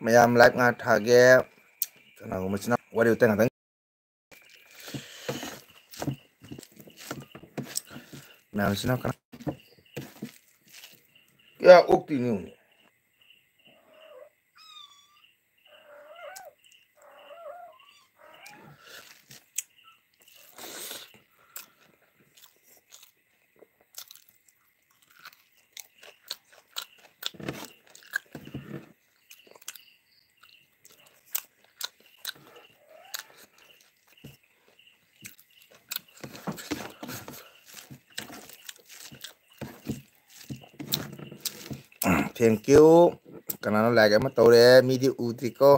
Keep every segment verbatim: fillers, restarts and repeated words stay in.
ꯃꯌꯥꯝ ꯂꯥꯏꯚ ꯉꯥꯏꯍꯥꯛ ꯊꯥꯒꯦ꯫ ꯀꯅꯥꯒꯨꯝꯕꯁꯤꯅ ꯋꯥꯔꯤ ꯋꯥꯇꯥꯏ ꯉꯥꯛꯇꯪ꯫ ꯃꯌꯥꯝꯁꯤꯅ ꯀꯅꯥ? ꯀꯌꯥ ꯑꯣꯛꯇꯣꯏꯅꯣ? Thank you. ꯀꯅꯥꯅꯣ like ꯑꯃ ꯇꯧꯔꯦ? ꯃꯤꯗꯤ ꯎꯗ꯭ꯔꯤꯀꯣ꯫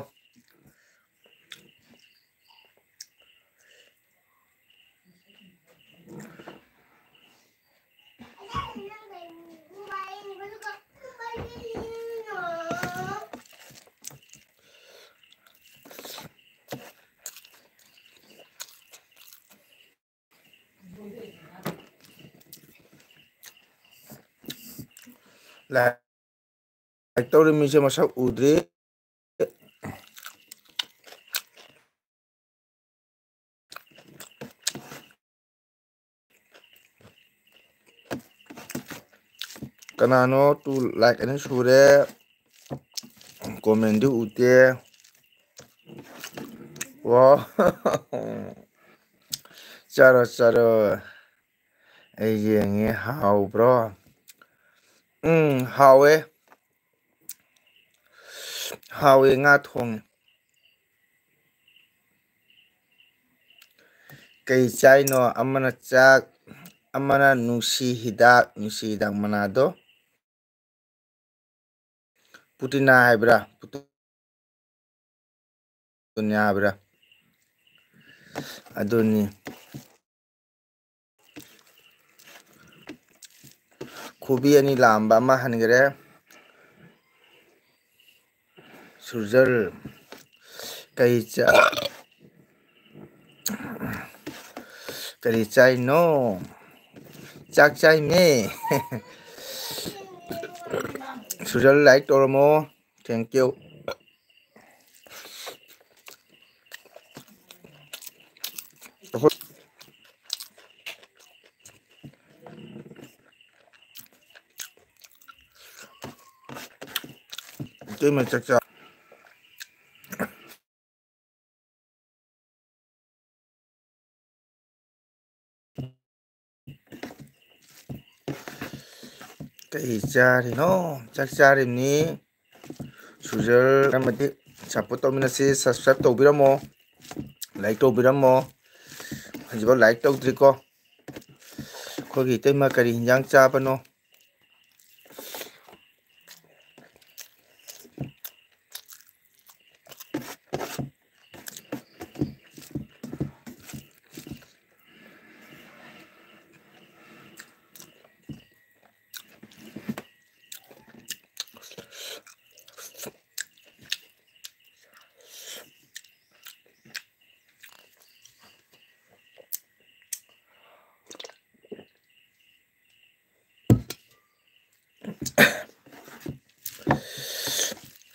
Like ꯇꯧꯔꯤ ꯃꯤꯁꯦ ꯃꯁꯛ ꯎꯗ꯭ꯔꯤ꯫ ꯀꯅꯥꯅꯣ? Two like ꯑꯅꯤ ꯁꯨꯔꯦ, comment ꯗꯤ ꯎꯗꯦ꯫ ꯋꯥ꯫ ꯆꯥꯔꯣ, ꯆꯥꯔꯣ꯫ ꯑꯩ ꯌꯦꯡꯉꯦ, ꯍꯥꯎꯕ꯭ꯔꯣ? ꯎꯝ, ꯍꯥꯎꯋꯦ꯫ ꯍꯥꯎꯋꯦ, ꯉꯥ ꯊꯣꯡꯉꯦ꯫ ꯀꯩ ꯆꯥꯏꯅꯣ? ꯑꯃꯅ ꯆꯥꯛ, ꯑꯃꯅ ꯅꯨꯡꯁꯤ ꯍꯤꯗꯥꯛ, ꯅꯨꯡꯁꯤ ꯍꯤꯗꯥꯛ ꯃꯅꯥꯗꯣ꯫ ꯄꯨꯇꯤꯅꯥ ꯍꯥꯏꯕ꯭ꯔꯥ? ꯄꯨꯇꯨꯅꯤꯌꯥ ꯍꯥꯏꯕ꯭ꯔꯥ? ꯑꯗꯨꯅꯤ꯫ ꯈꯨꯕꯤ ꯑꯅꯤ ꯂꯥꯝꯕ ꯑꯃ ꯍꯟꯈ꯭ꯔꯦ꯫ ꯁꯨꯔꯖꯜ, ꯀꯩ ꯆꯥ-, ꯀꯔꯤ ꯆꯥꯏꯅꯣ? ꯆꯥꯛ ꯆꯥꯏꯅꯦ꯫ ꯁꯨꯔꯖꯜ, like ꯇꯧꯔꯝꯃꯣ꯫ Thank you꯫ ꯏꯇꯩꯃ ꯆꯥꯛ ꯆꯥ-, ꯀꯩ ꯆꯥꯔꯤꯅꯣ? ꯆꯥꯛ ꯆꯥꯔꯤꯕꯅꯤ꯫ ꯁꯨꯖꯔ ꯑꯃꯗꯤ support ꯇꯧꯃꯤꯟꯅꯁꯤ, subscribe ꯇꯧꯕꯤꯔꯝꯃꯣ, like ꯇꯧꯕꯤꯔꯝꯃꯣ꯫ ꯍꯧꯖꯤꯛꯐꯥꯎ like ꯇꯧꯗ꯭ꯔꯤꯀꯣ꯫ ꯑꯩꯈꯣꯏꯒꯤ ꯏꯇꯩꯃ ꯀꯔꯤ ꯍꯤꯟꯖꯥꯡ ꯆꯥꯕꯅꯣ?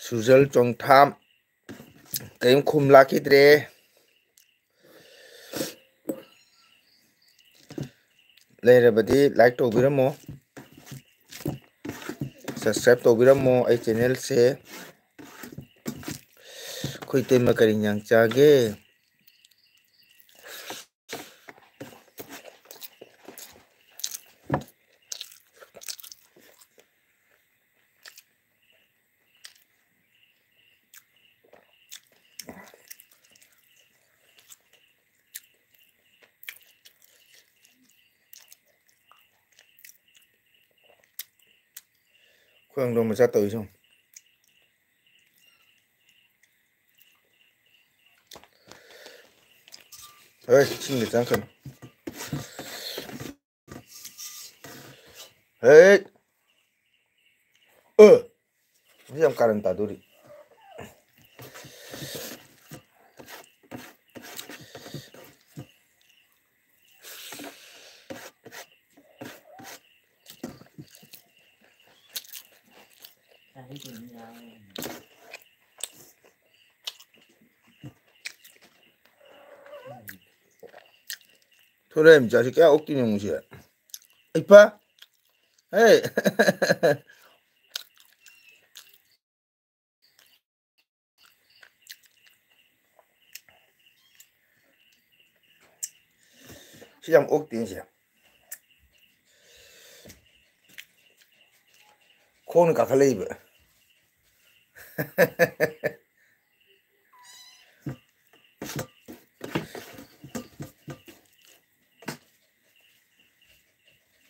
ꯁꯨꯖꯜ ꯆꯣꯡꯊꯥꯝ ꯀꯔꯤꯝ ꯈꯨꯝ ꯂꯥꯛꯈꯤꯗ꯭ꯔꯦ꯫ ꯂꯩꯔꯕꯗꯤ like ꯇꯧꯕꯤꯔꯝꯃꯣ, subscribe ꯇꯧꯕꯤꯔꯝꯃꯣ ꯑꯩ channelꯁꯦ꯫ ꯑꯩꯈꯣꯏ ꯏꯇꯩꯃ ꯀꯔꯤ ꯏꯟꯖꯥꯡ ꯆꯥꯒꯦ? ꯑꯩꯈꯣꯏ ꯍꯪꯗꯣꯡ ꯃꯆꯥ ꯇꯧꯔꯤꯁꯦ ꯌꯦꯡꯉꯨ꯫ ꯍꯦ, ꯏꯁꯤꯡꯗ ꯆꯪꯉꯛꯀꯅꯨ꯫ ꯍꯦ꯫ ꯑ! ꯁꯤ ꯌꯥꯝ ꯀꯥꯔꯟ ꯇꯥꯗꯣꯔꯤ꯫ ꯊꯣꯔꯦꯝ ꯆꯥꯁꯤ ꯀꯌꯥ ꯑꯣꯛꯇꯣꯏꯅꯣ ꯉꯁꯤ? ꯏꯄꯥ! ꯍꯦ! ꯁꯤ ꯌꯥꯝ ꯑꯣꯛꯇꯦꯅꯦ ꯁꯦ꯫ ꯈꯣꯡꯅ ꯀꯥꯈꯠꯂꯛꯏꯕ꯫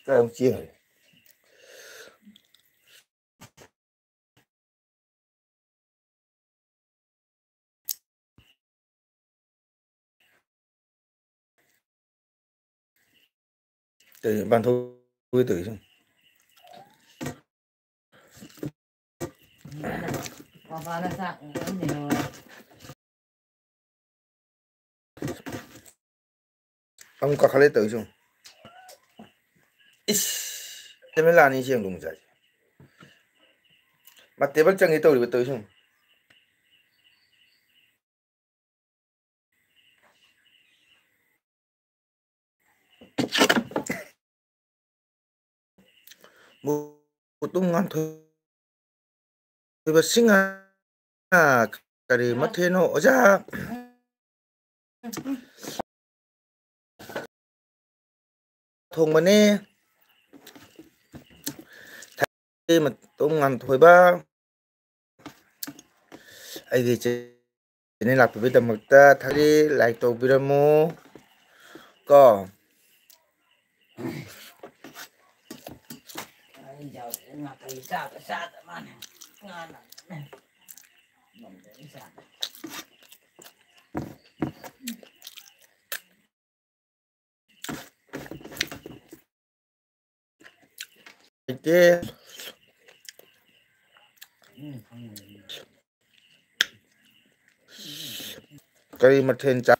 ꯀꯥꯏ ꯑꯃꯨꯛ ꯆꯦꯟꯈ꯭ꯔꯦ? ꯀꯩ ꯃꯄꯥꯟ ꯊꯣꯛꯀꯦ ꯇꯧꯔꯤꯁꯦ? ꯃꯄꯥꯟꯗ ꯆꯥꯛ ꯂꯣꯏ ꯂꯩꯍꯧꯔꯦ꯫ ꯑꯃꯨꯛ ꯀꯥꯈꯠꯂꯦ ꯇꯧꯔꯤꯁꯦ ꯌꯦꯡꯉꯨ꯫ ꯏꯁ! ꯀꯦꯃꯦꯔꯥ ꯑꯅꯤ ꯁꯦꯡꯗꯣꯡ ꯆꯥꯏ꯫ ꯃꯥ ꯇꯦꯕꯜ ꯆꯪꯒꯦ ꯇꯧꯔꯤꯕ ꯇꯧꯔꯤꯁꯦ ꯌꯦꯡꯉꯨ꯫ ꯃꯨꯇꯨꯝ ꯉꯥꯟꯊꯣꯏꯕ ꯁꯤꯡꯍ꯫ ꯀꯔꯤ ꯃꯊꯦꯜꯅꯣ ꯑꯣꯖꯥ? ꯊꯣꯡꯕꯅꯦ꯫ ꯃꯨꯇꯨꯝ ꯉꯥꯟꯊꯣꯏꯕ꯫ ꯑꯩꯒꯤ ꯆꯦꯅꯦꯜ ꯂꯥꯛꯄꯤꯕꯒꯤꯗꯃꯛꯇ ꯊꯥꯒꯠꯂꯤ, like ꯇꯧꯕꯤꯔꯝꯃꯨ ꯀꯣ꯫ ꯂꯩꯇꯦ꯫ ꯀꯔꯤ ꯃꯊꯦꯜ ꯆꯥ-,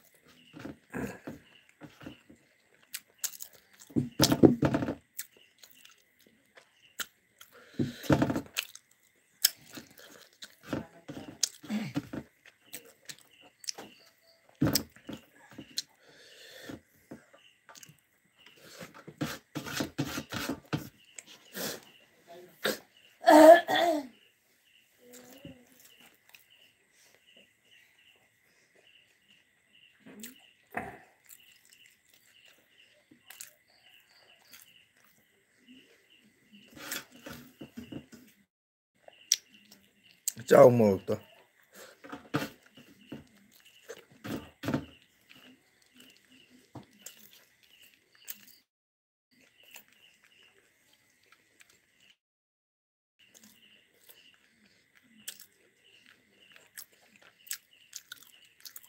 ꯆꯥꯎ ꯃꯣꯔꯣꯛꯇꯣ꯫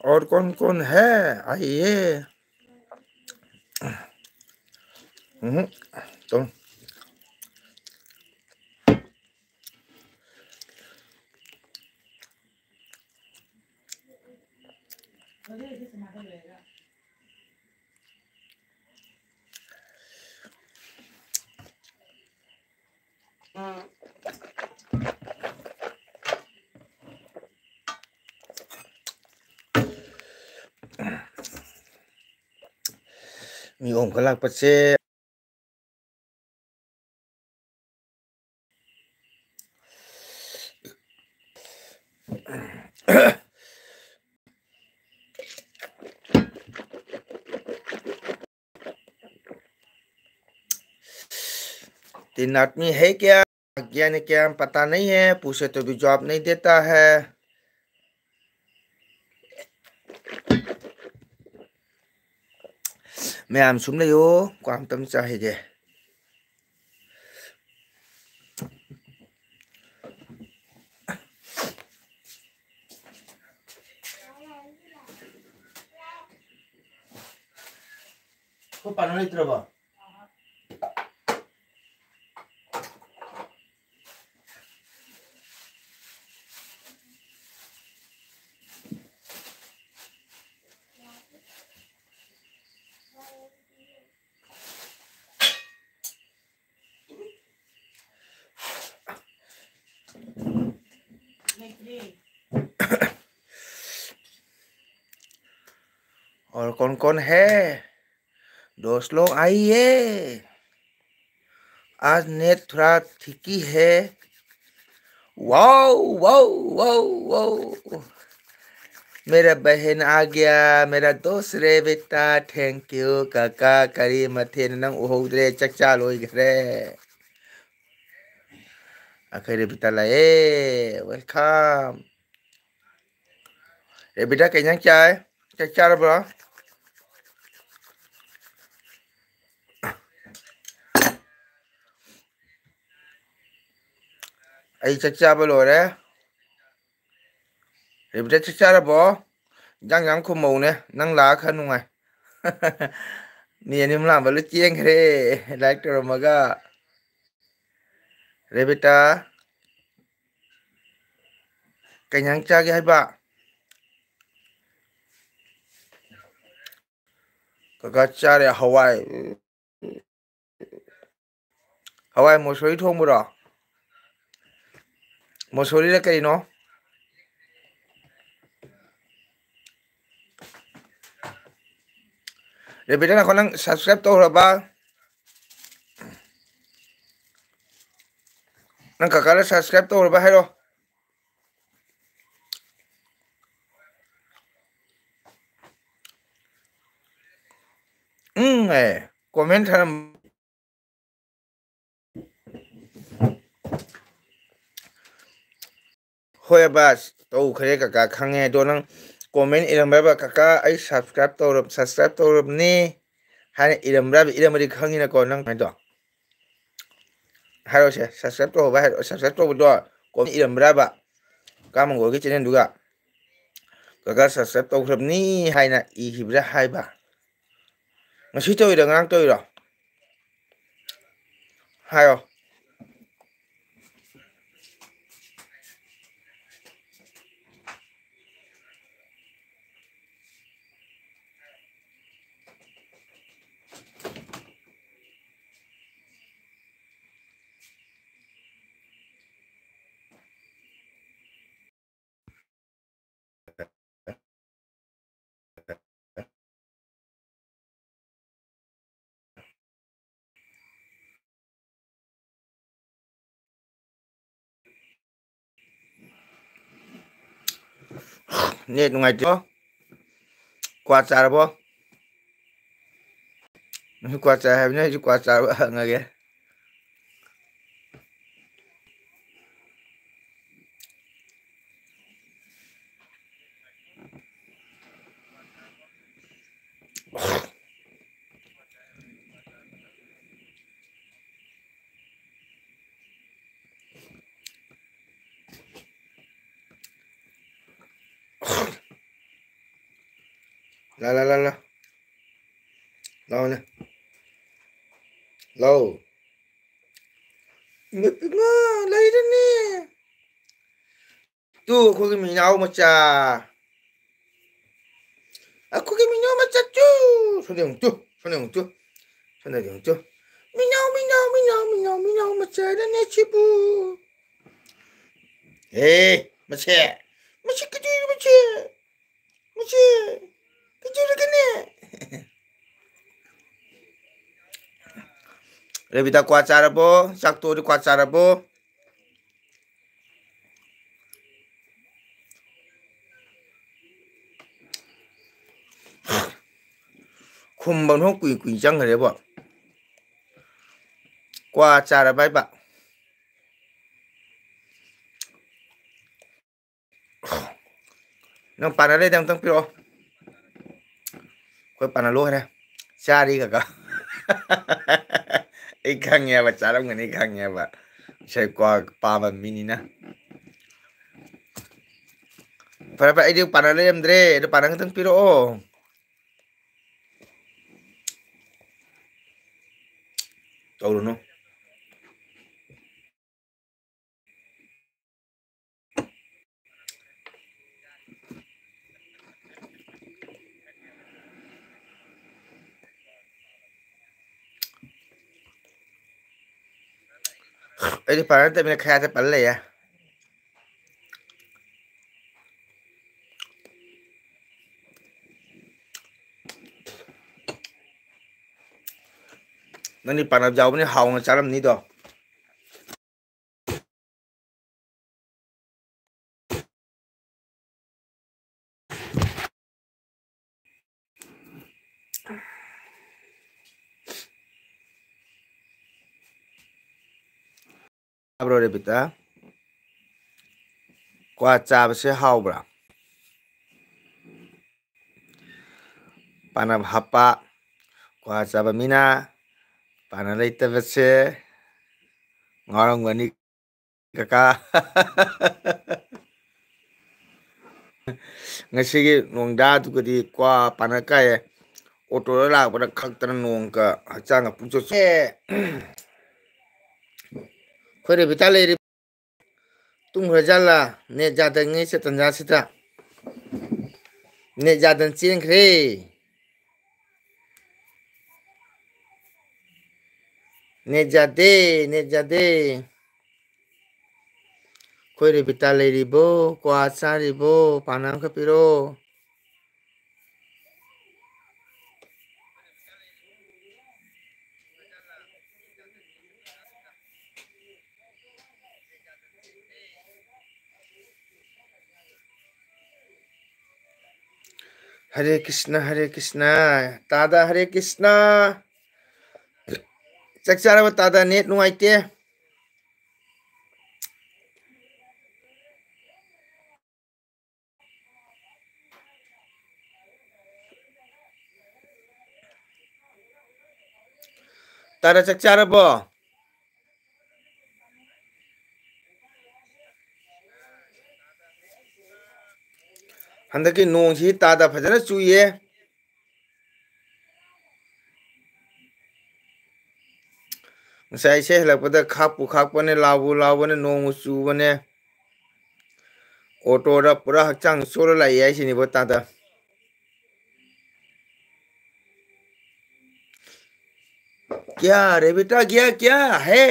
और कौन कौन है? आइए। हम्म, तो ꯃꯤ ꯑꯍꯨꯝ ꯈꯛ ꯂꯥꯛꯄꯁꯦ꯫ तीन आदमी है क्या? आ गया नहीं क्या, पता नहीं है। पूछे तो भी जवाब नहीं देता है। ꯃꯌꯥꯝ ꯁꯨꯝ ꯂꯩꯌꯣ, ꯀ꯭ꯋꯥ ꯑꯝꯇꯪ ꯆꯥꯈꯤꯒꯦ꯫ ꯑꯩꯈꯣꯏ ꯄꯥꯅ ꯂꯩꯇ꯭ꯔꯕꯣ? और कौन कौन है? दोस्त लोग आइए, आज नेट थोड़ा ठीक ही है। Wow, wow, wow, wow. मेरा बहन आ गया, मेरा दोस्त रे बेटा, thank you काका। ꯀꯔꯤ ꯃꯊꯦꯜ? ꯅꯪ ꯎꯍꯧꯗ꯭ꯔꯦ, ꯆꯥꯛ ꯆꯥ ꯂꯣꯏꯈ꯭ꯔꯦ꯫ ꯑꯩꯈꯣꯏ ꯔꯦꯕꯤꯇꯥ ꯂꯥꯛꯑꯦ꯫ Welcome꯫ ꯔꯦꯕꯤꯇꯥ, ꯀꯩ ꯏꯟꯖꯥꯡ ꯆꯥꯏ? ꯆꯥꯛ ꯆꯥꯔꯕ꯭ꯔꯣ? ꯑꯩ ꯆꯥꯛ ꯆꯥꯕ ꯂꯣꯏꯔꯦ꯫ ꯔꯦꯕꯤꯇꯥ, ꯆꯥꯛ ꯆꯥꯔꯕꯣ? ꯏꯟꯖꯥꯡ ꯌꯥꯝ ꯈꯨꯝꯃꯧꯅꯦ, ꯅꯪ ꯂꯥꯛꯑ ꯈꯔ ꯅꯨꯡꯉꯥꯏ꯫ ꯃꯤ ꯑꯅꯤ ꯑꯍꯨꯝ ꯂꯥꯛꯑꯝꯕ ꯂꯣꯏ ꯆꯦꯟꯈ꯭ꯔꯦ, like ꯇꯧꯔꯝꯃꯒ꯫ ꯔꯦꯕꯤꯇꯥ, ꯀꯩ ꯏꯟꯖꯥꯡ ꯆꯥꯒꯦ ꯍꯥꯏꯕ? ꯀꯀꯥ ꯆꯥꯔꯦ ꯍꯋꯥꯏ꯫ ꯍꯋꯥꯏ ꯃꯨꯁꯣꯔꯤ ꯊꯣꯡꯕꯔꯣ? ꯃꯨꯁꯣꯔꯤꯔ ꯀꯩꯅꯣ? ꯔꯦꯕꯤꯇꯥ, ꯉꯥꯏꯈꯣ, ꯅꯪ subscribe ꯇꯧꯈ꯭ꯔꯕ? ꯅꯪ ꯀꯀꯥꯗ subscribe ꯇꯧꯈ꯭ꯔꯕ ꯍꯥꯏꯔꯣ꯫ ꯎꯝ, ꯑꯦ, comment ꯊꯥꯔꯝ-, ꯍꯣꯏ ꯕꯥꯁ, ꯇꯧꯈ꯭ꯔꯦ ꯀꯀꯥ, ꯈꯪꯉꯦ꯫ ꯑꯗꯣ ꯅꯪ comment ꯏꯔꯝꯕ꯭ꯔꯕ, "ꯀꯀꯥ, ꯑꯩ subscribe ꯇꯧꯔꯕ, subscribe ꯇꯧꯔꯕꯅꯤ" ꯍꯥꯏꯅ ꯏꯔꯝꯕ꯭ꯔꯕ? ꯏꯔꯝꯃꯗꯤ ꯈꯪꯉꯤꯅꯀꯣ ꯅꯪ ꯍꯥꯏꯗꯣ꯫ ꯍꯥꯏꯔꯣꯁꯦ, subscribe ꯇꯧꯍꯧꯕ ꯍꯥꯏꯔꯣ, subscribe ꯇꯧꯕꯗꯣ comment ꯏꯔꯝꯕ꯭ꯔꯕ? ꯀꯥ ꯃꯪꯒꯣꯜꯒꯤ channelꯗꯨꯒ "ꯀꯀꯥ subscribe ꯇꯧꯈ꯭ꯔꯕꯅꯤ" ꯍꯥꯏꯅ ꯏꯈꯤꯕ꯭ꯔꯥ ꯍꯥꯏꯕ? ꯉꯁꯤ ꯇꯧꯔꯤꯔꯣ, ꯉꯔꯥꯡ ꯇꯧꯔꯤꯔꯣ? ꯍꯥꯏꯌꯣ꯫ Net ꯅꯨꯡꯉꯥꯏꯇꯦ꯫ ꯀ꯭ꯋꯥ ꯆꯥꯔꯕꯣ? ꯅꯪꯁꯨ ꯀ꯭ꯋꯥ ꯆꯥꯏ ꯍꯥꯏꯕꯅꯤ, ꯑꯩꯁꯨ ꯀ꯭ꯋꯥ ꯆꯥꯔꯕ ꯍꯪꯉꯒꯦ꯫ ꯂꯥ, ꯂꯥ, ꯂꯥ, ꯂꯥ꯫ ꯂꯥꯎꯅꯦ꯫ ꯂꯥꯎ꯫ ꯏꯃꯥ, ꯏꯃꯥ, ꯂꯩꯔꯅꯤ꯫ ꯇꯨ, ꯑꯩꯈꯣꯏꯒꯤ ꯃꯤꯅꯥꯎ ꯃꯆꯥ꯫ ꯑꯩꯈꯣꯏꯒꯤ ꯃꯤꯅꯥꯎ ꯃꯆꯥ ꯇꯨ꯫ ꯁꯣꯝꯗ ꯌꯦꯡꯉꯨ ꯇꯨ꯫ ꯁꯣꯝꯗ ꯌꯦꯡꯉꯨ ꯇꯨ꯫ ꯁꯣꯝꯗ ꯌꯦꯡꯉꯨ ꯇꯨ꯫ ꯃꯤꯅꯥꯎ, ꯃꯤꯅꯥꯎ, ꯃꯤꯅꯥꯎ, ꯃꯤꯅꯥꯎ, ꯃꯤꯅꯥꯎ ꯃꯆꯥꯗꯅꯦ ꯁꯤꯕꯨ꯫ ꯑꯦ, ꯃꯁꯦ꯫ ꯃꯁꯤ ꯀꯩꯗꯧꯔꯤꯅꯣ ꯃꯁꯦ? ꯃꯁꯤ ꯀꯩꯗꯧꯔꯒꯦꯅꯦ? ꯔꯦꯕꯤꯇꯥ, ꯀ꯭ꯋꯥ ꯆꯥꯔꯕꯣ? ꯆꯥꯛ ꯇꯣꯛꯑꯗꯤ ꯀ꯭ꯋꯥ ꯆꯥꯔꯕꯣ? ꯈꯨꯝꯕ ꯅꯣ ꯀꯨꯏ ꯀꯨꯏ ꯆꯪꯈ꯭ꯔꯦꯕꯣ꯫ ꯀ꯭ꯋꯥ ꯆꯥꯔꯕ ꯍꯥꯏꯕ? ꯅꯪ ꯄꯥꯅꯔ ꯂꯩꯗ ꯑꯝꯇꯪ ꯄꯤꯔꯛꯑꯣ꯫ ꯑꯩꯈꯣꯏ ꯄꯥꯅ ꯂꯣꯏꯔꯦ꯫ ꯆꯥꯔꯤ ꯀꯀꯥ꯫ ꯑꯩ ꯈꯪꯉꯦꯕ, ꯆꯥꯔꯝꯒꯅꯤ ꯈꯪꯉꯦꯕ꯫ ꯉꯁꯥꯏ ꯀ꯭ꯋꯥ ꯄꯥꯝꯕ ꯃꯤꯅꯤꯅ꯫ ꯐꯔꯦ, ꯐꯔꯦ, ꯑꯩꯗꯤ ꯄꯥꯅ ꯂꯩꯔꯝꯗ꯭ꯔꯦ꯫ ꯑꯗꯨ ꯄꯥꯅ ꯈꯛꯇꯪ ꯄꯤꯔꯛꯑꯣ꯫ ꯇꯧꯔꯨꯅꯨ꯫ ꯑꯩꯗꯤ ꯄꯥꯅ ꯅꯠꯇꯕꯅꯤꯅ ꯈꯌꯥꯠꯇ ꯄꯜ ꯂꯩꯌꯦ꯫ ꯅꯪꯗꯤ ꯄꯥꯅꯕ ꯌꯥꯎꯕꯅꯤ, ꯍꯥꯎꯅ ꯆꯥꯔꯝꯅꯤꯗꯣ꯫ ꯇꯥꯕ꯭ꯔꯣ ꯔꯦꯕꯤꯇꯥ? ꯀ꯭ꯋꯥ ꯆꯥꯕꯁꯦ ꯍꯥꯎꯕ꯭ꯔꯥ? ꯄꯥꯅ ꯍꯥꯞꯄ ꯀ꯭ꯋꯥ ꯆꯥꯕ ꯃꯤꯅ ꯄꯥꯅ ꯂꯩꯇꯕꯁꯦ ꯉꯥꯎꯔꯝꯒꯅꯤ ꯀꯀꯥ꯫ ꯉꯁꯤꯒꯤ ꯅꯣꯡꯗꯥꯗꯨꯒꯗꯤ ꯀ꯭ꯋꯥ ꯄꯥꯅ ꯀꯥꯏꯌꯦ꯫ ꯑꯣꯇꯣꯗ ꯂꯥꯛꯄꯗ ꯈꯛꯇꯅ ꯅꯣꯡꯒ ꯍꯛꯆꯥꯡꯒ ꯄꯨꯡꯆꯣꯠ ꯆꯣꯠ-, ꯑꯦ, ꯑꯩꯈꯣꯏ ꯔꯦꯕꯤꯇꯥ ꯂꯩꯔꯤ꯫ ꯇꯨꯝꯈ꯭ꯔꯖꯥꯠꯂꯥ? ꯅꯦꯠ ꯌꯥꯗꯉꯩꯁꯦ ꯇꯟꯖꯥꯁꯤꯗ꯫ ꯅꯦꯠ ꯌꯥꯗꯅ ꯆꯦꯟꯈ꯭ꯔꯦ꯫ ꯅꯦꯠ ꯌꯥꯗꯦ, ꯅꯦꯠ ꯌꯥꯗꯦ꯫ ꯑꯩꯈꯣꯏ ꯔꯦꯕꯤꯇꯥ ꯂꯩꯔꯤꯕꯣ? ꯀ꯭ꯋꯥ ꯆꯥꯔꯤꯕꯣ? ꯄꯥꯅ ꯑꯃꯈꯛ ꯄꯤꯔꯛꯑꯣ꯫ ꯍꯔꯦ ꯀ꯭ꯔꯤꯁꯅ, ꯍꯔꯦ ꯀ꯭ꯔꯤꯁꯅ꯫ ꯇꯥꯗ, ꯍꯔꯦ ꯀ꯭ꯔꯤꯁꯅ꯫ ꯆꯥꯛ ꯆꯥꯔꯕ ꯇꯥꯗ? ꯅꯦꯠ ꯅꯨꯡꯉꯥꯏꯇꯦ꯫ ꯇꯥꯗ, ꯆꯥꯛ ꯆꯥꯔꯕꯣ? ꯍꯟꯗꯛꯀꯤ ꯅꯣꯡꯁꯤ ꯇꯥꯗ ꯐꯖꯅ ꯆꯨꯏꯌꯦ꯫ ꯉꯁꯥꯏ ꯏꯁꯩ ꯍꯜꯂꯛꯄꯗ ꯈꯥꯛꯄꯨ ꯈꯥꯛꯄꯅꯦ, ꯂꯥꯎꯕꯨ ꯂꯥꯎꯕꯅꯦ, ꯅꯣꯡꯕꯨ ꯆꯨꯕꯅꯦ꯫ ꯑꯣꯇꯣꯗ ꯄꯨꯔꯥ ꯍꯛꯆꯥꯡ ꯆꯣꯠꯂ ꯂꯥꯛꯏ ꯍꯥꯏꯁꯤꯅꯤꯕꯣ ꯇꯥꯗ꯫ क्या रेबिटा गया क्या है?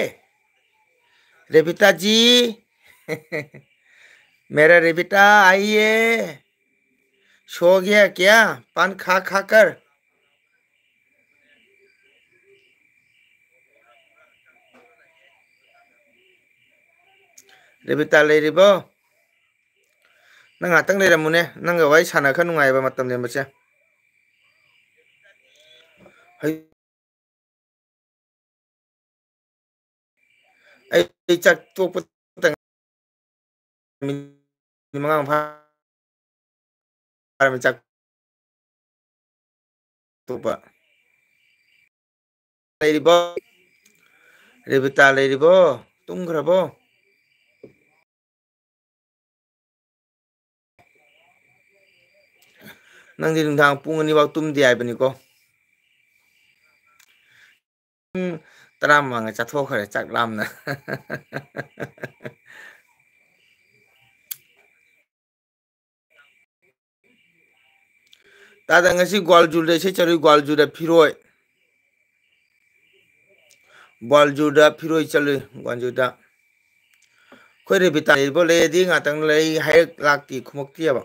रेबिटा जी, मेरा रेबिटा आइए। सो गया क्या? पान खा खा कर। ꯔꯦꯕꯤꯇꯥ ꯂꯩꯔꯤꯕꯣ? ꯅꯪ ꯉꯥꯛꯇꯪ ꯂꯩꯔꯝꯃꯨꯅꯦ, ꯅꯪꯒ ꯋꯥꯔꯤ ꯁꯥꯟꯅ ꯈꯔ ꯅꯨꯡꯉꯥꯏꯕ ꯃꯇꯝ ꯂꯦꯟꯕꯁꯦ꯫ ꯑꯩ ꯆꯥꯛ ꯇꯣꯛꯄ ꯃꯤꯅꯤꯠ ꯃꯉꯥ ꯐꯥꯔꯝꯃꯤ ꯆꯥꯛ ꯇꯣꯛꯄ꯫ ꯂꯩꯔꯤꯕꯣ? ꯔꯦꯕꯤꯇꯥ ꯂꯩꯔꯤꯕꯣ? ꯇꯨꯝꯈ꯭ꯔꯕꯣ? ꯅꯪꯗꯤ ꯅꯨꯡꯗꯥꯡ ꯄꯨꯡ ꯑꯅꯤ ꯐꯥꯎ ꯇꯨꯝꯗꯦ ꯍꯥꯏꯕꯅꯤꯀꯣ꯫ ꯄꯨꯡ ꯇꯔꯥꯃꯉꯥ ꯆꯥꯊꯣꯛꯈ꯭ꯔꯦ ꯆꯥꯛ ꯂꯥꯝꯅ꯫ ꯇꯥꯗ, ꯉꯁꯤ ꯒ꯭ꯋꯥꯜꯖꯨꯔꯗ ꯏꯁꯩ ꯆꯠꯂꯨꯏ, ꯒ꯭ꯋꯥꯜꯖꯨꯔꯗ ꯐꯤꯔꯣꯏ꯫ ꯒ꯭ꯋꯥꯜꯖꯨꯔꯗ ꯐꯤꯔꯣꯏ ꯆꯠꯂꯨꯏ, ꯒ꯭ꯋꯥꯜꯖꯨꯔꯗ꯫ ꯑꯩꯈꯣꯏ ꯔꯦꯕꯤꯇꯥ ꯂꯩꯕ ꯂꯩꯔꯗꯤ ꯉꯥꯛꯇꯪ ꯂꯩ ꯍꯥꯏꯔꯛ ꯂꯥꯛꯇꯦ, ꯈꯨꯝꯃꯛꯇꯦꯕ꯫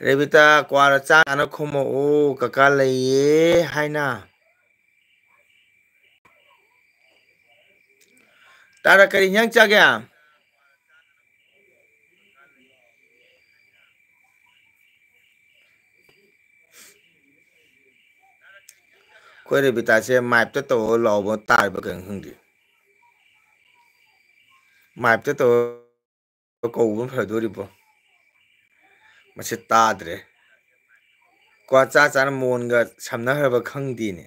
ꯔꯦꯕꯤꯇꯥ, ꯀ꯭ꯋꯥꯔ ꯆꯥꯅ ꯈꯨꯝꯃꯛꯑꯣ, ꯀꯀꯥ ꯂꯩꯌꯦ ꯍꯥꯏꯅ꯫ ꯇꯥꯔ ꯀꯔꯤ ꯏꯟꯖꯥꯡ ꯆꯥꯒꯦ? ꯑꯩꯈꯣꯏ ꯔꯦꯕꯤꯇꯥꯁꯦ ꯃꯥꯏꯞꯇ ꯇꯧꯔꯒ ꯂꯥꯎꯕ ꯇꯥꯔꯤꯕ ꯀꯩꯅꯣ ꯈꯪꯗꯦ꯫ ꯃꯥꯏꯞꯇ ꯇꯧꯔꯒ ꯀꯧꯕꯅ ꯐꯗꯣꯔꯤꯕꯣ? ꯃꯁꯤ ꯇꯥꯗ꯭ꯔꯦ꯫ ꯀ꯭ꯋꯥ ꯆꯥ ꯆꯥꯅ ꯃꯣꯟꯒ ꯁꯝꯅꯈ꯭ꯔꯕ ꯈꯪꯗꯦꯅꯦ꯫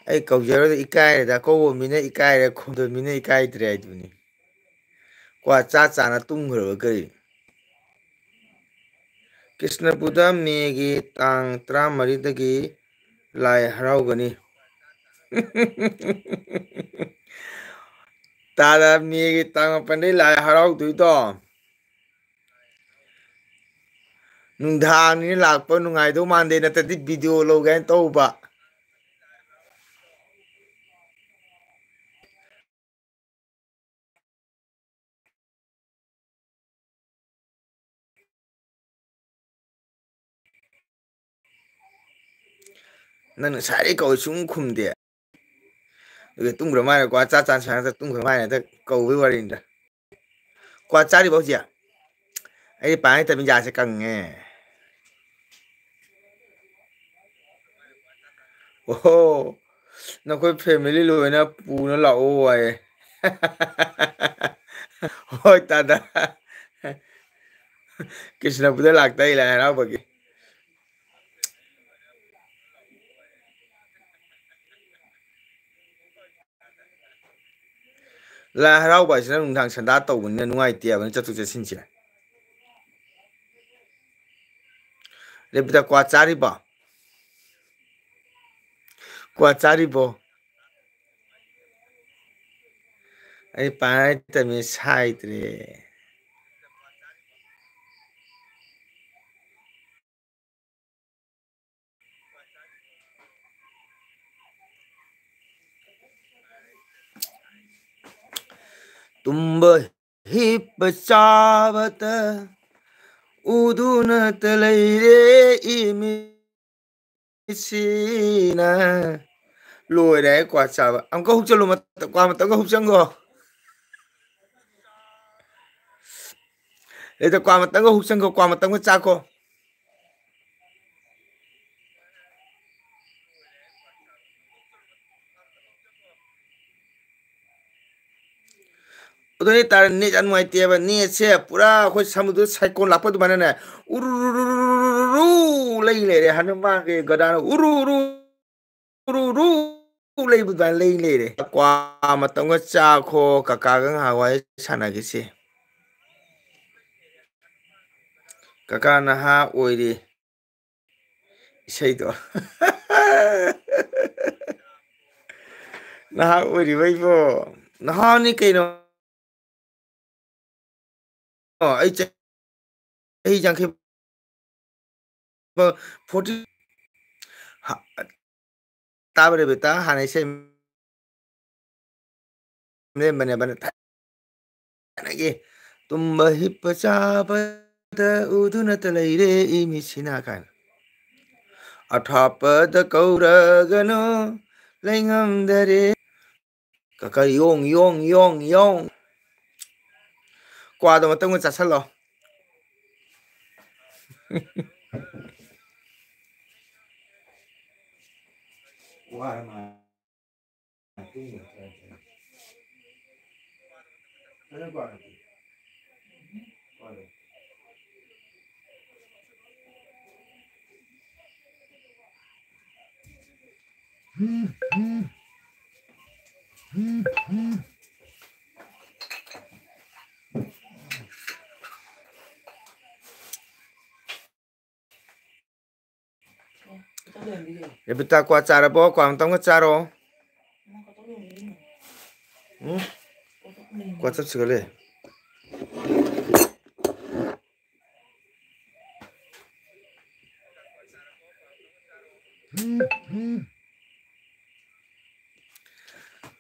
ꯑꯩ ꯀꯧꯖꯔꯣꯏꯗ, ꯏꯀꯥꯏꯔꯦꯗ꯫ ꯑꯀꯧꯕ ꯃꯤꯅ ꯏꯀꯥꯏꯔꯦ, ꯈꯨꯝꯗꯕ ꯃꯤꯅ ꯏꯀꯥꯏꯗ꯭ꯔꯦ ꯍꯥꯏꯗꯨꯅꯤ꯫ ꯀ꯭ꯋꯥ ꯆꯥ ꯆꯥꯅ ꯇꯨꯝꯈ꯭ꯔꯕ ꯀꯔꯤ? ꯀ꯭ꯔꯤꯁꯅꯄꯨꯔꯗ ꯃꯦꯒꯤ ꯇꯥꯡ ꯇꯔꯥꯃꯔꯤꯗꯒꯤ ꯂꯥꯏ ꯍꯔꯥꯎꯒꯅꯤ꯫ ꯇꯥꯗ, ꯃꯦꯒꯤ ꯇꯥꯡ ꯃꯥꯄꯟꯗꯩ ꯂꯥꯏ ꯍꯔꯥꯎꯗꯣꯏꯗꯣ꯫ ꯅꯨꯡꯗꯥꯡꯅꯤꯅ ꯂꯥꯛꯄ ꯅꯨꯡꯉꯥꯏꯗꯧ ꯃꯥꯟꯗꯦ, ꯅꯠꯇ꯭ꯔꯗꯤ ꯚꯤꯗꯤꯑꯣ ꯂꯧꯒꯦ ꯍꯥꯏꯅ ꯇꯧꯕ꯫ ꯅꯪ ꯉꯁꯥꯏꯗꯩ ꯀꯧꯏ ꯁꯨꯡꯈꯨꯝ ꯈꯨꯝꯗꯦ꯫ ꯑꯗꯨꯒ ꯇꯨꯝꯈ꯭ꯔ ꯃꯥꯜꯂꯦ, ꯀ꯭ꯋꯥ ꯆꯥ ꯆꯥꯅ ꯁꯥꯟꯅ ꯇꯨꯝꯈ꯭ꯔ ꯃꯥꯜꯂꯦ, ꯍꯟꯗꯛ ꯀꯧꯕꯩ ꯋꯥꯔꯤꯅꯤꯗ꯫ ꯀ꯭ꯋꯥ ꯆꯥꯔꯤꯕꯣ ꯍꯧꯖꯤꯛ? ꯑꯩꯗꯤ ꯄꯥꯏ ꯍꯩꯇꯕꯅꯤ, ꯌꯥꯁꯦ ꯀꯪꯉꯦ꯫ ꯑꯣꯍꯣ, ꯅꯈꯣꯏ family ꯂꯣꯏꯅ ꯄꯨꯅ ꯂꯥꯛꯑꯣ ꯍꯥꯏꯌꯦ꯫ ꯍꯣꯏ ꯇꯥꯗ, ꯀ꯭ꯔꯤꯁꯅꯄꯨꯔꯗ ꯂꯥꯛꯇ ꯑꯩ ꯂꯥꯏ ꯍꯔꯥꯎꯕꯒꯤ꯫ ꯂꯥꯏ ꯍꯔꯥꯎꯕ ꯍꯥꯏꯁꯤꯅ ꯅꯨꯡꯗꯥꯡ ꯁꯟꯗꯥ ꯇꯧꯕꯅꯤꯅ ꯅꯨꯡꯉꯥꯏꯇꯦ ꯍꯥꯏꯕꯅꯤ ꯆꯠꯊꯣꯛ ꯆꯠꯁꯤꯟꯁꯦ꯫ ꯔꯦꯕꯤꯇꯥ, ꯀ꯭ꯋꯥ ꯆꯥꯔꯤꯕꯣ? ꯀ꯭ꯋꯥ ꯆꯥꯔꯤꯕꯣ? ꯑꯩ ꯄꯥꯏ ꯇꯃꯤ ꯁꯥꯏꯇ꯭ꯔꯦ꯫ ꯇꯨꯝꯕ ꯍꯤꯞꯄ ꯆꯥꯕꯇ ꯎꯗꯨꯅꯇ ꯂꯩꯔꯦ ꯏꯃꯤꯠ ꯁꯤꯅ꯫ ꯂꯣꯏꯔꯦ ꯑꯩ ꯀ꯭ꯋꯥ ꯆꯥꯕ꯫ ꯑꯃꯨꯛꯀ ꯍꯨꯛꯆꯜꯂꯨ, ꯃꯇ-, ꯀ꯭ꯋꯥ ꯃꯇꯝꯒ ꯍꯨꯛꯆꯟꯈꯣ꯫ ꯑꯗꯩꯗ ꯀ꯭ꯋꯥ ꯃꯇꯝꯒ ꯍꯨꯛꯆꯟꯈꯣ, ꯀ꯭ꯋꯥ ꯃꯇꯝꯒ ꯆꯥꯈꯣ꯫ ꯑꯗꯨ ꯑꯣꯏꯇꯥꯔꯗꯤ net ꯌꯥꯝ ꯅꯨꯡꯉꯥꯏꯇꯦꯕ꯫ Netꯁꯦ ꯄꯨꯔꯥ ꯑꯩꯈꯣꯏ ꯁꯃꯨꯗ꯭ꯔ ꯁꯥꯏꯀꯣꯟ ꯂꯥꯛꯄ ꯑꯗꯨꯃꯥꯏꯅꯅꯦ ꯎꯔꯨ ꯂꯩ ꯂꯩꯔꯦ꯫ ꯍꯅꯨꯃꯥꯟꯒꯤ ꯒꯗꯥꯅ ꯎꯔꯨ ꯎꯔꯨ ꯎꯔꯨ ꯎꯔꯨ ꯂꯩꯕ ꯑꯗꯨꯃꯥꯏꯅ ꯂꯩ ꯂꯩꯔꯦ꯫ ꯀ꯭ꯋꯥ ꯃꯇꯝꯒ ꯆꯥꯈꯣ, ꯀꯀꯥꯒ ꯉꯥꯏꯍꯥꯛ ꯋꯥꯔꯤ ꯁꯥꯟꯅꯈꯤꯁꯤ꯫ ꯀꯀꯥ ꯅꯍꯥ ꯑꯣꯏꯔꯤ꯫ ꯏꯁꯩꯗꯣ꯫ ꯅꯍꯥ ꯑꯣꯏꯔꯤꯕꯩꯕꯣ꯫ ꯅꯍꯥꯅꯤ ꯀꯩꯅꯣ꯫ ꯑꯣ, ꯑꯩ ꯆꯍꯤ ꯌꯥꯡꯈꯩ, forty꯫ ꯍ-, ꯇꯥꯕ꯭ꯔꯥ ꯕꯦꯇꯥ? ꯍꯥꯟꯅ ꯏꯁꯩ ꯂꯦꯝꯕꯅꯦꯕ ꯊꯥꯏꯅꯒꯤ꯫ "ꯇꯨꯝꯕ ꯍꯤꯞꯄ ꯆꯥꯕꯗ ꯎꯗꯨꯅꯇ ꯂꯩꯔꯦ ꯏꯃꯤꯠꯁꯤꯅ" ꯀꯥꯏꯅ꯫ "ꯑꯊꯥꯞꯄꯗ ꯀꯧꯔꯒꯅꯨ ꯂꯩꯉꯝꯗꯔꯦ"꯫ ꯀꯀꯥ ꯌꯣꯡ, ꯌꯣꯡ, ꯌꯣꯡ, ꯌꯣꯡ꯫ ꯀ꯭ꯋꯥꯗꯣ ꯃꯇꯝꯒ ꯆꯥꯁꯜꯂꯣ꯫ ꯔꯦꯕꯤꯇꯥ, ꯀ꯭ꯋꯥ ꯆꯥꯔꯕꯣ? ꯀ꯭ꯋꯥ ꯑꯝꯇꯪꯒ ꯆꯥꯔꯣ꯫ ꯎꯝ? ꯀ꯭ꯋꯥ ꯆꯞꯁꯤꯒ ꯂꯩ꯫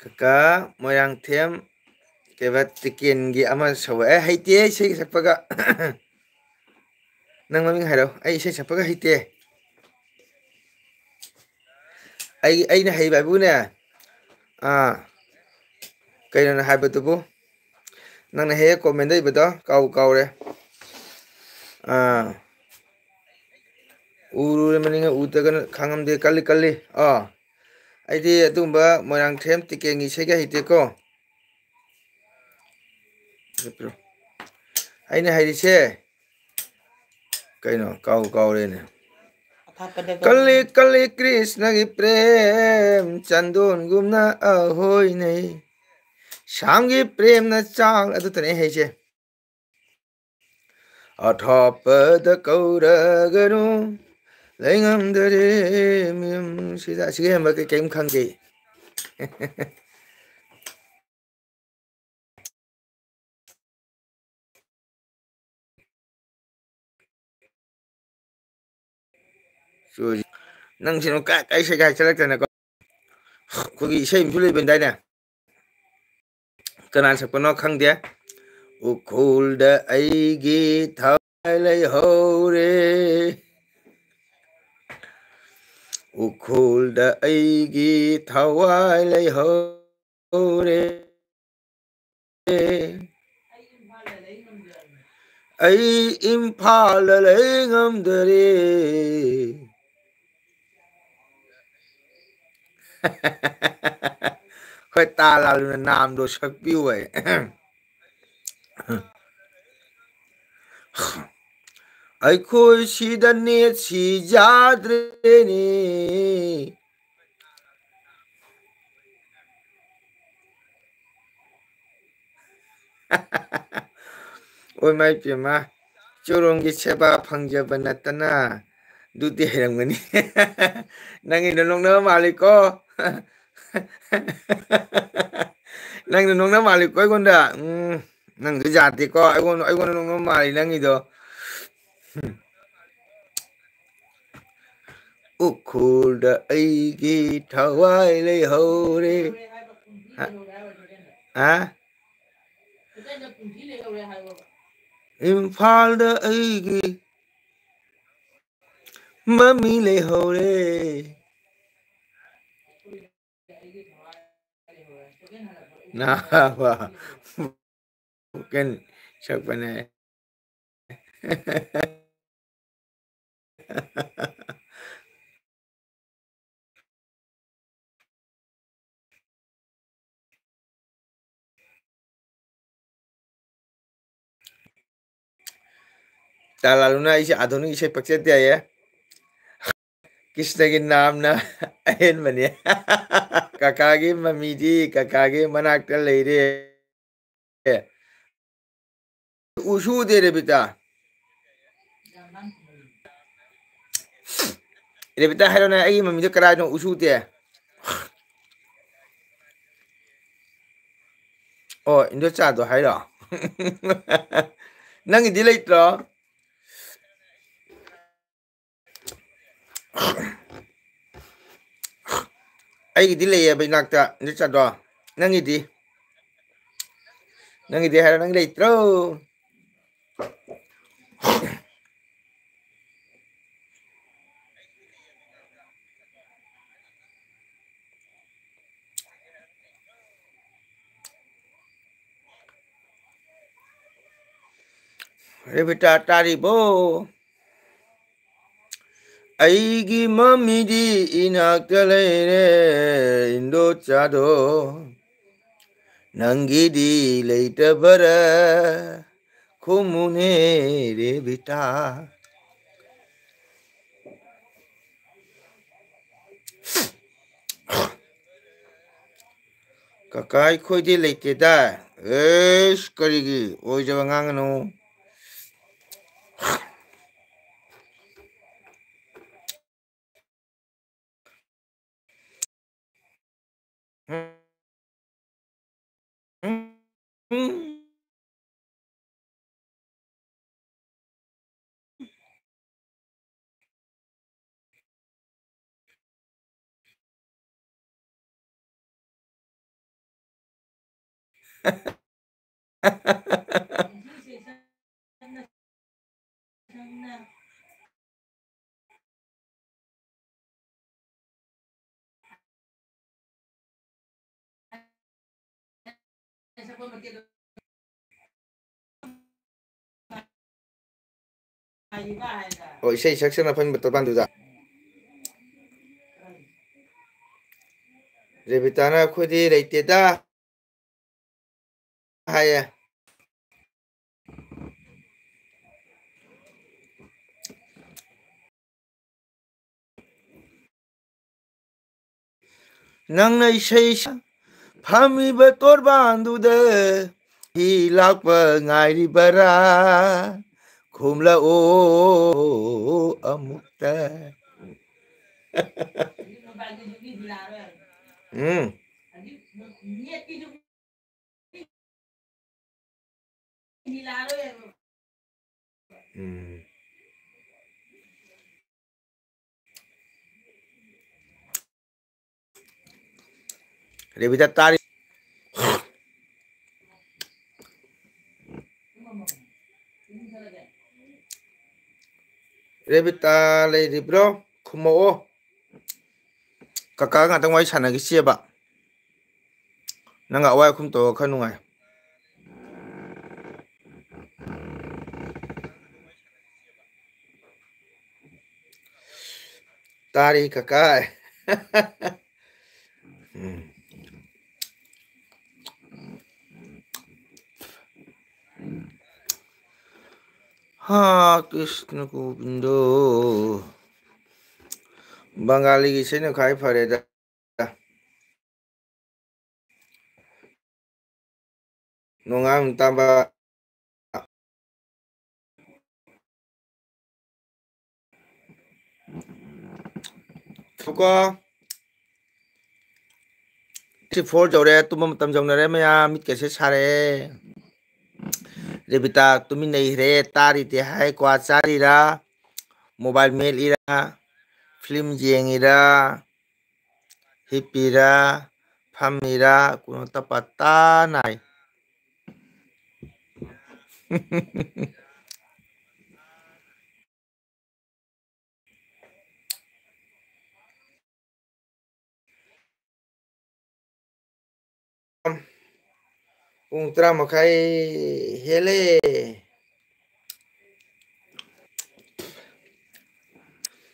ꯀꯀꯥ ꯃꯣꯏꯔꯥꯡꯊꯦꯝ ꯀꯩꯕ ꯇꯤꯀꯦꯟꯒꯤ ꯑꯃ ꯁꯧꯋꯦ꯫ ꯑꯦ, ꯍꯩꯇꯦ ꯏꯁꯩ ꯁꯛꯄꯒ꯫ ꯅꯪ ꯃꯃꯤꯡ ꯍꯥꯏꯔꯣ꯫ ꯑꯩ ꯏꯁꯩ ꯁꯛꯄꯒ ꯍꯩꯇꯦ꯫ ꯑꯩ, ꯑꯩꯅ ꯍꯩꯕ ꯍꯥꯏꯕꯨꯅꯦ, ꯑꯥ, ꯀꯩꯅꯣꯅ ꯍꯥꯏꯕꯗꯨꯕꯨ? ꯅꯪꯅ ꯍꯦꯛ ꯍꯦꯛ ꯀꯣꯃꯦꯟꯗ ꯏꯕꯗꯣ ꯀꯥꯎ ꯀꯥꯎꯔꯦ꯫ ꯑꯥ, ꯎꯔꯨꯔꯦ ꯃꯅꯤꯡ ꯎꯗ꯭ꯔꯒꯅ ꯈꯪꯉꯝꯗꯦ꯫ ꯀꯜꯂꯤ, ꯀꯜꯂꯤ꯫ ꯑꯥ, ꯑꯩꯗꯤ ꯑꯗꯨꯒꯨꯝꯕ ꯃꯣꯏꯔꯥꯡꯊꯦꯝ ꯇꯤꯀꯦꯟꯒꯤ ꯏꯁꯩꯒ ꯍꯩꯇꯦꯀꯣ꯫ ꯑꯩꯅ ꯍꯩꯔꯤꯁꯦ ꯀꯩꯅꯣ? ꯀꯥꯎ ꯀꯥꯎꯔꯦꯅꯦ꯫ ꯑꯊꯥꯞꯄꯗꯒ ꯀꯜꯂꯤ ꯀꯜꯂꯤ ꯀ꯭ꯔꯤꯁꯅꯒꯤ ꯄ꯭ꯔꯦꯝ, ꯆꯟꯗꯣꯟꯒꯨꯝꯅ ꯑꯍꯣꯏꯅꯩ, ꯁ꯭ꯌꯥꯝꯒꯤ ꯄ꯭ꯔꯦꯝꯅ ꯆꯥꯡ, ꯑꯗꯨꯇꯅꯦ ꯑꯩ ꯍꯩꯁꯦ꯫ ꯑꯊꯥꯞꯄꯗ ꯀꯧꯔꯒꯅꯨ, ꯂꯩꯉꯝꯗꯔꯦ ꯃꯌꯨꯝꯁꯤꯗ꯫ ꯑꯁꯤꯒꯤ ꯍꯦꯟꯕ ꯀꯩ-, ꯀꯩꯝ ꯈꯪꯗꯦ꯫ ꯆꯣꯏ-, ꯅꯪꯁꯤꯅ ꯀꯥꯏ ꯀꯥꯏ ꯁꯦꯒꯥꯏ ꯆꯠꯂꯛꯇꯅꯀꯣ꯫ ꯑꯩꯈꯣꯏꯒꯤ ꯏꯁꯩ ꯑꯃꯁꯨ ꯂꯩꯕꯅꯤꯗꯥꯏꯅꯦ? ꯀꯅꯥ ꯁꯛꯄꯅꯣ ꯈꯪꯗꯦ꯫ ꯎꯈ꯭ꯔꯨꯜꯗ ꯑꯩꯒꯤ ꯊꯋꯥꯏ ꯂꯩꯍꯧꯔꯦ꯫ ꯎꯈ꯭ꯔꯨꯜꯗ ꯑꯩꯒꯤ ꯊꯋꯥꯏ ꯂꯩꯍꯧꯔꯦ꯫ ꯑꯩ ꯏꯝꯐꯥꯜꯗ ꯂꯩ ꯉꯝꯗꯔꯦ꯫ ꯍꯣꯏ, ꯇꯥ ꯂꯥꯜꯂꯨꯅ ꯅꯥꯝꯗꯣ ꯁꯛꯄꯤꯌꯨ ꯍꯥꯏ꯫ ꯑꯩꯈꯣꯏ ꯁꯤꯗ ꯅꯦꯠꯁꯤ ꯌꯥꯗ꯭ꯔꯦꯅꯦ꯫ ꯑꯣꯏ ꯃꯥꯏ ꯄꯦꯝꯃ, ꯆꯣꯔꯣꯟꯒꯤ ꯁꯦꯕꯥ ꯐꯪꯖꯕ ꯅꯠꯇꯅ ꯑꯗꯨꯗꯤ ꯍꯩꯔꯝꯒꯅꯤ꯫ ꯅꯪꯒꯤꯗꯣ ꯅꯣꯛꯅꯕ ꯃꯥꯜꯂꯤꯀꯣ꯫ ꯅꯪꯗꯣ ꯅꯣꯛꯅꯕ ꯃꯥꯜꯂꯤꯀꯣ ꯑꯩꯉꯣꯟꯗ꯫ ꯎꯝ, ꯅꯪꯗꯣ ꯌꯥꯗꯦꯀꯣ꯫ ꯑꯩꯉꯣꯟꯗ, ꯑꯩꯉꯣꯟꯗ ꯅꯣꯛꯅꯕ ꯃꯥꯜꯂꯤ ꯅꯪꯒꯤꯗꯣ꯫ ꯎꯝ꯫ ꯎꯈ꯭ꯔꯨꯜꯗ ꯑꯩꯒꯤ ꯊꯋꯥꯏ ꯂꯩꯍꯧꯔꯦ꯫ ꯍꯥ? ꯍꯥ? ꯏꯝꯐꯥꯜꯗ ꯑꯩꯒꯤ ꯃꯃꯤ ꯂꯩꯍꯧꯔꯦ꯫ ꯅꯥꯕ꯫ ꯀꯩꯅꯣ ꯁꯛꯄꯅꯦ꯫ ꯇꯥ ꯂꯥꯂꯨꯅ ꯑꯩꯁꯦ ꯑꯥꯙꯨꯅꯤꯛ ꯏꯁꯩ ꯄꯛꯆꯗꯦ ꯍꯥꯏꯌꯦ꯫ ꯀ꯭ꯔꯤꯁꯅꯒꯤ ꯅꯥꯝꯅ ꯑꯍꯦꯟꯕꯅꯤ꯫ ꯀꯀꯥꯒꯤ ꯃꯃꯤꯗꯤ ꯀꯀꯥꯒꯤ ꯃꯅꯥꯛꯇ ꯂꯩꯔꯦ꯫ ꯎꯁꯨ ꯎꯗꯦ, ꯔꯦꯕꯤꯇꯥ꯫ ꯔꯦꯕꯤꯇꯥ, ꯍꯥꯏꯔꯣꯅꯦ, ꯑꯩꯒꯤ ꯃꯃꯤꯗꯣ ꯀꯔꯥꯏꯅꯣ? ꯎꯁꯨ ꯎꯗꯦ꯫ ꯑꯣ, ꯏꯟꯗꯣꯆꯥꯗꯣ ꯍꯥꯏꯔꯣ? ꯅꯪꯒꯤꯗꯤ ꯂꯩꯇ꯭ꯔꯣ? ꯑꯩꯒꯤꯗꯤ ꯂꯩꯌꯦꯕ ꯏꯅꯥꯛꯇ, ꯏꯟꯗꯣꯆꯥꯗꯣ꯫ ꯅꯪꯒꯤꯗꯤ? ꯅꯪꯒꯤꯗꯤ ꯍꯥꯏꯔꯣ, ꯅꯪꯒꯤ ꯂꯩꯇ꯭ꯔꯣ? ꯔꯦꯕꯤꯇꯥ, ꯇꯥꯔꯤꯕꯣ? ꯑꯩꯒꯤ ꯃꯃꯤꯗꯤ ꯏꯅꯥꯛꯇ ꯂꯩꯔꯦ, ꯏꯟꯗꯣꯆꯥꯗꯣ꯫ ꯅꯪꯒꯤꯗꯤ ꯂꯩꯇꯕꯔꯥ? ꯈꯨꯝꯃꯨꯅꯦ ꯔꯦꯕꯤꯇꯥ꯫ ꯀꯀꯥ, ꯑꯩꯈꯣꯏꯗꯤ ꯂꯩꯇꯦꯗ꯫ ꯑꯦꯁ, ꯀꯔꯤꯒꯤ ꯑꯣꯏꯗꯕ ꯉꯥꯡꯒꯅꯨ? ꯑꯣ, ꯏꯁꯩ ꯁꯛꯁꯤꯅ ꯐꯝꯃꯤꯕ ꯇꯣꯔꯕꯥꯟꯗꯨꯗ꯫ ꯔꯦꯕꯤꯇꯥꯅ ꯑꯩꯈꯣꯏꯗꯤ ꯂꯩꯇꯦꯗ ꯍꯥꯏꯌꯦ꯫ ꯅꯪꯅ ꯏꯁꯩ ꯁꯛ-, ꯐꯝꯃꯤꯕ ꯇꯣꯔꯕꯥꯟꯗꯨꯗ ꯍꯤ ꯂꯥꯛꯄ ꯉꯥꯏꯔꯤꯕꯔꯥ? ꯈꯨꯝꯂꯛꯑꯣ ꯑꯃꯨꯛꯇ꯫ ꯎꯝ꯫ ꯎꯝ꯫ ꯔꯦꯕꯤꯇꯥ ꯇꯥꯔꯤ꯫ ꯔꯦꯕꯤꯇꯥ ꯂꯩꯔꯤꯕ꯭ꯔꯣ? ꯈꯨꯝꯃꯛꯑꯣ꯫ ꯀꯀꯥ ꯉꯥꯛꯇꯪ ꯋꯥꯔꯤ ꯁꯥꯟꯅꯈꯤꯁꯦꯕ꯫ ꯅꯪꯒ ꯑꯋꯥꯏ ꯑꯈꯨꯝ ꯇꯧꯔꯒ ꯈꯔ ꯅꯨꯡꯉꯥꯏ꯫ ꯇꯥꯔꯤ ꯀꯀꯥꯏ꯫ ꯎꯝ꯫ ꯍꯥ, ꯀ꯭ꯔꯤꯁꯅ ꯒꯣꯕꯤꯟꯗꯣ꯫ ꯕꯪꯒꯥꯂꯤꯒꯤ ꯏꯁꯩꯅ ꯈ꯭ꯋꯥꯏ ꯐꯔꯦꯗ꯫ ꯅꯣꯡꯉꯥꯝ ꯇꯥꯕ꯫ ꯊꯨꯀꯣ꯫ ꯁꯤ ꯐꯣꯔ ꯌꯧꯔꯦ, ꯇꯨꯝꯕ ꯃꯇꯝ ꯌꯧꯅꯔꯦ ꯃꯌꯥꯝ, ꯃꯤꯠꯀꯁꯦ ꯁꯥꯔꯛꯑꯦ꯫ ꯔꯦꯕꯤꯇꯥ ꯇꯨꯃꯤꯟ ꯂꯩꯈ꯭ꯔꯦ, ꯇꯥꯔꯤꯗꯦ ꯍꯥꯏ, ꯀ꯭ꯋꯥ ꯆꯥꯔꯤꯔꯥ, ꯃꯣꯕꯥꯏꯜ ꯃꯦꯠꯂꯤꯔꯥ, ꯐꯤꯂꯝ ꯌꯦꯡꯉꯤꯔꯥ, ꯍꯤꯞꯄꯤꯔꯥ, ꯐꯝꯃꯤꯔꯥ, ꯀꯩꯅꯣ ꯇꯞꯄ ꯇꯥ ꯅꯥꯏ꯫ ꯄꯨꯡ ꯇꯔꯥ ꯃꯈꯥꯏ ꯍꯦꯜꯂꯦ꯫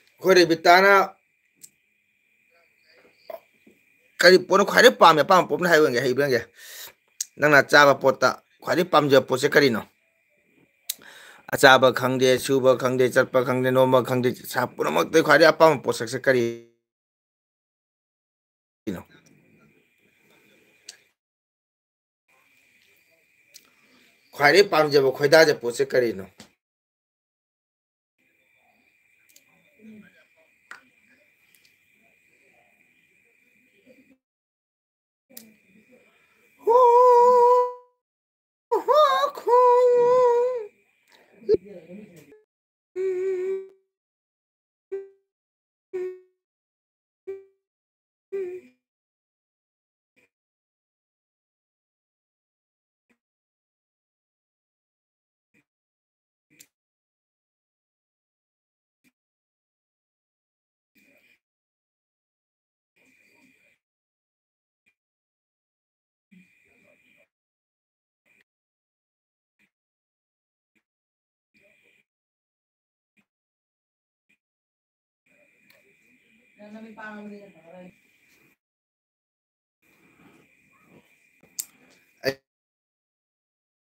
ꯑꯩꯈꯣꯏ ꯔꯦꯕꯤꯇꯥꯅ ꯀꯔꯤ ꯄꯣꯠꯅꯣ ꯈ꯭ꯋꯥꯏꯗꯩ ꯄꯥꯝꯃꯦ? ꯑꯄꯥꯝꯕ ꯄꯣꯠꯅ ꯍꯥꯏꯌꯨ ꯌꯦꯡꯒꯦ, ꯍꯩꯕ꯭ꯔꯥ ꯌꯦꯡꯒꯦ꯫ ꯅꯪꯅ ꯆꯥꯕ ꯄꯣꯠꯇ ꯈ꯭ꯋꯥꯏꯗꯩ ꯄꯥꯝꯖꯕ ꯄꯣꯠꯁꯦ ꯀꯔꯤꯅꯣ? ꯑꯆꯥꯕ ꯈꯪꯗꯦ, ꯁꯨꯕ ꯈꯪꯗꯦ, ꯆꯠꯄ ꯈꯪꯗꯦ, ꯅꯣꯝꯕ ꯈꯪꯗꯦ, ꯁꯥ ꯄꯨꯝꯅꯃꯛꯇ ꯈ꯭ꯋꯥꯏꯗꯩ ꯑꯄꯥꯝꯕ ꯄꯣꯠꯁꯛꯁꯦ ꯀꯔꯤꯅꯣ? ꯈ꯭ꯋꯥꯏꯗꯩ ꯄꯥꯝꯖꯕ ꯈꯣꯏꯗꯥꯖꯕ ꯄꯣꯠꯁꯦ ꯀꯔꯤꯅꯣ?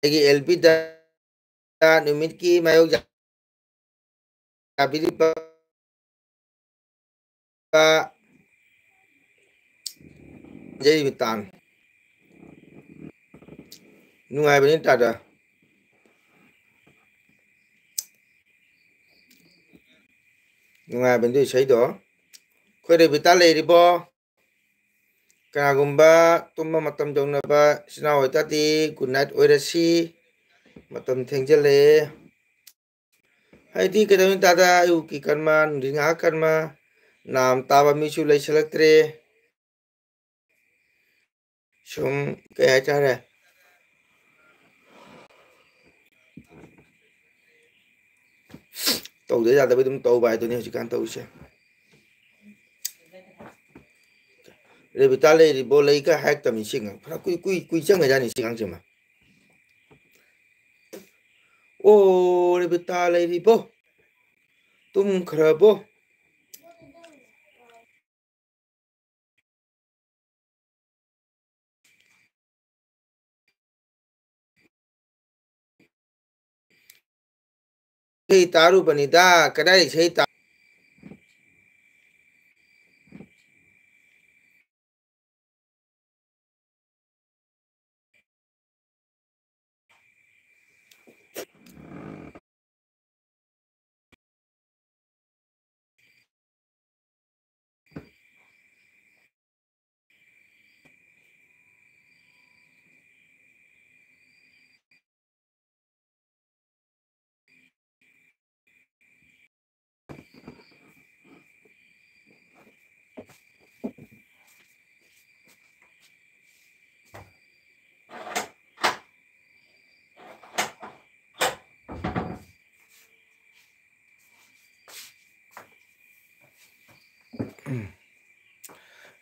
ꯑꯩꯒꯤ ꯑꯦꯜ ꯄꯤꯗ ꯅꯨꯃꯤꯠꯀꯤ ꯃꯥꯌꯣꯛ ꯌꯥꯕꯤꯔꯤꯕ ꯌꯩꯔꯤꯕ ꯇꯥꯡ ꯅꯨꯡꯉꯥꯏꯕꯅꯤ ꯇꯥꯗ꯫ ꯅꯨꯡꯉꯥꯏꯕꯅꯤ ꯏꯁꯩꯗꯣ꯫ ꯑꯩꯈꯣꯏ ꯔꯦꯕꯤꯇꯥ ꯂꯩꯔꯤꯕꯣ? ꯀꯅꯥꯒꯨꯝꯕ ꯇꯨꯝꯕ ꯃꯇꯝ ꯌꯧꯅꯕ ꯏꯆꯤꯟ ꯏꯅꯥꯎ ꯑꯣꯏꯇꯥꯔꯗꯤ good night ꯑꯣꯏꯔꯁꯤ꯫ ꯃꯇꯝ ꯊꯦꯡꯖꯤꯜꯂꯛꯑꯦ꯫ ꯍꯥꯏꯗꯤ ꯀꯩꯗꯧꯅꯤ ꯇꯥꯗ, ꯑꯌꯨꯛꯀꯤ ꯀꯔꯃ, ꯅꯨꯡꯊꯤꯟ ꯉꯥꯏꯍꯥꯛ ꯀꯔꯃ, ꯅꯥꯝ ꯇꯥꯕ ꯃꯤꯁꯨ ꯂꯩꯁꯤꯜꯂꯛꯇ꯭ꯔꯦ꯫ ꯁꯨꯝ ꯀꯩ ꯍꯥꯏꯇꯥꯔꯦ, ꯇꯧꯗ ꯌꯥꯗꯕ ꯑꯗꯨꯝ ꯇꯧꯕ ꯍꯥꯏꯗꯨꯅꯤ ꯍꯧꯖꯤꯛꯀꯥꯟ ꯇꯧꯔꯤꯁꯦ꯫ ꯔꯦꯕꯤꯇꯥ ꯂꯩꯔꯤꯕꯣ? ꯂꯩꯒ ꯍꯥꯏꯔꯛꯇꯕꯅꯤ ꯁꯤ ꯑꯉꯥꯡ꯫ ꯐꯅ ꯀꯨꯏ, ꯀꯨꯏ, ꯀꯨꯏ ꯆꯪꯉꯖꯥꯠꯅꯤ ꯁꯤ ꯑꯉꯥꯡꯁꯤꯃ꯫ ꯑꯣ, ꯔꯦꯕꯤꯇꯥ ꯂꯩꯔꯤꯕꯣ? ꯇꯨꯝꯈ꯭ꯔꯕꯣ? ꯏꯁꯩ ꯇꯥꯔꯨꯕꯅꯤꯗ, ꯀꯗꯥꯏ ꯏꯁꯩ ꯇꯥ-,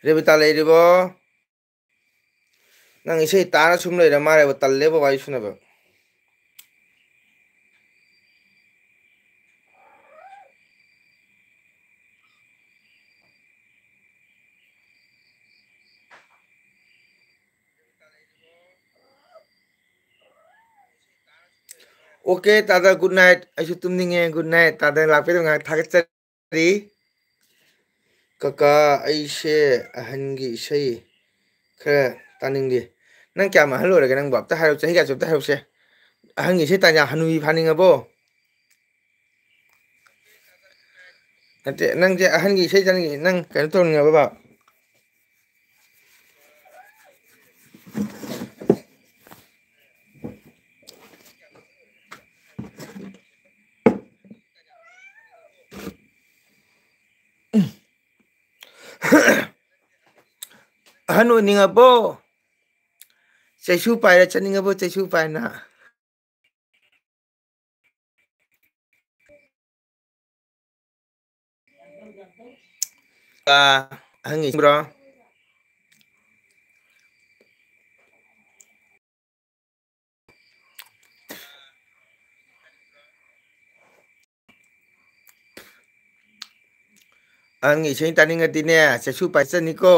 ꯔꯦꯕꯤꯇꯥ ꯂꯩꯔꯤꯕꯣ? ꯅꯪ ꯏꯁꯩ ꯇꯥꯔ ꯁꯨꯝ ꯂꯩꯔ ꯃꯥꯜꯂꯦꯕ, ꯇꯜꯂꯦꯕ ꯋꯥꯔꯤ ꯁꯨꯅꯕ꯫ Okay, ꯇꯥꯗ, good night꯫ ꯑꯩꯁꯨ ꯇꯨꯝꯅꯤꯡꯉꯦ꯫ Good night꯫ ꯇꯥꯗ ꯂꯥꯛꯄꯤꯗꯕ ꯉꯥꯏꯍꯥꯛ ꯊꯥꯒꯠꯆꯔꯤ꯫ ꯀꯀꯥ, ꯑꯩꯁꯦ ꯑꯍꯟꯒꯤ ꯏꯁꯩ ꯈꯔ ꯇꯥꯅꯤꯡꯉꯦ꯫ ꯅꯪ ꯀꯌꯥꯝ ꯑꯍꯜ ꯑꯣꯏꯔꯒꯦ ꯅꯪꯕꯣ? ꯑꯝꯇ ꯍꯥꯏꯔꯛꯎꯁꯦ, ꯆꯍꯤ ꯀꯌꯥ ꯁꯨꯔꯦ ꯑꯝꯇ ꯍꯥꯏꯔꯛꯎꯁꯦ꯫ ꯑꯍꯟꯒꯤ ꯏꯁꯩ ꯇꯥꯅꯤꯡꯉꯦ, ꯍꯅꯨꯕꯤ ꯐꯥꯅꯤꯡꯉꯕꯣ? ꯅꯠꯇꯦ, ꯅꯪꯁꯦ ꯑꯍꯟꯒꯤ ꯏꯁꯩ ꯇꯥꯅꯤꯡꯉꯦ, ꯅꯪ ꯀꯩꯅꯣ ꯇꯧꯅꯤꯡꯉꯕꯕ? ꯑꯍꯟ ꯑꯣꯏꯅꯤꯡꯉꯕꯣ? ꯆꯩꯁꯨ ꯄꯥꯏꯔ ꯆꯠꯅꯤꯡꯉꯕꯣ? ꯆꯩꯁꯨ ꯄꯥꯏꯅ? ꯑꯥ, ꯍꯪꯉꯤꯕ꯭ꯔꯣ? ꯑꯍꯟꯒꯤ ꯏꯁꯩ ꯇꯥꯅꯤꯡꯉꯗꯤꯅꯦ, ꯆꯩꯁꯨ ꯄꯥꯏꯆꯅꯤꯀꯣ꯫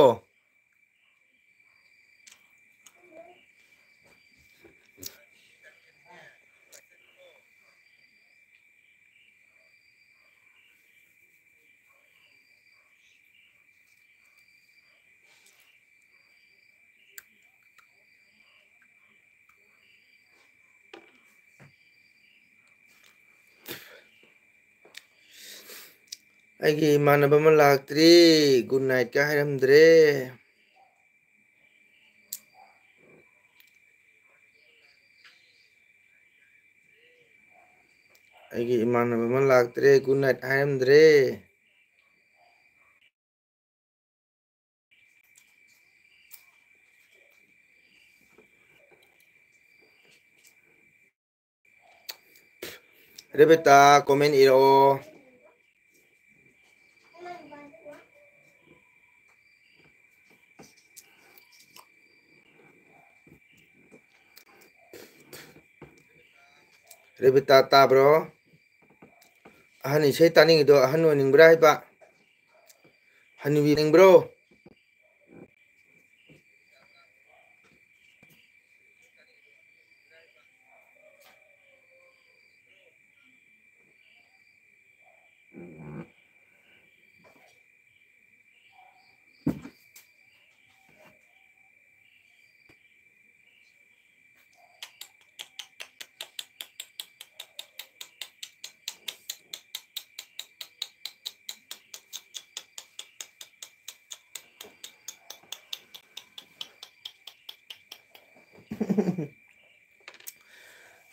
ꯑꯩꯒꯤ ꯏꯃꯥꯟꯅꯕ ꯑꯃ ꯂꯥꯛꯇ꯭ꯔꯤ, good night ꯀ ꯍꯥꯏꯔꯝꯗ꯭ꯔꯦ꯫ ꯑꯩꯒꯤ ꯏꯃꯥꯟꯅꯕ ꯑꯃ ꯂꯥꯛꯇ꯭ꯔꯦ, good night ꯍꯥꯏꯔꯝꯗ꯭ꯔꯦ꯫ ꯔꯦꯕꯦꯇꯥ, comment ꯏꯔꯛꯑꯣ꯫ ꯔꯦꯕꯤꯇꯥ, ꯇꯥꯕ꯭ꯔꯣ? ꯑꯍꯟ ꯏꯁꯩ ꯇꯥꯅꯤꯡꯉꯤꯗꯣ ꯑꯍꯟ ꯑꯣꯏꯅꯤꯡꯕ꯭ꯔꯥ ꯍꯥꯏꯕ? ꯍꯅꯨꯕꯤ ꯅꯤꯡꯕ꯭ꯔꯣ?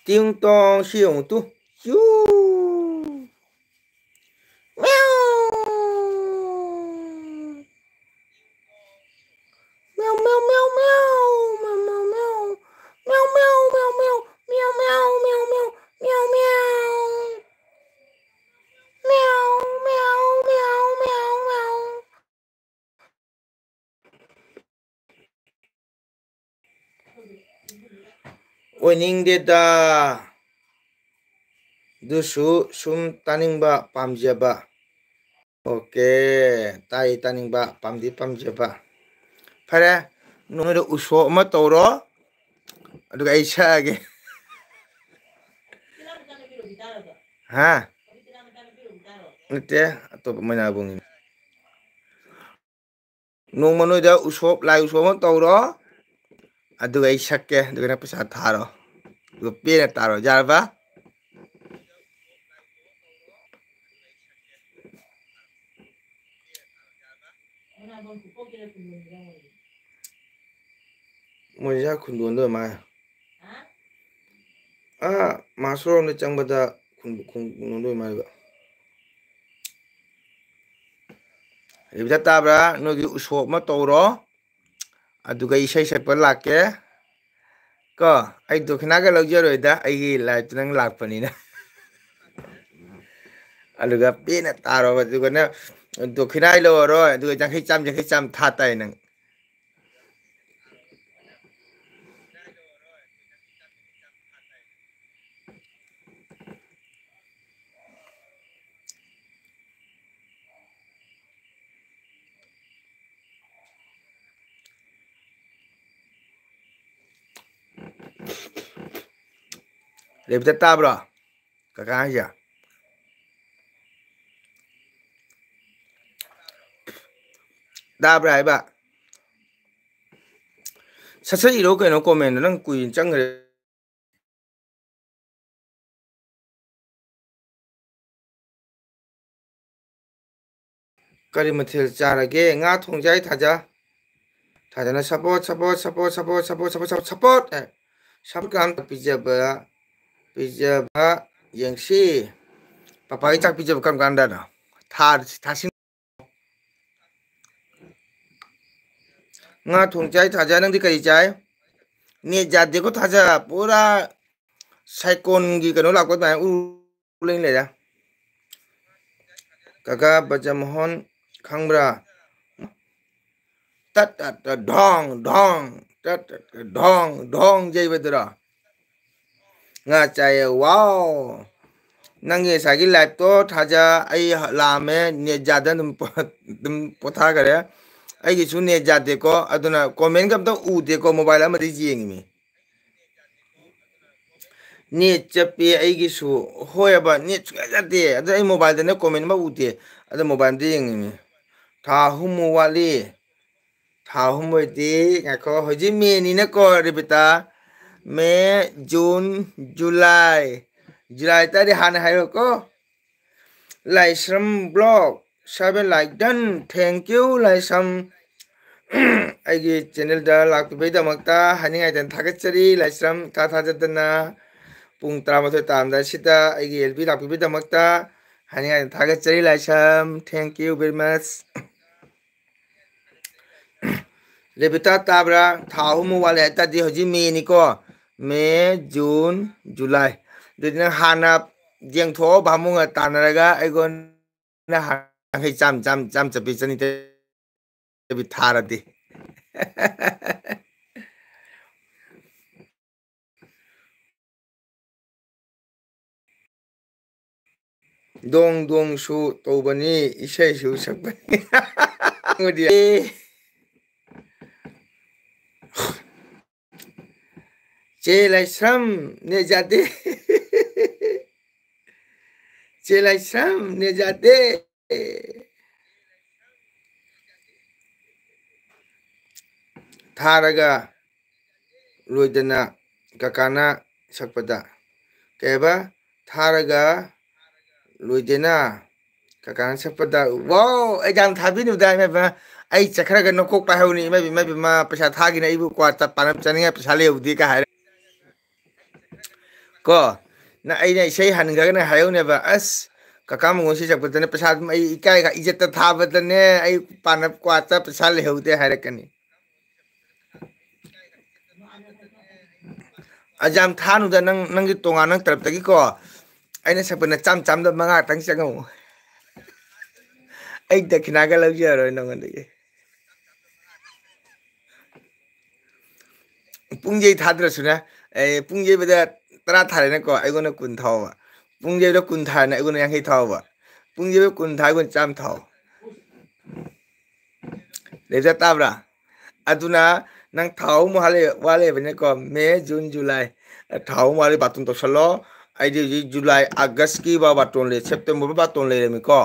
ꯇꯤꯡ ꯇꯣꯡ ꯁꯤ ꯌꯦꯡꯉꯨ ꯇꯨ꯫ ꯆꯨ꯫ ꯃꯤꯌꯥꯎ꯫ ꯃꯤꯌꯥꯎ, ꯃꯤꯌꯥꯎ, ꯃꯤꯌꯥꯎ, ꯃꯤꯌꯥꯎ꯫ ꯃꯤꯌꯥꯎ, ꯃꯤꯌꯥꯎ, ꯃꯤꯌꯥꯎ, ꯃꯤꯌꯥꯎ꯫ ꯃꯤꯌꯥꯎ, ꯃꯤꯌꯥꯎ, ꯃꯤꯌꯥꯎ, ꯃꯤꯌꯥꯎ꯫ ꯃꯤꯌꯥꯎ, ꯃꯤꯌꯥꯎ꯫ ꯃꯤꯌꯥꯎ, ꯃꯤꯌꯥꯎ, ꯃꯤꯌꯥꯎ, ꯃꯤꯌꯥꯎ, ꯃꯤꯌꯥꯎ꯫ ꯑꯣꯏꯅꯤꯡꯗꯦꯗ꯫ ꯑꯗꯨꯁꯨ ꯁꯨꯝ ꯇꯥꯅꯤꯡꯕ ꯄꯥꯝꯖꯕ꯫ ꯑꯣꯀꯦ, ꯇꯥꯏ ꯇꯥꯅꯤꯡꯕ, ꯄꯥꯝꯗꯤ ꯄꯥꯝꯖꯕ꯫ ꯐꯔꯦ, ꯅꯣꯏꯗ ꯎꯁꯣꯞ ꯑꯃ ꯇꯧꯔꯣ, ꯑꯗꯨꯒ ꯑꯩ ꯁꯛꯑꯒꯦ꯫ ꯍꯥ? ꯅꯠꯇꯦ, ꯑꯇꯣꯞꯄ ꯃꯣꯏꯅꯥꯕꯨꯡꯒꯤꯅꯤ꯫ ꯅꯣꯡꯃ ꯅꯣꯏꯗ ꯎꯁꯣꯞ, ꯂꯥꯏ ꯎꯁꯣꯞ ꯑꯃ ꯇꯧꯔꯣ, ꯑꯗꯨꯒ ꯑꯩ ꯁꯛꯀꯦ, ꯑꯗꯨꯒ ꯅꯪ ꯄꯩꯁꯥ ꯊꯥꯔꯣ, ꯑꯗꯨꯒ ꯄꯦꯟꯅ ꯇꯥꯔꯣ, ꯌꯥꯔꯕ? ꯃꯣꯏꯁꯥ ꯈꯨꯟꯗꯣꯟꯗ ꯑꯣꯏ ꯃꯥꯜꯂꯦ꯫ ꯑꯥ, ꯃꯥꯁꯣꯔꯣꯝꯗ ꯆꯪꯕꯗ ꯈꯨꯟ-, ꯈꯨꯟꯗꯣꯟꯗ ꯑꯣꯏ ꯃꯥꯜꯂꯦꯕ꯫ ꯔꯦꯕꯤꯀꯥ ꯇꯥꯕ꯭ꯔꯥ? ꯅꯣꯏꯒꯤ ꯎꯁꯣꯞ ꯑꯃ ꯇꯧꯔꯣ, ꯑꯗꯨꯒ ꯏꯁꯩ ꯁꯛꯄ ꯂꯥꯛꯀꯦ꯫ ꯀꯣ, ꯑꯩ ꯗꯣꯈꯤꯅꯥꯒ ꯂꯧꯖꯔꯣꯏꯗ, ꯑꯩꯒꯤ ꯂꯥꯏꯐꯇ ꯅꯪ ꯂꯥꯛꯄꯅꯤꯅ꯫ ꯑꯗꯨꯒ ꯄꯦꯟꯅ ꯇꯥꯔꯣꯕ, ꯑꯗꯨꯒ ꯅꯪ ꯗꯣꯈꯤꯅꯥ ꯑꯩ ꯂꯧꯔꯔꯣꯏ, ꯑꯗꯨꯒ ꯌꯥꯡꯈꯩ ꯆꯥꯝ, ꯌꯥꯡꯈꯩ ꯆꯥꯝ ꯊꯥ ꯇꯥꯏ ꯅꯪ꯫ ꯔꯦꯕꯤꯀꯥ ꯇꯥꯕ꯭ꯔꯣ? ꯀꯀꯥ ꯍꯥꯏꯁꯦ꯫ ꯇꯥꯕ꯭ꯔꯥ ꯍꯥꯏꯕ? ꯁꯠ ꯁꯠ ꯏꯔꯣ ꯀꯩꯅꯣ comment ꯗꯣ, ꯅꯪ ꯀꯨꯏꯅ ꯆꯪꯈ꯭ꯔꯦ꯫ ꯀꯔꯤ ꯃꯊꯦꯜ ꯆꯥꯔꯒꯦ? ꯉꯥ ꯊꯣꯡ ꯆꯥꯏ, ꯊꯥꯖ꯫ ꯐꯖꯅ support, support, support, support, support, support, support, support, ꯑꯦ, support ꯀꯔꯝ ꯄꯤꯖꯕ, ꯄꯤꯖꯕ ꯌꯦꯡꯁꯤ꯫ ꯄꯄꯥꯒꯤ ꯆꯥꯛ ꯄꯤꯖꯕ ꯀꯔꯝ ꯀꯥꯟꯗꯅꯣ? ꯊꯥ, ꯊꯥꯁꯤꯡ ꯉꯥ ꯊꯣꯡ ꯆꯥꯏ ꯊꯥꯖ, ꯅꯪꯗꯤ ꯀꯔꯤ ꯆꯥꯏ? ꯅꯦꯠ ꯌꯥꯗꯦꯀꯣ ꯊꯥꯖ, ꯄꯨꯔꯥ ꯁꯥꯏꯀꯣꯟꯒꯤ ꯀꯩꯅꯣ ꯂꯥꯛꯄ ꯑꯗꯨꯃꯥꯏꯅ ꯎ ꯂꯩ ꯂꯩꯔꯦ꯫ ꯀꯀꯥ ꯕꯖꯃꯣꯍꯟ ꯈꯪꯕ꯭ꯔꯥ? ꯇꯠ ꯇꯠ ꯇꯠ ꯙꯣꯡ ꯙꯣꯡ, ꯇꯠ ꯇꯠ ꯇꯠ ꯙꯣꯡ ꯙꯣꯡ ꯌꯩꯕꯗꯨꯔꯣ? ꯉꯥ ꯆꯥꯏꯌꯦ, ꯋꯥꯎ꯫ ꯅꯪꯒꯤ ꯉꯁꯥꯏꯒꯤ live ꯇꯣ ꯊꯥꯖ, ꯑꯩ ꯂꯥꯝꯃꯦ, ꯅꯦꯠ ꯌꯥꯗꯅ ꯑꯗꯨꯝ ꯄꯣ-, ꯑꯗꯨꯝ ꯄꯣꯊꯥꯈꯔꯦ꯫ ꯑꯩꯒꯤꯁꯨ ꯅꯦꯠ ꯌꯥꯗꯦꯀꯣ, ꯑꯗꯨꯅ comment ꯒ ꯑꯝꯇ ꯎꯗꯦꯀꯣ, mobile ꯑꯃꯗꯤ ꯌꯦꯡꯉꯤꯃꯤ꯫ ꯅꯦꯠ ꯆꯞꯄꯦ ꯑꯩꯒꯤꯁꯨ꯫ ꯍꯣꯏꯑꯕ, ꯅꯦꯠ ꯁꯨꯡꯌꯥ ꯌꯥꯗꯦ꯫ ꯑꯗ ꯑꯩ mobile ꯗꯅ comment ꯑꯃ ꯎꯗꯦ꯫ ꯑꯗ mobile ꯗ ꯌꯦꯡꯉꯤꯃꯤ꯫ ꯊꯥ ꯑꯍꯨꯝꯃꯨꯛ ꯋꯥꯠꯂꯤ꯫ ꯊꯥ ꯑꯍꯨꯝ ꯑꯣꯏꯗꯤ, ꯉꯥꯏꯈꯣ, ꯍꯧꯖꯤꯛ ꯃꯦꯅꯤꯅꯀꯣ, ꯔꯦꯕꯤꯇꯥ꯫ ꯃꯦ, ꯖꯨꯟ, ꯖꯨꯂꯥꯏ꯫ ꯖꯨꯂꯥꯏ ꯇꯥꯔꯗꯤ ꯍꯥꯟꯅ ꯍꯥꯏꯔꯣꯀꯣ꯫ ꯂꯥꯏꯁ꯭ꯔꯝ vlog seven like done, thank you ꯂꯥꯏꯁ꯭ꯔꯝ꯫ ꯑꯩꯒꯤ channel ꯗ ꯂꯥꯛꯄꯤꯕꯒꯤꯗꯃꯛꯇ ꯍꯥꯏꯅꯤꯡꯉꯥꯏꯗꯅ ꯊꯥꯒꯠꯆꯔꯤ ꯂꯥꯏꯁ꯭ꯔꯝ, ꯏꯊꯥ ꯊꯥꯖꯗꯅ꯫ ꯄꯨꯡ ꯇꯔꯥꯃꯥꯊꯣꯏ ꯇꯥꯔꯝꯗꯥꯏꯁꯤꯗ ꯑꯩꯒꯤ L B ꯂꯥꯛꯄꯤꯕꯒꯤꯗꯃꯛꯇ ꯍꯥꯏꯅꯤꯡꯉꯥꯏꯗꯅ ꯊꯥꯒꯠꯆꯔꯤ ꯂꯥꯏꯁ꯭ꯔꯝ, thank you very much꯫ ꯔꯦꯕꯤꯇꯥ ꯇꯥꯕ꯭ꯔꯥ? ꯊꯥ ꯑꯍꯨꯝꯃꯨꯛ ꯋꯥꯠꯂꯦ ꯍꯥꯏ ꯇꯥꯔꯗꯤ ꯍꯧꯖꯤꯛ ꯃꯦꯅꯤꯀꯣ꯫ ꯃꯦ, ꯖꯨꯟ, ꯖꯨꯂꯥꯏ꯫ ꯑꯗꯨꯗꯤ ꯅꯪ ꯍꯥꯟꯅ ꯌꯦꯡꯊꯣꯛꯑꯣ, ꯚꯥꯃꯨꯡꯒ ꯇꯥꯟꯅꯔꯒ ꯑꯩꯉꯣꯟꯗ ꯍꯥꯟꯅ ꯌꯥꯡꯈꯩ, ꯆꯥꯝ, ꯆꯥꯝ, ꯆꯥꯝ ꯆꯠꯄꯤ, ꯆꯅꯤ ꯆꯠꯄꯤ ꯊꯥꯔꯗꯤ꯫ ꯗꯣꯡ ꯗꯣꯡꯁꯨ ꯇꯧꯕꯅꯤ, ꯏꯁꯩꯁꯨ ꯁꯛꯄꯅꯤ꯫ ꯑꯃꯗꯤ, ꯑꯦ, ꯆꯦ ꯂꯥꯏꯁ꯭ꯔꯝ, ꯅꯦꯠ ꯌꯥꯗꯦ꯫ ꯆꯦ ꯂꯥꯏꯁ꯭ꯔꯝ, ꯅꯦꯠ ꯌꯥꯗꯦ꯫ ꯊꯥꯔꯒ ꯂꯣꯏꯗꯅ ꯀꯀꯥꯅ ꯁꯛꯄꯗ꯫ ꯀꯩ ꯍꯥꯏꯕ? ꯊꯥꯔꯒ ꯂꯣꯏꯗꯅ ꯀꯀꯥꯅ ꯁꯛꯄꯗ꯫ ꯋꯥꯎ! ꯑꯩ ꯌꯥꯝ ꯊꯥꯕꯤꯅꯨꯗ, ꯏꯃꯥ ꯏꯕꯦꯝꯃ꯫ ꯑꯩ ꯆꯠꯈ꯭ꯔꯒ ꯅꯀꯣꯛ ꯄꯥꯏꯍꯧꯅꯤ, ꯏꯃꯥ ꯏꯕꯦꯝꯃ, ꯏꯃꯥ ꯏꯕꯦꯝꯃ, ꯄꯩꯁꯥ ꯊꯥꯒꯤꯅ ꯑꯩꯕꯨ ꯀ꯭ꯋꯥ ꯆꯠ-, ꯄꯥꯅ ꯆꯥꯅꯤꯡꯉꯥꯏ ꯄꯩꯁꯥ ꯂꯩꯍꯧꯗꯦ ꯀꯥꯏ ꯍꯥꯏꯔꯦ꯫ ꯀꯣ, ꯅꯪ ꯑꯩꯅ ꯏꯁꯩ ꯍꯟꯈ꯭ꯔꯒꯅ ꯍꯥꯏꯍꯧꯅꯦꯕ, "ꯑꯁ, ꯀꯀꯥ ꯃꯉꯣꯟ ꯁꯤ ꯆꯠꯄꯗꯅꯦ ꯄꯩꯁꯥ ꯑꯗꯨꯝ ꯑꯩ ꯏꯀꯥꯏꯒ ꯏꯖꯠꯇ ꯊꯥꯕꯗꯅꯦ ꯑꯩ ꯄꯥꯅ ꯀ꯭ꯋꯥ ꯆꯠ ꯄꯩꯁꯥ ꯂꯩꯍꯧꯗꯦ" ꯍꯥꯏꯔꯛꯀꯅꯤ꯫ ꯑꯁ, ꯌꯥꯝ ꯊꯥꯅꯨꯗ, ꯅꯪ, ꯅꯪꯒꯤ ꯇꯣꯉꯥꯟ ꯅꯪ ꯇꯔꯞꯇꯒꯤꯀꯣ꯫ ꯑꯩꯅ ꯁꯛꯄꯅ ꯆꯥꯝ ꯆꯥꯝꯗ ꯃꯉꯥꯇꯪ ꯆꯪꯉꯝꯃꯨ꯫ ꯑꯩ ꯗꯈꯤꯅꯥꯒ ꯂꯧꯖꯔꯣꯏ ꯅꯉꯣꯟꯗꯒꯤ꯫ ꯄꯨꯡ ꯌꯩ ꯊꯥꯗ꯭ꯔꯁꯨꯅꯦ, ꯑꯦ, ꯄꯨꯡ ꯌꯩꯕꯗ ꯇꯔꯥ ꯊꯥꯔꯦꯅꯀꯣ, ꯑꯩꯉꯣꯟꯗ ꯀꯨꯟ ꯊꯥꯎꯕ꯫ ꯄꯨꯡ ꯌꯩꯕꯗ ꯀꯨꯟ ꯊꯥꯔꯦꯅ ꯑꯩꯉꯣꯟꯗ ꯌꯥꯡꯈꯩ ꯊꯥꯎꯕ꯫ ꯄꯨꯡ ꯌꯩꯕꯗ ꯀꯨꯟ ꯊꯥ, ꯑꯩꯉꯣꯟꯗ ꯆꯥꯝ ꯊꯥꯎ꯫ ꯂꯦꯞꯆ ꯇꯥꯕ꯭ꯔꯥ? ꯑꯗꯨꯅ ꯅꯪ ꯊꯥ ꯑꯍꯨꯝ ꯋꯥꯠꯂꯦ-, ꯋꯥꯠꯂꯦꯕꯅꯦꯀꯣ, ꯃꯦ, ꯖꯨꯟ, ꯖꯨꯂꯥꯏ, ꯊꯥ ꯑꯍꯨꯝ ꯋꯥꯠꯂꯤ, ꯕꯥꯇꯣꯟ ꯇꯧꯁꯜꯂꯣ꯫ ꯑꯩꯗꯤ ꯍꯧꯖꯤꯛ ꯖꯨꯂꯥꯏ, ꯑꯥꯒꯁꯀꯤ ꯕꯥ-, ꯕꯥꯇꯣꯟ ꯂꯩ, ꯁꯦꯞꯇꯦꯝꯕꯔ ꯕꯥꯇꯣꯟ ꯂꯩꯔꯝꯃꯤꯀꯣ꯫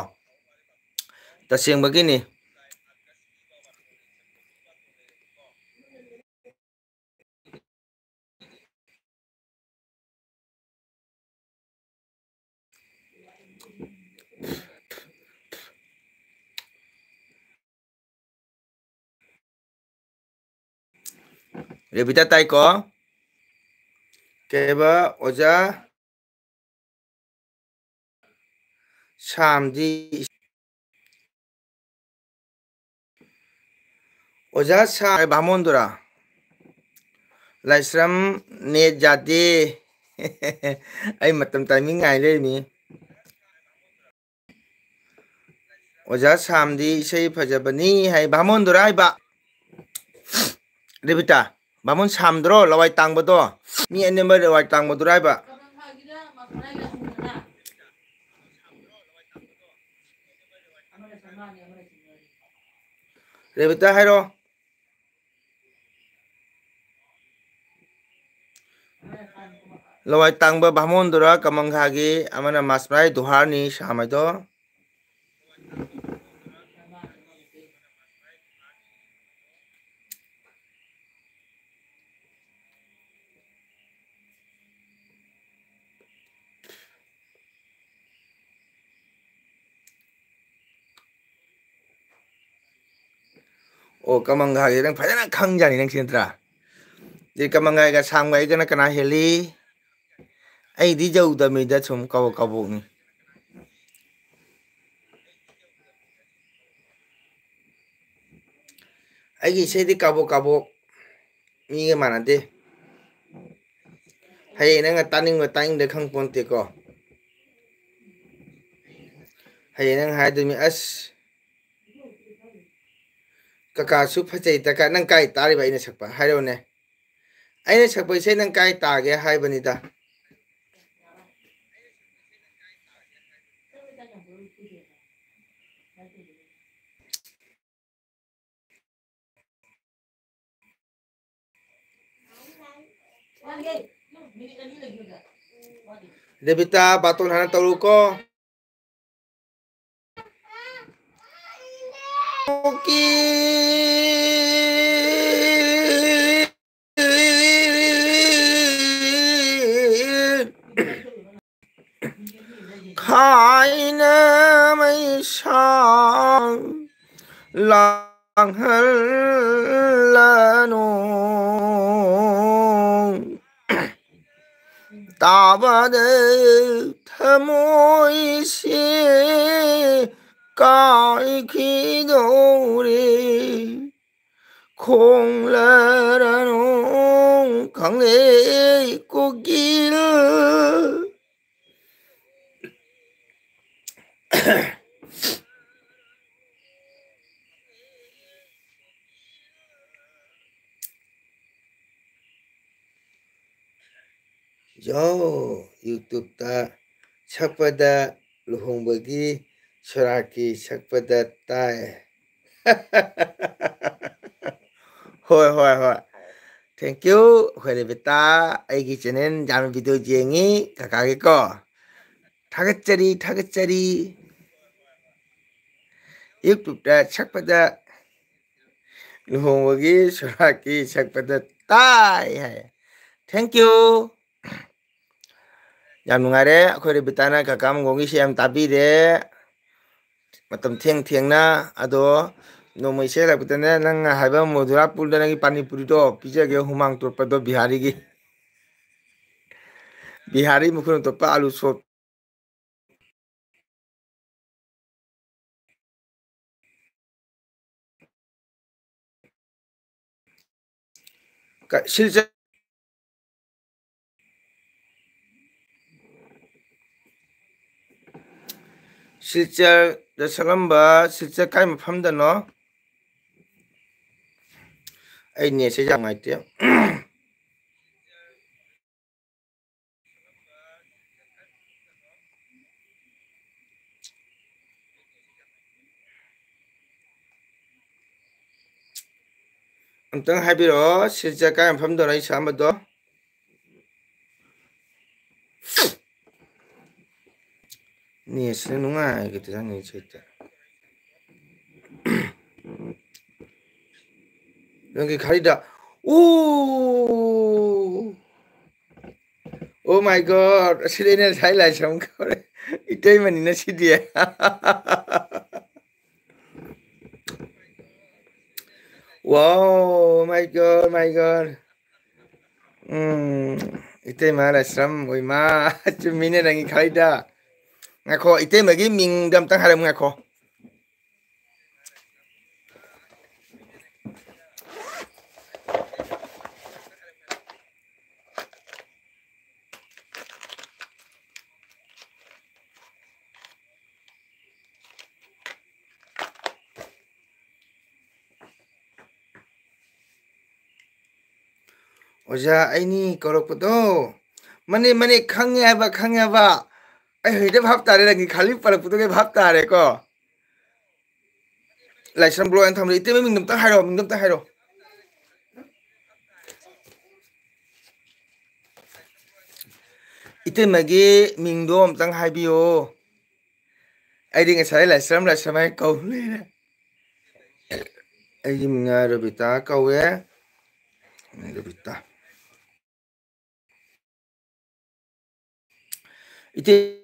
ꯇꯁꯦꯡꯕꯒꯤꯅꯤ꯫ ꯔꯦꯕꯤꯇꯥ ꯇꯥꯏꯀꯣ? ꯀꯩꯕ ꯑꯣꯖꯥ? ꯁꯥꯝꯗꯤ, ꯑꯣꯖꯥ ꯁꯥꯝ ꯕꯥꯃꯣꯟꯗꯨꯔꯥ? ꯂꯥꯏꯁ꯭ꯔꯝ, ꯅꯦꯠ ꯌꯥꯗꯦ꯫ ꯑꯩ ꯃꯇꯝ ꯇꯥꯏꯃꯤꯡ ꯉꯥꯏ ꯂꯩꯔꯤꯃꯤ꯫ ꯑꯣꯖꯥ ꯁꯥꯝꯗꯤ ꯏꯁꯩ ꯐꯖꯕꯅꯤ ꯍꯥꯏ꯫ ꯕꯥꯃꯣꯟꯗꯨꯔꯥ ꯍꯥꯏꯕ? ꯔꯦꯕꯤꯇꯥ, ꯕꯥꯃꯣꯟ ꯁꯥꯝꯗꯨꯔꯣ, ꯂꯋꯥꯏ ꯇꯥꯡꯕꯗꯣ? ꯃꯤ ꯑꯅꯦꯝꯕ ꯂꯋꯥꯏ ꯇꯥꯡꯕꯗꯨꯔꯥ ꯍꯥꯏꯕ? ꯔꯦꯕꯤꯇꯥ ꯍꯥꯏꯔꯣ꯫ ꯂꯋꯥꯏ ꯇꯥꯡꯕ ꯕꯥꯃꯣꯟꯗꯨꯔ ꯀꯃꯪꯈꯥꯒꯤ ꯑꯃꯅ ꯃꯥꯁꯃ꯭ꯔꯥꯏ ꯗꯨꯍꯥꯔꯅꯤ ꯁꯥꯝ ꯍꯥꯏꯗꯣ? ꯑꯣ, ꯀꯃꯪꯒꯥꯒꯤ ꯅꯪ ꯐꯖꯅ ꯈꯪꯖꯥꯅꯤ ꯅꯪꯁꯤ ꯅꯠꯇ꯭ꯔꯥ? ꯑꯗꯩ ꯀꯃꯪꯒꯥꯏꯒ ꯁꯥꯝꯒꯥꯏꯒꯅ ꯀꯅꯥ ꯍꯦꯜꯂꯤ? ꯑꯩꯗꯤ ꯌꯧꯗꯃꯤꯗ ꯁꯨꯝ ꯀꯕꯣꯛ ꯀꯕꯣꯛꯅꯤ꯫ ꯑꯩꯒꯤ ꯏꯁꯩꯗꯤ ꯀꯥꯕꯣꯛ ꯀꯥꯕꯣꯛ ꯃꯤꯒ ꯃꯥꯟꯅꯗꯦ꯫ ꯍꯌꯦꯡ ꯅꯪꯅ ꯇꯥꯅꯤꯡꯕ ꯇꯥꯅꯤꯡꯗ ꯈꯪ ꯄꯣꯟꯇꯦꯀꯣ꯫ ꯍꯌꯦꯡ ꯅꯪ ꯍꯥꯏꯗꯣꯏꯅꯤ, "ꯑꯁ, ꯀꯀꯥꯁꯨ ꯐꯖꯩ ꯗꯀꯥ, ꯅꯪ ꯀꯥꯏ ꯇꯥꯔꯤꯕ ꯑꯩꯅ ꯁꯛꯄ? ꯍꯥꯏꯔꯛꯎꯅꯦ꯫ ꯑꯩꯅ ꯁꯛꯄ ꯏꯁꯩ ꯅꯪ ꯀꯥꯏ ꯇꯥꯒꯦ ꯍꯥꯏꯕꯅꯤꯗ?" ꯔꯦꯕꯤꯇꯥ, ꯕꯥꯇꯣꯟ ꯍꯥꯟꯅ ꯇꯧꯔꯨꯀꯣ꯫ ꯈꯥꯏꯅ ꯃꯩꯁꯥꯡ ꯂꯥꯡꯍꯜꯂꯅꯨ꯫ ꯇꯥꯕꯗ ꯊꯃꯣꯏꯁꯦ ꯀꯥꯏꯈꯤꯗꯧꯔꯦ꯫ ꯈꯣꯡꯂꯔꯅꯨ ꯈꯪꯂꯦ ꯀꯣꯀꯤꯜ꯫ ꯌꯣ, YouTube-ꯇ ꯁꯛꯄꯗ ꯂꯨꯍꯣꯡꯕꯒꯤ ꯁꯣꯔꯥꯠꯀꯤ ꯁꯛꯄꯗ ꯇꯥꯏ꯫ ꯍꯣꯏ, ꯍꯣꯏ, ꯍꯣꯏ꯫ Thank you꯫ ꯑꯩꯈꯣꯏ ꯔꯦꯕꯤꯇꯥ, ꯑꯩꯒꯤ channel ꯌꯥꯝꯅ video ꯌꯦꯡꯉꯤ, ꯀꯀꯥꯒꯤꯀꯣ꯫ ꯊꯥꯒꯠꯆꯔꯤ, ꯊꯥꯒꯠꯆꯔꯤ꯫ YouTube-ꯇ ꯁꯛꯄꯗ ꯂꯨꯍꯣꯡꯕꯒꯤ ꯁꯣꯔꯥꯠꯀꯤ ꯁꯛꯄꯗ ꯇꯥꯏ ꯍꯥꯏ꯫ Thank you꯫ ꯌꯥꯝ ꯅꯨꯡꯉꯥꯏꯔꯦ꯫ ꯑꯩꯈꯣꯏ ꯔꯦꯕꯤꯇꯥꯅ ꯀꯀꯥ ꯃꯪꯒꯣꯡꯒꯤ ꯏꯁꯩ ꯌꯥꯝ ꯇꯥꯕꯤꯔꯦ꯫ ꯃꯇꯝ ꯊꯦꯡ ꯊꯦꯡꯅ꯫ ꯑꯗꯣ ꯅꯣꯡꯃ ꯏꯁꯩ ꯍꯜꯂꯛꯄꯗꯅꯦ, ꯅꯪꯅ ꯍꯥꯏꯕ ꯃꯣꯗꯨꯂꯥ ꯄꯨꯜꯗ ꯅꯪꯒꯤ ꯄꯥꯅꯤꯄꯨꯔꯤꯗꯣ ꯄꯤꯖꯒꯦ, ꯍꯨꯃꯥꯡ ꯇꯣꯠꯄꯗꯣ ꯕꯤꯍꯥꯔꯤꯒꯤ꯫ ꯕꯤꯍꯥꯔꯤ ꯃꯈꯨꯟ ꯇꯣꯠꯄ ꯑꯂꯨ ꯁꯣꯠ꯫ ꯀ-, ꯁꯤꯜꯆꯔ, ꯁꯤꯜꯆꯔꯗ ꯁꯛꯂꯝꯕ, ꯁꯤꯜꯆꯔ ꯀꯥꯏ ꯃꯐꯝꯗꯅꯣ? ꯑꯩ ꯅꯦꯠꯁꯦ ꯌꯥꯝ ꯅꯨꯡꯉꯥꯏꯇꯦ꯫ ꯑꯝꯇꯪ ꯍꯥꯏꯕꯤꯔꯛꯑꯣ, ꯁꯤꯜꯆꯔ ꯀꯥꯏ ꯃꯐꯝꯗꯅꯣ ꯑꯩ ꯁꯛꯑꯝꯕꯗꯣ? ꯅꯦꯠꯁꯤꯅ ꯅꯨꯡꯉꯥꯏꯒꯗ꯭ꯔꯥ ꯅꯦꯠꯁꯦ ꯍꯦꯛꯇ꯫ ꯅꯪꯒꯤ ꯈꯥꯔꯤꯗ꯫ ꯎ! Oh my God! ꯑꯁꯤꯗꯤ ꯑꯩꯅ ꯉꯁꯥꯏ ꯂꯥꯏꯁ꯭ꯔꯝ ꯀꯧꯔꯦ꯫ ꯏꯇꯩꯃꯅꯤꯅ ꯁꯤꯗꯤ꯫ Wow, my God, my God. ꯎꯝ, ꯏꯇꯩꯃ ꯂꯥꯏꯁ꯭ꯔꯝ, ꯑꯣꯏꯃ, ꯆꯨꯝꯃꯤꯅꯦ ꯅꯪꯒꯤ ꯈꯥꯔꯤꯗ꯫ ꯉꯥꯏꯈꯣ, ꯏꯇꯩꯃꯒꯤ ꯃꯤꯡꯗ ꯑꯝꯇꯪ ꯍꯥꯏꯔꯝꯃꯨ, ꯉꯥꯏꯈꯣ꯫ ꯑꯣꯖꯥ, ꯑꯩꯅꯤ ꯀꯧꯔꯛꯄꯗꯣ꯫ ꯃꯅꯦ, ꯃꯅꯦ, ꯈꯪꯉꯦ ꯍꯥꯏꯕ, ꯈꯪꯉꯦ ꯍꯥꯏꯕ꯫ ꯑꯩ ꯍꯧꯖꯤꯛꯇ ꯚꯥꯞ ꯇꯥꯔꯦ, ꯅꯪꯒꯤ ꯈꯥꯂꯤ ꯄꯜꯂꯛꯄꯗꯨꯒꯤ ꯚꯥꯞ ꯇꯥꯔꯦꯀꯣ꯫ ꯂꯥꯏꯁ꯭ꯔꯝ ꯕ꯭ꯂꯣꯛ ꯍꯥꯏꯅ ꯊꯝꯕꯗꯣ, ꯏꯇꯩꯃ ꯃꯤꯡꯗꯣ ꯑꯝꯇ ꯍꯥꯏꯔꯛꯑꯣ, ꯃꯤꯡꯗꯣ ꯑꯝꯇ ꯍꯥꯏꯔꯛꯑꯣ꯫ ꯏꯇꯩꯃꯒꯤ ꯃꯤꯡꯗꯣ ꯑꯝꯇꯪ ꯍꯥꯏꯕꯤꯌꯣ꯫ ꯑꯩꯗꯤ ꯉꯁꯥꯏ ꯂꯥꯏꯁ꯭ꯔꯝ, ꯂꯥꯏꯁ꯭ꯔꯝ ꯍꯥꯏꯅ ꯀꯧ ꯂꯩꯔꯦ꯫ ꯑꯩꯒꯤ ꯃꯤꯡꯅ ꯔꯕꯤꯇꯥ ꯀꯧꯋꯦ꯫ ꯔꯕꯤꯇꯥ꯫ ꯏꯇꯩ-,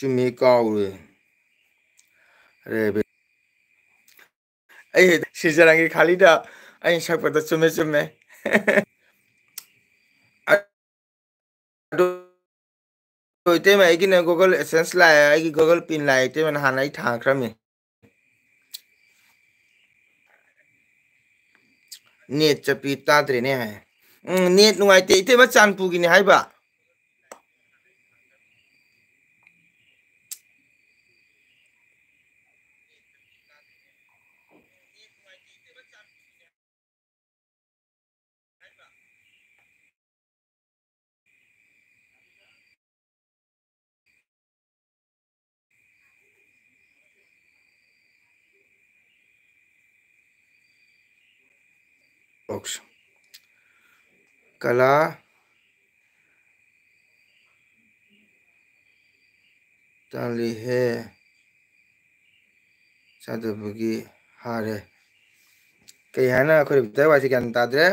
ꯆꯨꯝꯃꯤ, ꯀꯥꯎꯔꯦ꯫ ꯑꯔꯦ, ꯑꯩ ꯁꯤꯖꯔꯪꯒꯤ ꯈꯥꯂꯤꯗ ꯑꯩꯅ ꯁꯛꯄꯗ ꯆꯨꯝꯃꯦ, ꯆꯨꯝꯃꯦ꯫ ꯑꯗꯨ ꯏꯇꯩꯃ, ꯑꯩꯒꯤꯅ Google AdSense ꯂꯥꯛꯑꯦ, ꯑꯩꯒꯤ Google Pin ꯂꯥꯛꯑꯦ, ꯏꯇꯩꯃꯅ ꯍꯥꯟꯅ ꯑꯩ ꯊꯥꯈ꯭ꯔꯃꯤ꯫ ꯅꯦꯠ ꯆꯞꯄꯤ, ꯇꯥꯗ꯭ꯔꯦꯅꯦ ꯍꯥꯏ꯫ ꯎꯝ, ꯅꯦꯠ ꯅꯨꯡꯉꯥꯏꯇꯦ꯫ ꯏꯇꯩꯃ ꯆꯥꯟꯄꯨꯒꯤꯅꯦ ꯍꯥꯏꯕ꯫ ꯑꯣꯛꯁ꯫ ꯀꯂꯥ ꯇꯥꯜꯂꯤꯍꯦ꯫ ꯆꯥꯗꯕꯒꯤ ꯍꯥꯔꯦ꯫ ꯀꯩ ꯍꯥꯏꯅ ꯑꯩꯈꯣꯏ ꯔꯕꯤꯇꯥ ꯋꯥꯁꯤ ꯒ꯭ꯌꯥꯟ ꯇꯥꯗ꯭ꯔꯦ꯫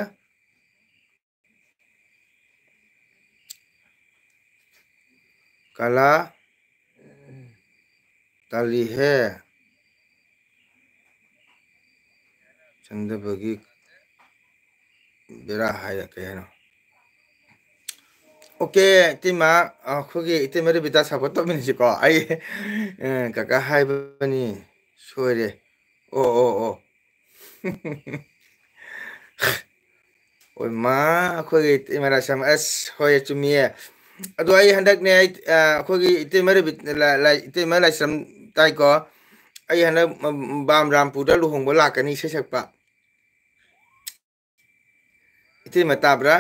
ꯀꯂꯥ ꯇꯥꯜꯂꯤꯍꯦ꯫ ꯆꯪꯗꯕꯒꯤ ꯕꯦꯔꯥ ꯍꯥꯏꯔ ꯀꯩ ꯍꯥꯏꯅꯣ? ꯑꯣꯀꯦ, ꯏꯇꯩꯃ, ꯑꯩꯈꯣꯏꯒꯤ ꯏꯇꯩꯃ ꯔꯕꯤꯇꯥ support ꯇꯧꯃꯤꯟꯅꯁꯤꯀꯣ꯫ ꯑꯩ, ꯑ, ꯀꯀꯥ ꯍꯥꯏꯕꯅꯤ, ꯁꯣꯏꯔꯦ꯫ ꯑꯣ, ꯑꯣ, ꯑꯣ꯫ ꯍꯣꯏ, ꯃꯥ, ꯑꯩꯈꯣꯏꯒꯤ ꯏꯇꯩꯃ ꯂꯥꯏꯁ꯭ꯔꯝ, ꯑꯁ, ꯍꯣꯏ, ꯆꯨꯝꯃꯤꯌꯦ꯫ ꯑꯗꯣ ꯑꯩ ꯍꯟꯗꯛꯅꯦ, ꯑꯩ, ꯑ, ꯑꯩꯈꯣꯏꯒꯤ ꯏꯇꯩꯃ ꯔꯕꯤ-, ꯂꯥ-, ꯂꯥ-, ꯏꯇꯩꯃ ꯂꯥꯏꯁ꯭ꯔꯝ ꯇꯥꯏꯀꯣ꯫ ꯑꯩ ꯍꯟꯗꯛ, ꯎꯝ, ꯕꯥꯝ ꯔꯥꯝꯄꯨꯔꯗ ꯂꯨꯍꯣꯡꯕ ꯂꯥꯛꯀꯅꯤ, ꯏꯁꯩ ꯁꯛꯄ꯫ ꯏꯇꯩꯃ ꯇꯥꯕ꯭ꯔꯥ?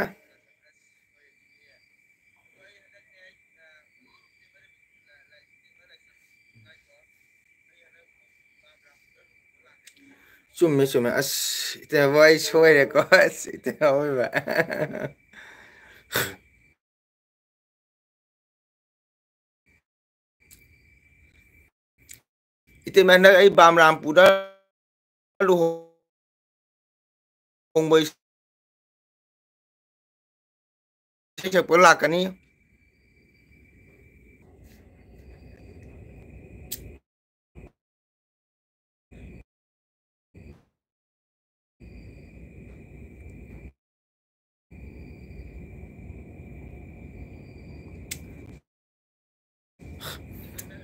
ꯆꯨꯝꯃꯦ, ꯆꯨꯝꯃꯦ꯫ ꯑꯁ, ꯏꯇꯩꯃꯕꯨ ꯑꯩ ꯁꯣꯏꯔꯦꯀꯣ꯫ ꯑꯁ, ꯏꯇꯩꯃ ꯑꯣꯏꯕ꯫ ꯏꯇꯩꯃ, ꯍꯟꯗꯛ ꯑꯩ ꯕꯥꯝ ꯔꯥꯝꯄꯨꯔꯗ ꯂꯨꯍꯣꯡꯕ ꯏꯁꯩ ꯁꯛꯄ ꯂꯥꯛꯀꯅꯤ꯫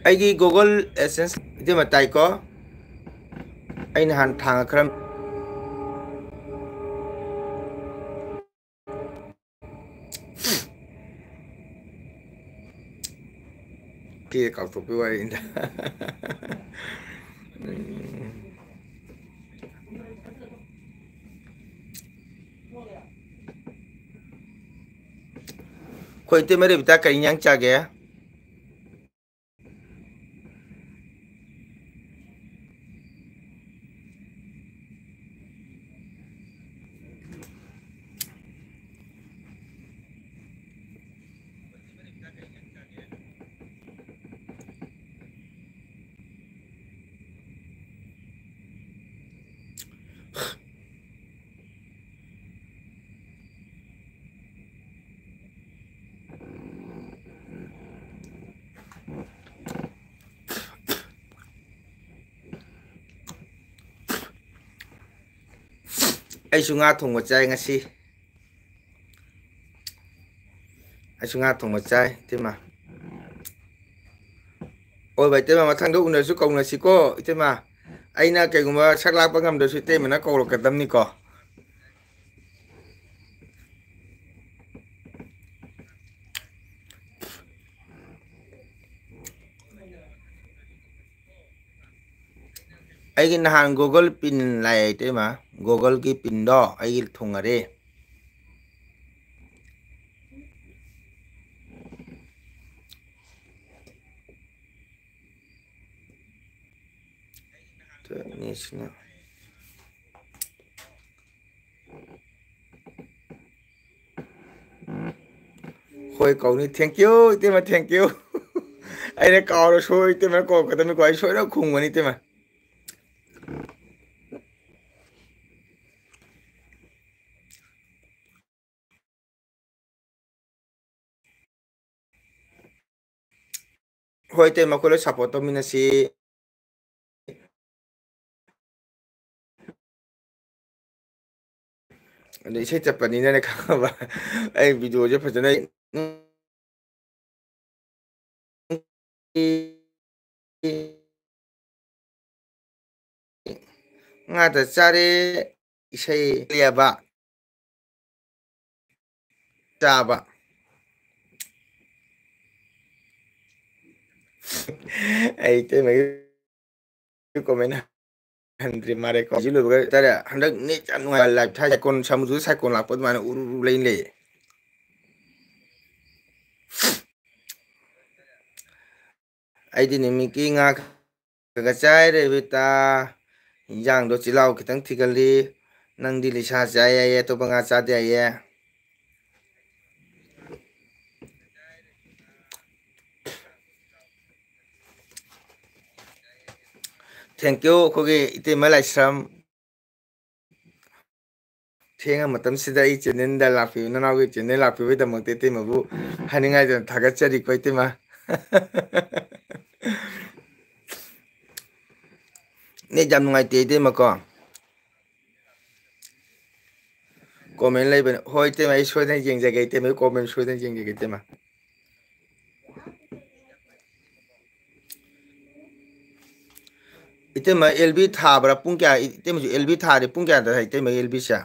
ꯑꯩꯒꯤ Google AdSense ꯏꯇꯩꯃ ꯇꯥꯏꯀꯣ? ꯑꯩ ꯅꯍꯥꯟ ꯊꯥꯡꯉ ꯈꯔ ꯀꯦ ꯀꯥꯎꯊꯣꯛꯄꯩ ꯋꯥꯔꯤꯅꯤꯗ꯫ ꯎꯝ꯫ ꯑꯩꯈꯣꯏ ꯏꯇꯩꯃ ꯔꯦꯕꯤꯇꯥ ꯀꯔꯤ ꯏꯟꯖꯥꯡ ꯆꯥꯒꯦ? ꯑꯩꯁꯨ ꯉꯥ ꯊꯣꯡꯕ ꯆꯥꯏ ꯉꯁꯤ꯫ ꯑꯩꯁꯨ ꯉꯥ ꯊꯣꯡꯕ ꯆꯥꯏ, ꯏꯇꯩꯃ꯫ ꯍꯣꯏ ꯚꯥꯏ, ꯏꯇꯩꯃ, ꯃꯊꯪꯗ ꯎꯅꯔꯁꯨ ꯀꯧꯅꯁꯤꯀꯣ, ꯏꯇꯩꯃ꯫ ꯑꯩꯅ ꯀꯩꯒꯨꯝꯕ ꯁꯛ ꯂꯥꯛꯄ ꯉꯝꯗ꯭ꯔꯁꯨ ꯏꯇꯩꯃꯅ ꯀꯧꯔꯛꯀꯗꯕꯅꯤꯀꯣ꯫ ꯑꯩꯒꯤ ꯅꯍꯥꯟ Google pin ꯂꯥꯛꯑꯦ, ꯏꯇꯩꯃ꯫ Google-ꯒꯤ pin-ꯗꯣ ꯑꯩꯒꯤ ꯊꯨꯡꯉꯔꯦ꯫ ꯅꯦꯠꯁꯤꯅ꯫ ꯍꯣꯏ, ꯀꯧꯅꯤ꯫ Thank you, ꯏꯇꯩꯃ, thank you꯫ ꯑꯩꯅ ꯀꯥꯎꯔꯁꯨ ꯏꯇꯩꯃ ꯀꯧꯔꯛꯀꯗꯕꯅꯤꯀꯣ, ꯑꯩ ꯁꯣꯏꯗꯅ ꯈꯨꯝꯒꯅꯤ, ꯏꯇꯩꯃ꯫ ꯍꯣꯏ, ꯏꯇꯩꯃ, ꯑꯩꯈꯣꯏ ꯂꯣꯏ support ꯇꯧꯃꯤꯟꯅꯁꯤ꯫ ꯑꯗꯣ ꯏꯁꯩ ꯆꯠꯄꯅꯤꯅꯅꯦ ꯈꯪꯉꯕ, ꯑꯩ video-ꯁꯦ ꯐꯖꯅ ꯉꯥꯗ ꯆꯥꯔꯦ, ꯏꯁꯩ ꯂꯦꯕ ꯆꯥꯕ꯫ ꯑꯩ ꯏꯇꯩꯃꯒꯤ comment ꯍꯟꯗ꯭ꯔꯤ ꯃꯥꯜꯂꯦꯀꯣ꯫ ꯁꯤ ꯂꯣꯏꯕꯒ ꯇꯥꯔꯦ꯫ ꯍꯟꯗꯛ net ꯌꯥꯝ ꯅꯨꯡꯉꯥꯏ꯫ Live ꯊꯥꯏ ꯁꯥꯏꯀꯣꯟ, ꯁꯃꯨꯗ꯭ꯔ ꯁꯥꯏꯀꯣꯟ ꯂꯥꯛꯄ ꯑꯗꯨꯃꯥꯏꯅ ꯎꯔꯨ ꯎꯔꯨ ꯂꯩ ꯂꯩꯌꯦ꯫ ꯑꯩꯗꯤ ꯅꯨꯃꯤꯠꯀꯤ ꯉꯥ ꯈꯔ ꯈꯔ ꯆꯥꯏ ꯔꯦꯕꯤꯇꯥ꯫ ꯏꯟꯖꯥꯡꯗꯣ ꯆꯤꯜꯍꯥꯎ ꯈꯤꯇꯪ ꯊꯤꯒꯜꯂꯤ꯫ ꯅꯪꯗꯤ ꯂꯤꯁꯥ ꯆꯥꯏ ꯍꯥꯏꯌꯦ, ꯑꯇꯣꯞꯄ ꯉꯥ ꯆꯥꯗꯦ ꯍꯥꯏꯌꯦ꯫ Thank you ꯑꯩꯈꯣꯏꯒꯤ ꯏꯇꯩꯃ ꯂꯥꯏꯁ꯭ꯔꯝ꯫ ꯊꯦꯡꯉ ꯃꯇꯝꯁꯤꯗ ꯑꯩ channelꯗ ꯂꯥꯛꯄꯤꯕ, ꯅꯅꯥꯎꯒꯤ channel ꯂꯥꯛꯄꯤꯕꯒꯤꯗꯃꯛꯇ ꯏꯇꯩꯃꯕꯨ ꯍꯥꯏꯅꯤꯡꯉꯥꯏꯗꯅ ꯊꯥꯒꯠꯆꯔꯤꯀꯣ ꯏꯇꯩꯃ꯫ Net ꯌꯥꯝ ꯅꯨꯡꯉꯥꯏꯇꯦ ꯏꯇꯩꯃꯀꯣ꯫ Comment ꯂꯩꯕꯅꯦ꯫ ꯍꯣꯏ ꯏꯇꯩꯃ, ꯑꯩ ꯁꯣꯏꯗꯅ ꯌꯦꯡꯖꯒꯦ ꯏꯇꯩꯃ, comment ꯁꯣꯏꯗꯅ ꯌꯦꯡꯖꯒꯦ ꯏꯇꯩꯃ꯫ ꯏꯇꯩꯃ, L B ꯊꯥꯕ꯭ꯔꯥ? ꯄꯨꯡ ꯀꯌꯥ? ꯏꯇꯩꯃꯁꯨ L B ꯊꯥꯔꯗꯤ ꯄꯨꯡ ꯀꯌꯥꯗ ꯊꯥꯏ ꯏꯇꯩꯃ L Bꯁꯦ?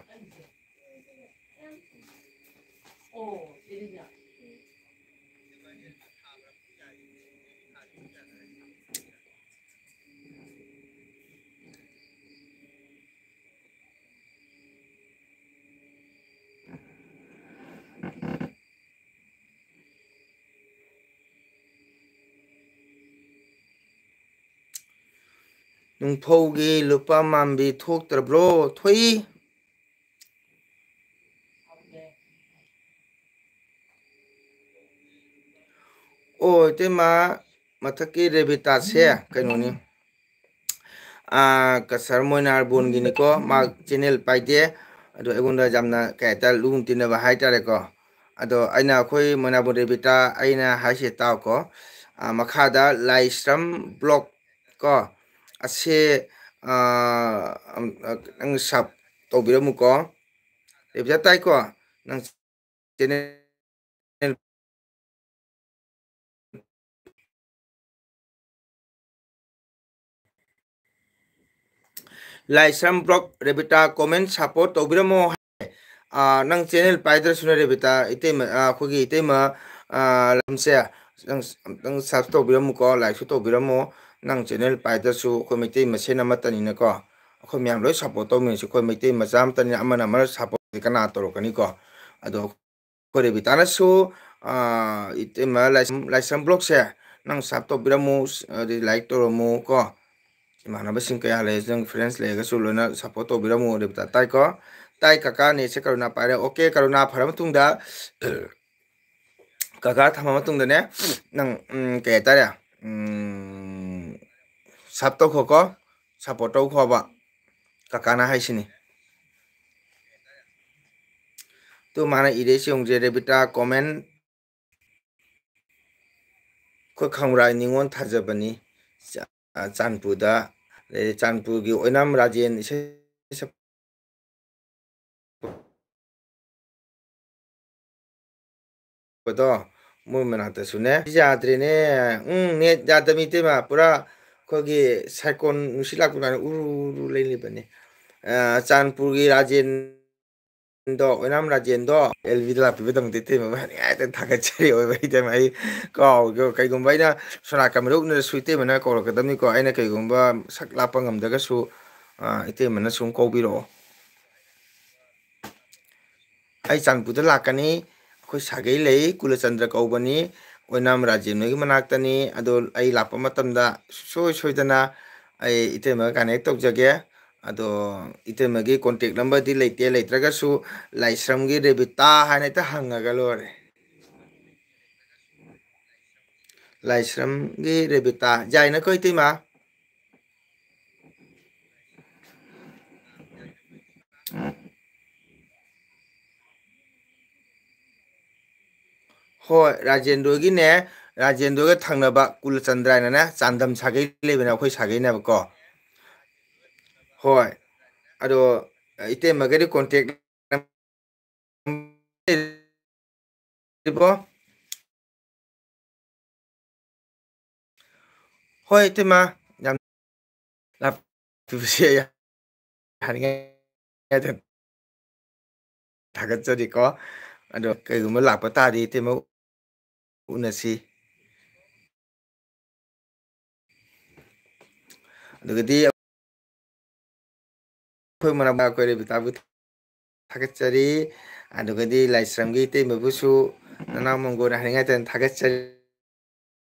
ꯅꯨꯡꯐꯧꯒꯤ ꯂꯨꯄꯥ ꯃꯥꯟꯕꯤ ꯊꯣꯛꯇ꯭ꯔꯕ꯭ꯔꯣ? ꯊꯣꯛꯏ꯫ ꯑꯣ, ꯏꯇꯩꯃ, ꯃꯊꯛꯀꯤ ꯔꯦꯕꯤꯇꯥꯁꯦ ꯀꯩꯅꯣꯅꯤ꯫ ꯑꯥ, ꯀꯁꯔ ꯃꯣꯏꯅꯥꯔꯕꯣꯟꯒꯤꯅꯤꯀꯣ꯫ ꯃꯥ channel ꯄꯥꯏꯗꯦ꯫ ꯑꯗꯣ ꯑꯩꯉꯣꯟꯗ ꯌꯥꯝꯅ, ꯀꯩ ꯍꯥꯏꯇꯥꯔꯦ, ꯂꯨꯅ ꯇꯤꯟꯅꯕ ꯍꯥꯏꯇꯥꯔꯦꯀꯣ꯫ ꯑꯗꯣ ꯑꯩꯅ, ꯑꯩꯈꯣꯏ ꯃꯣꯏꯅꯥꯔꯕꯣꯟ ꯔꯦꯕꯤꯇꯥ, ꯑꯩꯅ ꯍꯥꯏꯁꯦ ꯇꯥꯎꯀꯣ꯫ ꯑꯥ, ꯃꯈꯥꯗ ꯂꯥꯏꯁ꯭ꯔꯝ vlog ꯀꯣ, ꯑꯁꯦ, ꯑꯥ, ꯑꯝ, ꯑ, ꯈꯤꯇꯪ sub ꯇꯧꯕꯤꯔꯝꯃꯨꯀꯣ꯫ ꯔꯦꯕꯤꯇꯥ ꯇꯥꯏꯀꯣ? ꯅꯪ channel ꯂꯥꯏꯁ꯭ꯔꯝ ꯕ꯭ꯂꯣꯛ ꯔꯦꯕꯤꯇꯥ ꯀꯣꯃꯦꯟ ꯁꯄꯣꯔꯠ ꯇꯧꯕꯤꯔꯝꯃꯣ꯫ ꯑꯥ, ꯅꯪ ꯆꯦꯅꯦꯜ ꯄꯥꯏꯗ꯭ꯔꯁꯨꯅꯦ ꯔꯦꯕꯤꯇꯥ, ꯏꯇꯩꯃ, ꯑꯥ, ꯑꯩꯈꯣꯏꯒꯤ ꯏꯇꯩꯃ, ꯑꯥ, ꯂꯝꯁꯦ ꯅꯪ ꯑꯝꯇꯪ ꯁꯕ ꯇꯧꯕꯤꯔꯝꯃꯨꯀꯣ, ꯂꯥꯏꯛꯁꯨ ꯇꯧꯕꯤꯔꯝꯃꯣ꯫ ꯅꯪ ꯆꯦꯅꯦꯜ ꯄꯥꯏꯗ꯭ꯔꯁꯨ ꯑꯩꯈꯣꯏ ꯃꯩꯇꯩ ꯃꯁꯦꯟ ꯑꯃꯠꯇꯅꯤꯅꯀꯣ, ꯑꯩꯈꯣꯏ ꯃꯌꯥꯝ ꯂꯣꯏ ꯁꯄꯣꯔꯠ ꯇꯧꯃꯤꯟꯅꯁꯤ꯫ ꯑꯩꯈꯣꯏ ꯃꯩꯇꯩ ꯃꯆꯥ ꯑꯃꯠꯇꯅꯤꯅ ꯑꯃꯅ ꯑꯃꯅ ꯁꯄꯣꯔꯠ ꯀꯅꯥ ꯇꯧꯔꯛꯀꯅꯤꯀꯣ? ꯑꯗꯣ ꯑꯩꯈꯣꯏ ꯔꯦꯕꯤꯇꯥꯅꯁꯨ, ꯑꯥ, ꯏꯇꯩꯃ ꯂꯥꯏꯁ꯭ꯔꯝ, ꯂꯥꯏꯁ꯭ꯔꯝ ꯕ꯭ꯂꯣꯛꯁꯦ ꯅꯪ ꯁꯕ ꯇꯧꯕꯤꯔꯝꯃꯨ, ꯑꯗꯩ ꯂꯥꯏꯛ ꯇꯧꯔꯝꯃꯨ ꯀꯣ꯫ ꯏꯃꯥꯟꯅꯕꯁꯤꯡ ꯀꯌꯥ ꯂꯩꯔꯁꯨ, ꯅꯪ ꯐ꯭ꯔꯦꯟꯁ ꯂꯩꯔꯒꯁꯨ ꯂꯣꯏꯅ ꯁꯄꯣꯔꯠ ꯇꯧꯕꯤꯔꯝꯃꯨ꯫ ꯔꯦꯕꯤꯇꯥ ꯇꯥꯏꯀꯣ? ꯇꯥꯏ ꯀꯀꯥ, ꯅꯦꯠꯁꯦ ꯀꯔꯨꯅꯥ ꯄꯥꯏꯔꯦ꯫ ꯑꯣꯀꯦ, ꯀꯔꯨꯅꯥ ꯐꯔ ꯃꯇꯨꯡꯗ, ꯀꯀꯥ ꯊꯝꯃ ꯃꯇꯨꯡꯗꯅꯦ, ꯅꯪ, ꯎꯝ, ꯀꯩ ꯍꯥꯏꯇꯥꯔꯦ, ꯎꯝ, ꯁꯕ ꯇꯧꯈꯣꯀꯣ, ꯁꯄꯣꯔꯠ ꯇꯧꯈꯣꯕ, ꯀꯀꯥꯅ ꯍꯥꯏꯁꯤꯅꯤ꯫ ꯇꯨ ꯃꯥꯅ ꯏꯔꯩꯁꯤ ꯌꯦꯡꯉꯨꯁꯦ, ꯔꯦꯕꯤꯇꯥ ꯀꯣꯃꯦꯟ, ꯑꯩꯈꯣꯏ ꯈꯪꯕ꯭ꯔꯥ? ꯅꯤꯉꯣꯜ ꯊꯥꯖꯕꯅꯤ꯫ ꯆꯥ-, ꯆꯥꯟꯄꯨꯔꯗ, ꯑꯗꯩ ꯆꯥꯟꯄꯨꯔꯒꯤ ꯑꯣꯏꯅꯥꯝ ꯔꯥꯖꯦꯟ ꯏꯁꯩ ꯁꯛꯄꯗꯣ, ꯃꯣꯏ ꯃꯅꯥꯛꯇꯁꯨꯅꯦ꯫ ꯌꯥꯗ꯭ꯔꯦꯅꯦ꯫ ꯎꯝ, ꯅꯦꯠ ꯌꯥꯗꯕꯅꯤ ꯏꯇꯩꯃ꯫ ꯄꯨꯔꯥ ꯑꯩꯈꯣꯏꯒꯤ ꯁꯥꯏꯀꯣꯟ ꯅꯨꯡꯁꯤꯠ ꯂꯥꯛꯄ ꯑꯗꯨꯃꯥꯏꯅ ꯎꯔꯨ ꯎꯔꯨ ꯂꯩꯔꯤꯕꯅꯤ꯫ ꯑ, ꯆꯥꯟꯄꯨꯔꯒꯤ ꯔꯥꯖꯦꯟ ꯗꯣ, ꯑꯣꯏꯅꯥꯝ ꯔꯥꯖꯦꯟꯗꯣ, ꯑꯦꯜ ꯕꯤꯗ ꯂꯥꯛꯄꯤꯕꯗꯃꯛꯇ ꯏꯇꯩꯃꯕꯨ ꯍꯥꯏꯅꯤꯡꯉꯥꯏꯇ ꯊꯥꯒꯠꯆꯔꯤ꯫ ꯑꯣꯏꯕ ꯏꯇꯩꯃ, ꯑꯩ ꯀꯥꯎ-, ꯀꯩꯒꯨꯝꯕ ꯑꯩꯅ ꯁꯣꯅꯥ ꯀꯃꯦꯔ ꯎꯠꯅꯔꯁꯨ ꯏꯇꯩꯃꯅ ꯀꯧꯔꯛꯀꯗꯕꯅꯤꯀꯣ꯫ ꯑꯩꯅ ꯀꯩꯒꯨꯝꯕ ꯁꯛ ꯂꯥꯛꯄ ꯉꯝꯗ꯭ꯔꯒꯁꯨ, ꯑ, ꯏꯇꯩꯃꯅ ꯁꯨꯝ ꯀꯧꯕꯤꯔꯛꯑꯣ꯫ ꯑꯩ ꯆꯥꯟꯄꯨꯔꯗ ꯂꯥꯛꯀꯅꯤ꯫ ꯑꯩꯈꯣꯏ ꯁꯥꯒꯩ ꯂꯩ, ꯀꯨꯂꯆꯟꯗ꯭ꯔ ꯀꯧꯕꯅꯤ꯫ ꯑꯣꯏꯅꯥꯝ ꯔꯥꯖꯦꯟ ꯍꯣꯏꯒꯤ ꯃꯅꯥꯛꯇꯅꯤ꯫ ꯑꯗꯣ ꯑꯩ ꯂꯥꯛꯄ ꯃꯇꯝꯗ ꯁꯨꯡꯁꯣꯏ ꯁꯣꯏꯗꯅ ꯑꯩ ꯏꯇꯩꯃꯒ ꯀꯅꯦꯛ ꯇꯧꯖꯒꯦ꯫ ꯑꯗꯣ ꯏꯇꯩꯃꯒꯤ ꯀꯣꯟꯇꯦꯛ ꯅꯝꯕꯔꯗꯤ ꯂꯩꯇꯦ, ꯂꯩꯇ꯭ꯔꯒꯁꯨ ꯂꯥꯏꯁ꯭ꯔꯝꯒꯤ ꯔꯦꯕꯤꯇꯥ ꯍꯥꯏꯅ ꯍꯦꯛꯇ ꯍꯪꯉꯒ ꯂꯣꯏꯔꯦ꯫ ꯂꯥꯏꯁ꯭ꯔꯝꯒꯤ ꯔꯦꯕꯤꯇꯥ꯫ ꯌꯥꯏꯅꯀꯣ, ꯏꯇꯩꯃ? ꯍꯣꯏ, ꯔꯥꯖꯦꯟꯗ꯭ꯔꯣꯒꯤꯅꯦ, ꯔꯥꯖꯦꯟꯗ꯭ꯔꯣꯒ ꯊꯪꯅꯕ ꯀꯨꯂꯆꯟꯗ꯭ꯔ ꯍꯥꯏꯅꯅꯦ, ꯆꯥꯟꯗꯝ ꯁꯥꯒꯩ ꯂꯩꯕꯅꯦ, ꯑꯩꯈꯣꯏ ꯁꯥꯒꯩꯅꯦꯕꯀꯣ꯫ ꯍꯣꯏ, ꯑꯗꯣ ꯏꯇꯩꯃꯒꯗꯤ ꯀꯣꯟꯇꯦꯛ ꯏꯕꯣ? ꯍꯣꯏ, ꯏꯇꯩꯃ, ꯌꯥꯝ ꯂꯥꯞꯄꯤꯕꯁꯦ ꯑꯩ ꯍꯥꯏꯅꯤꯡꯉꯥꯏ ꯊꯥꯒꯠꯆꯔꯤꯀꯣ꯫ ꯑꯗꯣ ꯀꯩꯒꯨꯝꯕ ꯂꯥꯛꯄ ꯇꯥꯔꯗꯤ ꯏꯇꯩꯃ ꯎꯅꯁꯤ꯫ ꯑꯗꯨꯒꯗꯤ ꯑꯩꯈꯣꯏ ꯃꯅꯥꯛ ꯑꯩꯈꯣꯏ ꯔꯦꯕꯤꯇꯥꯕꯨ ꯊꯥꯒꯠꯆꯔꯤ꯫ ꯑꯗꯨꯒꯗꯤ ꯂꯥꯏꯁ꯭ꯔꯝꯒꯤ ꯏꯇꯩꯃꯕꯨꯁꯨ ꯅꯅꯥꯎ ꯃꯪꯒꯣꯜꯅ ꯍꯥꯏꯅꯤꯡꯉꯥꯏꯇꯅ ꯊꯥꯒꯠꯆꯔꯤ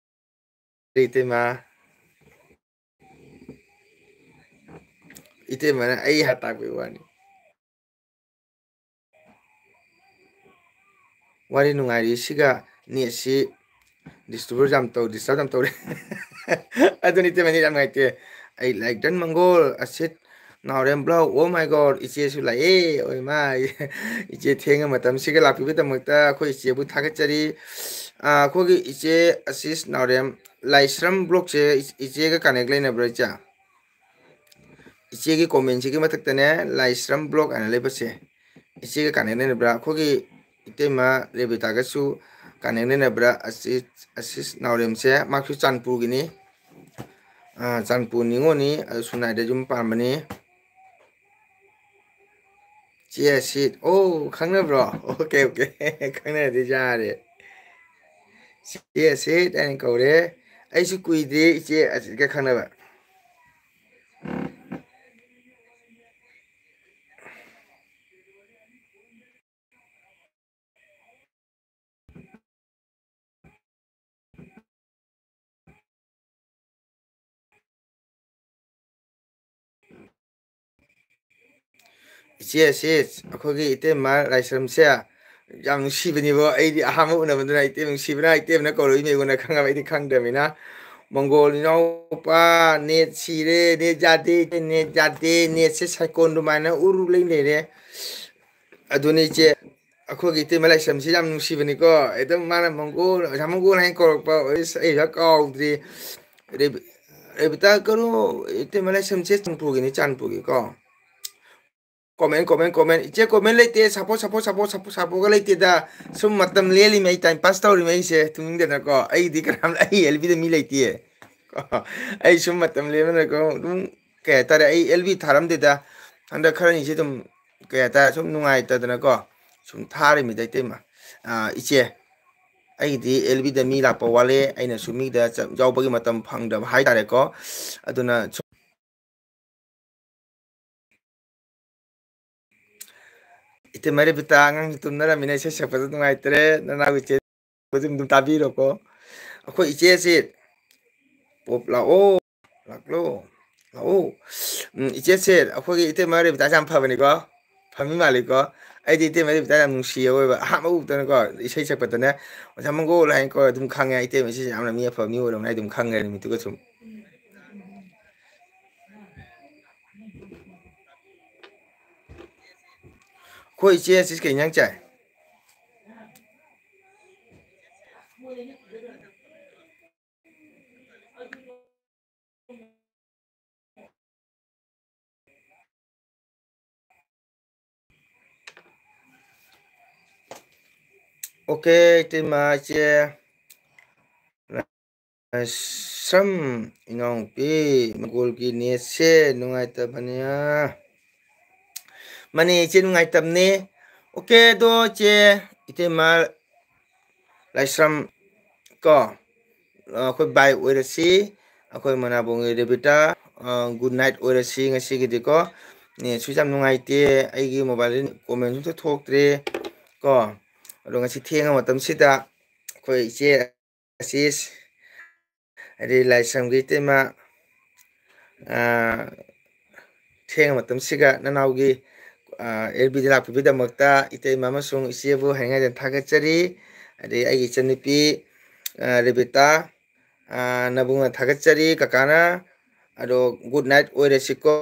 ꯏꯇꯩꯃ꯫ ꯏꯇꯩꯃꯅ ꯑꯩ ꯍꯥ ꯇꯥꯛꯄꯒꯤ ꯋꯥꯅꯤ꯫ ꯋꯥꯔꯤ ꯅꯨꯡꯉꯥꯏꯔꯤꯁꯤꯒ ꯅꯦꯠꯁꯤ ꯗꯤꯁꯇꯔꯕ ꯌꯥꯝ ꯇꯧ, ꯗꯤꯁꯇꯔꯕ ꯌꯥꯝ ꯇꯧꯔꯦ꯫ ꯑꯗꯨꯅꯤ ꯏꯇꯩꯃ, ꯅꯦꯠ ꯌꯥꯝ ꯅꯨꯡꯉꯥꯏꯇꯦ꯫ ꯑꯩ ꯂꯥꯏꯛꯇꯟ ꯃꯪꯒꯣꯜ, ꯑꯁꯤꯠ ꯅꯥꯎꯔꯦꯝ ꯕ꯭ꯂꯣꯛ, ꯑꯣ ꯃꯥꯏ ꯒꯣꯗ, ꯏꯆꯦꯁꯨ ꯂꯥꯛꯑꯦ꯫ ꯑꯣꯏ ꯃꯥ, ꯏꯆꯦ ꯊꯦꯡꯉ ꯃꯇꯝꯁꯤꯒ ꯂꯥꯛꯄꯤꯕꯒꯤꯗꯃꯛꯇ ꯑꯩꯈꯣꯏ ꯏꯆꯦꯕꯨ ꯊꯥꯒꯠꯆꯔꯤ꯫ ꯑꯥ, ꯑꯩꯈꯣꯏꯒꯤ ꯏꯆꯦ ꯑꯁꯤꯁ ꯅꯥꯎꯔꯦꯝ, ꯂꯥꯏꯁ꯭ꯔꯝ ꯕ꯭ꯂꯣꯛꯁꯦ ꯏꯆꯦꯒ ꯀꯅꯦꯛ ꯂꯩꯅꯕ꯭ꯔꯥ ꯏꯆꯦ? ꯏꯆꯦꯒꯤ ꯀꯣꯃꯦꯟꯁꯤꯒꯤ ꯃꯊꯛꯇꯅꯦ, ꯂꯥꯏꯁ꯭ꯔꯝ ꯕ꯭ꯂꯣꯛ ꯍꯥꯏꯅ ꯂꯩꯕꯁꯦ, ꯏꯆꯦꯒ ꯀꯅꯦꯛ ꯂꯩꯅꯕ꯭ꯔꯥ? ꯑꯩꯈꯣꯏꯒꯤ ꯏꯇꯩꯃ ꯔꯦꯕꯤꯇꯥꯒꯁꯨ ꯀꯅꯦꯛ ꯂꯩꯅꯕ꯭ꯔꯥ? ꯑꯁꯤꯁ, ꯑꯁꯤꯁ ꯅꯥꯎꯔꯦꯝꯁꯦ, ꯃꯥꯁꯨ ꯆꯥꯟꯄꯨꯔꯒꯤꯅꯤ꯫ ꯑꯥ, ꯆꯥꯟꯄꯨꯔ ꯅꯤꯉꯣꯜꯅꯤ, ꯑꯗꯨ ꯁꯨꯅꯥꯏꯗ ꯌꯨꯝ ꯄꯥꯟꯕꯅꯤ꯫ ꯆꯦ ꯑꯁꯤꯠ, ꯑꯣ, ꯈꯪꯅꯕ꯭ꯔꯣ? Okay, okay. ꯈꯪꯅꯔꯗꯤ ꯌꯥꯔꯦ꯫ ꯆꯦ ꯑꯁꯤꯠ ꯍꯥꯏꯅ ꯀꯧꯔꯦ꯫ ꯑꯩꯁꯨ ꯀꯨꯏꯗ꯭ꯔꯤ ꯏꯆꯦ ꯑꯁꯤꯠꯀ ꯈꯪꯅꯕ꯫ ꯏꯆꯦ ꯑꯁꯤꯠ, ꯑꯩꯈꯣꯏꯒꯤ ꯏꯇꯩꯃ ꯂꯥꯏꯁ꯭ꯔꯝꯁꯦ ꯌꯥꯝ ꯅꯨꯡꯁꯤꯕꯅꯦꯕꯣ꯫ ꯑꯩꯗꯤ ꯑꯍꯥꯟꯕ ꯎꯅꯕꯗꯨꯅ ꯏꯇꯩꯃ ꯅꯨꯡꯁꯤꯕꯅ, ꯏꯇꯩꯃꯅ ꯀꯧꯔꯛꯏꯅꯦ, ꯑꯩꯉꯣꯟꯗ ꯈꯪꯉꯕ, ꯑꯩꯗꯤ ꯈꯪꯗꯕꯅꯤꯅ꯫ ꯃꯪꯒꯣꯜ ꯏꯅꯥꯎꯄꯥ, ꯅꯦꯠ ꯁꯤꯔꯦ, ꯅꯦꯠ ꯌꯥꯗꯦ, ꯅꯦꯠ ꯌꯥꯗꯦ, ꯅꯦꯠꯁꯦ ꯁꯥꯏꯀꯣꯟ ꯑꯗꯨꯃꯥꯏꯅ ꯎꯔꯨ ꯂꯩ ꯂꯩꯔꯦ꯫ ꯑꯗꯨꯅꯤ ꯏꯆꯦ, ꯑꯩꯈꯣꯏꯒꯤ ꯏꯇꯩꯃ ꯂꯥꯏꯁ꯭ꯔꯝꯁꯤ ꯌꯥꯝ ꯅꯨꯡꯁꯤꯕꯅꯤꯀꯣ꯫ ꯑꯗꯨꯝ ꯃꯥꯅ ꯃꯪꯒꯣꯜ, ꯑꯣꯖꯥ ꯃꯪꯒꯣꯜ ꯍꯥꯏꯅ ꯀꯧꯔꯛꯄ, ꯑꯁ, ꯑꯩ ꯍꯦꯛ ꯀꯥꯎꯗ꯭ꯔꯤ꯫ ꯔꯦꯕꯤ-, ꯔꯦꯕꯤꯇꯥ ꯀꯩꯅꯣ, ꯏꯇꯩꯃ ꯂꯥꯏꯁ꯭ꯔꯝꯁꯦ ꯆꯥꯟꯄꯨꯔꯒꯤꯅꯤ, ꯆꯥꯟꯄꯨꯔꯒꯤꯀꯣ꯫ Comment, comment, comment. ꯏꯆꯦ, ꯀꯣꯃꯦꯟ ꯂꯩꯇꯦ, ꯁꯞꯄꯣꯔꯠ, ꯁꯞꯄꯣꯔꯠ, ꯁꯞꯄꯣꯔꯠ, ꯁꯞꯄꯣꯔꯠ, ꯁꯞꯄꯣꯔꯠꯀ ꯂꯩꯇꯦꯗ꯫ ꯁꯨꯝ ꯃꯇꯝ ꯂꯦꯜꯂꯤꯃꯦ, ꯑꯩ ꯇꯥꯏꯝ ꯄꯥꯁ ꯇꯧꯔꯤꯃꯦ ꯑꯩꯁꯦ, ꯊꯨꯡꯅꯤꯡꯗꯅꯀꯣ꯫ ꯑꯩꯗꯤ ꯀꯅꯥꯝ, ꯑꯩ ꯑꯦꯜ ꯕꯤꯗ ꯃꯤ ꯂꯩꯇꯦ꯫ ꯑꯩ ꯁꯨꯝ ꯃꯇꯝ ꯂꯦꯟꯕꯅꯀꯣ, ꯑꯗꯨꯝ, ꯀꯩ ꯍꯥꯏꯇꯥꯔꯦ, ꯑꯩ ꯑꯦꯜ ꯕꯤ ꯊꯥꯔꯝꯗꯦꯗ꯫ ꯍꯟꯗꯛ ꯈꯔꯅꯤꯁꯦ ꯑꯗꯨꯝ ꯀꯩ ꯍꯥꯏꯇꯥꯔꯦ, ꯁꯨꯝ ꯅꯨꯡꯉꯥꯏꯇꯗꯅꯀꯣ, ꯁꯨꯝ ꯊꯥꯔꯤꯃꯤꯗ ꯏꯇꯩꯃ꯫ ꯑꯥ, ꯏꯆꯦ, ꯑꯩꯒꯤꯗꯤ ꯑꯦꯜ ꯕꯤꯗ ꯃꯤ ꯂꯥꯛꯄ ꯋꯥꯠꯂꯦ, ꯑꯩꯅꯁꯨ ꯃꯤꯗ ꯆꯠ-, ꯌꯥꯎꯕꯒꯤ ꯃꯇꯝ ꯐꯪꯗꯕ ꯍꯥꯏꯇꯥꯔꯦꯀꯣ꯫ ꯑꯗꯨꯅ ꯁꯨꯝ ꯏꯇꯩꯃ ꯔꯦꯕꯤꯇꯥ, ꯑꯉꯥꯡꯁꯨ ꯇꯨꯝꯅꯔꯝꯃꯤꯅ ꯏꯁꯩ ꯁꯛꯄꯗ ꯅꯨꯡꯉꯥꯏꯇ꯭ꯔꯦ, ꯅꯅꯥꯎ ꯏꯆꯦ ꯑꯗꯨꯝ, ꯑꯗꯨꯝ ꯇꯥꯕꯤꯔꯣꯀꯣ꯫ ꯑꯩꯈꯣꯏ ꯏꯆꯦꯁꯤ, ꯄꯣꯞ ꯂꯥꯛꯑꯣ, ꯂꯥꯛꯂꯣ, ꯂꯥꯛꯑꯣ꯫ ꯎꯝ, ꯏꯆꯦꯁꯦ, ꯑꯩꯈꯣꯏꯒꯤ ꯏꯇꯩꯃ ꯔꯦꯕꯤꯇꯥꯁꯦ ꯌꯥꯝ ꯐꯕꯅꯤꯀꯣ, ꯐꯃꯤ ꯃꯥꯜꯂꯤꯀꯣ꯫ ꯑꯩꯗꯤ ꯏꯇꯩꯃ ꯔꯦꯕꯤꯇꯥ ꯌꯥꯝ ꯅꯨꯡꯁꯤꯌꯦ ꯑꯣꯏꯕ, ꯑꯍꯥꯟꯕ ꯎꯕꯗꯅꯀꯣ, ꯏꯁꯩ ꯁꯛꯄꯗꯅꯦ, "ꯑꯣꯖꯥ ꯃꯪꯒꯣꯜ" ꯍꯥꯏꯅ ꯀꯧꯔ ꯑꯗꯨꯝ ꯈꯪꯉꯦ꯫ ꯏꯇꯩꯃ ꯏꯆꯦꯁꯦ ꯌꯥꯝꯅ ꯃꯤ ꯑꯐꯕ ꯃꯤ ꯑꯣꯏꯔꯝꯅꯤ ꯑꯩ ꯑꯗꯨꯝ ꯈꯪꯉꯦ ꯅꯨꯃꯤꯠꯇꯨꯒ ꯁꯨꯝ꯫ ꯑꯩꯈꯣꯏ ꯏꯆꯦ ꯑꯁꯤ ꯀꯩ ꯏꯟꯖꯥꯡ ꯆꯥꯏ? ꯑꯣꯀꯦ, ꯏꯇꯩꯃ, ꯏꯆꯦ꯫ ꯁꯝ, ꯏꯅꯥꯎꯅꯨꯄꯤ, ꯃꯪꯒꯣꯜꯒꯤ ꯅꯦꯠꯁꯦ ꯅꯨꯡꯉꯥꯏꯇꯕꯅꯦ꯫ ꯃꯥꯅꯦ, ꯏꯆꯦ, ꯅꯨꯡꯉꯥꯏꯇꯕꯅꯦ꯫ ꯑꯣꯀꯦ, ꯑꯗꯣ ꯏꯆꯦ, ꯏꯇꯩꯃ ꯂꯥꯏꯁ꯭ꯔꯝ ꯀꯣ, ꯑꯩꯈꯣꯏ ꯕꯥꯏ ꯑꯣꯏꯔꯁꯤ, ꯑꯩꯈꯣꯏ ꯃꯅꯥꯕꯣꯡꯒꯤ ꯔꯦꯕꯤꯇꯥ, ꯑ, good night ꯑꯣꯏꯔꯁꯤ ꯉꯁꯤꯒꯤꯗꯤꯀꯣ꯫ ꯅꯦꯠꯁꯨ ꯌꯥꯝ ꯅꯨꯡꯉꯥꯏꯇꯦ, ꯑꯩꯒꯤ ꯃꯣꯕꯥꯏꯜꯗ ꯀꯣꯃꯦꯟꯁꯨ ꯑꯝꯇ ꯊꯣꯛꯇ꯭ꯔꯦ ꯀꯣ꯫ ꯑꯗꯣ ꯉꯁꯤ ꯊꯦꯡꯉ ꯃꯇꯝꯁꯤꯗ ꯑꯩꯈꯣꯏ ꯏꯆꯦ ꯑꯁꯤꯁ, ꯍꯥꯏꯗꯤ ꯂꯥꯏꯁ꯭ꯔꯝꯒꯤ ꯏꯇꯩꯃ, ꯑ, ꯊꯦꯡꯉ ꯃꯇꯝꯁꯤꯒ ꯅꯅꯥꯎꯒꯤ, ꯑ, ꯑꯦꯜ ꯕꯤꯗ ꯂꯥꯛꯄꯤꯕꯒꯤꯗꯃꯛꯇ ꯏꯇꯩꯃ ꯑꯃꯁꯨꯡ ꯏꯆꯦꯕꯨ ꯍꯥꯏꯅꯤꯡꯉꯥꯏꯗ ꯊꯥꯒꯠꯆꯔꯤ꯫ ꯑꯗꯩ ꯑꯩꯒꯤ ꯏꯆꯟꯅꯨꯄꯤ, ꯑ, ꯔꯦꯕꯤꯇꯥ, ꯑ, ꯅꯕꯨꯡꯅ ꯊꯥꯒꯠꯆꯔꯤ ꯀꯀꯥꯅ꯫ ꯑꯗꯣ good night ꯑꯣꯏꯔꯁꯤꯀꯣ꯫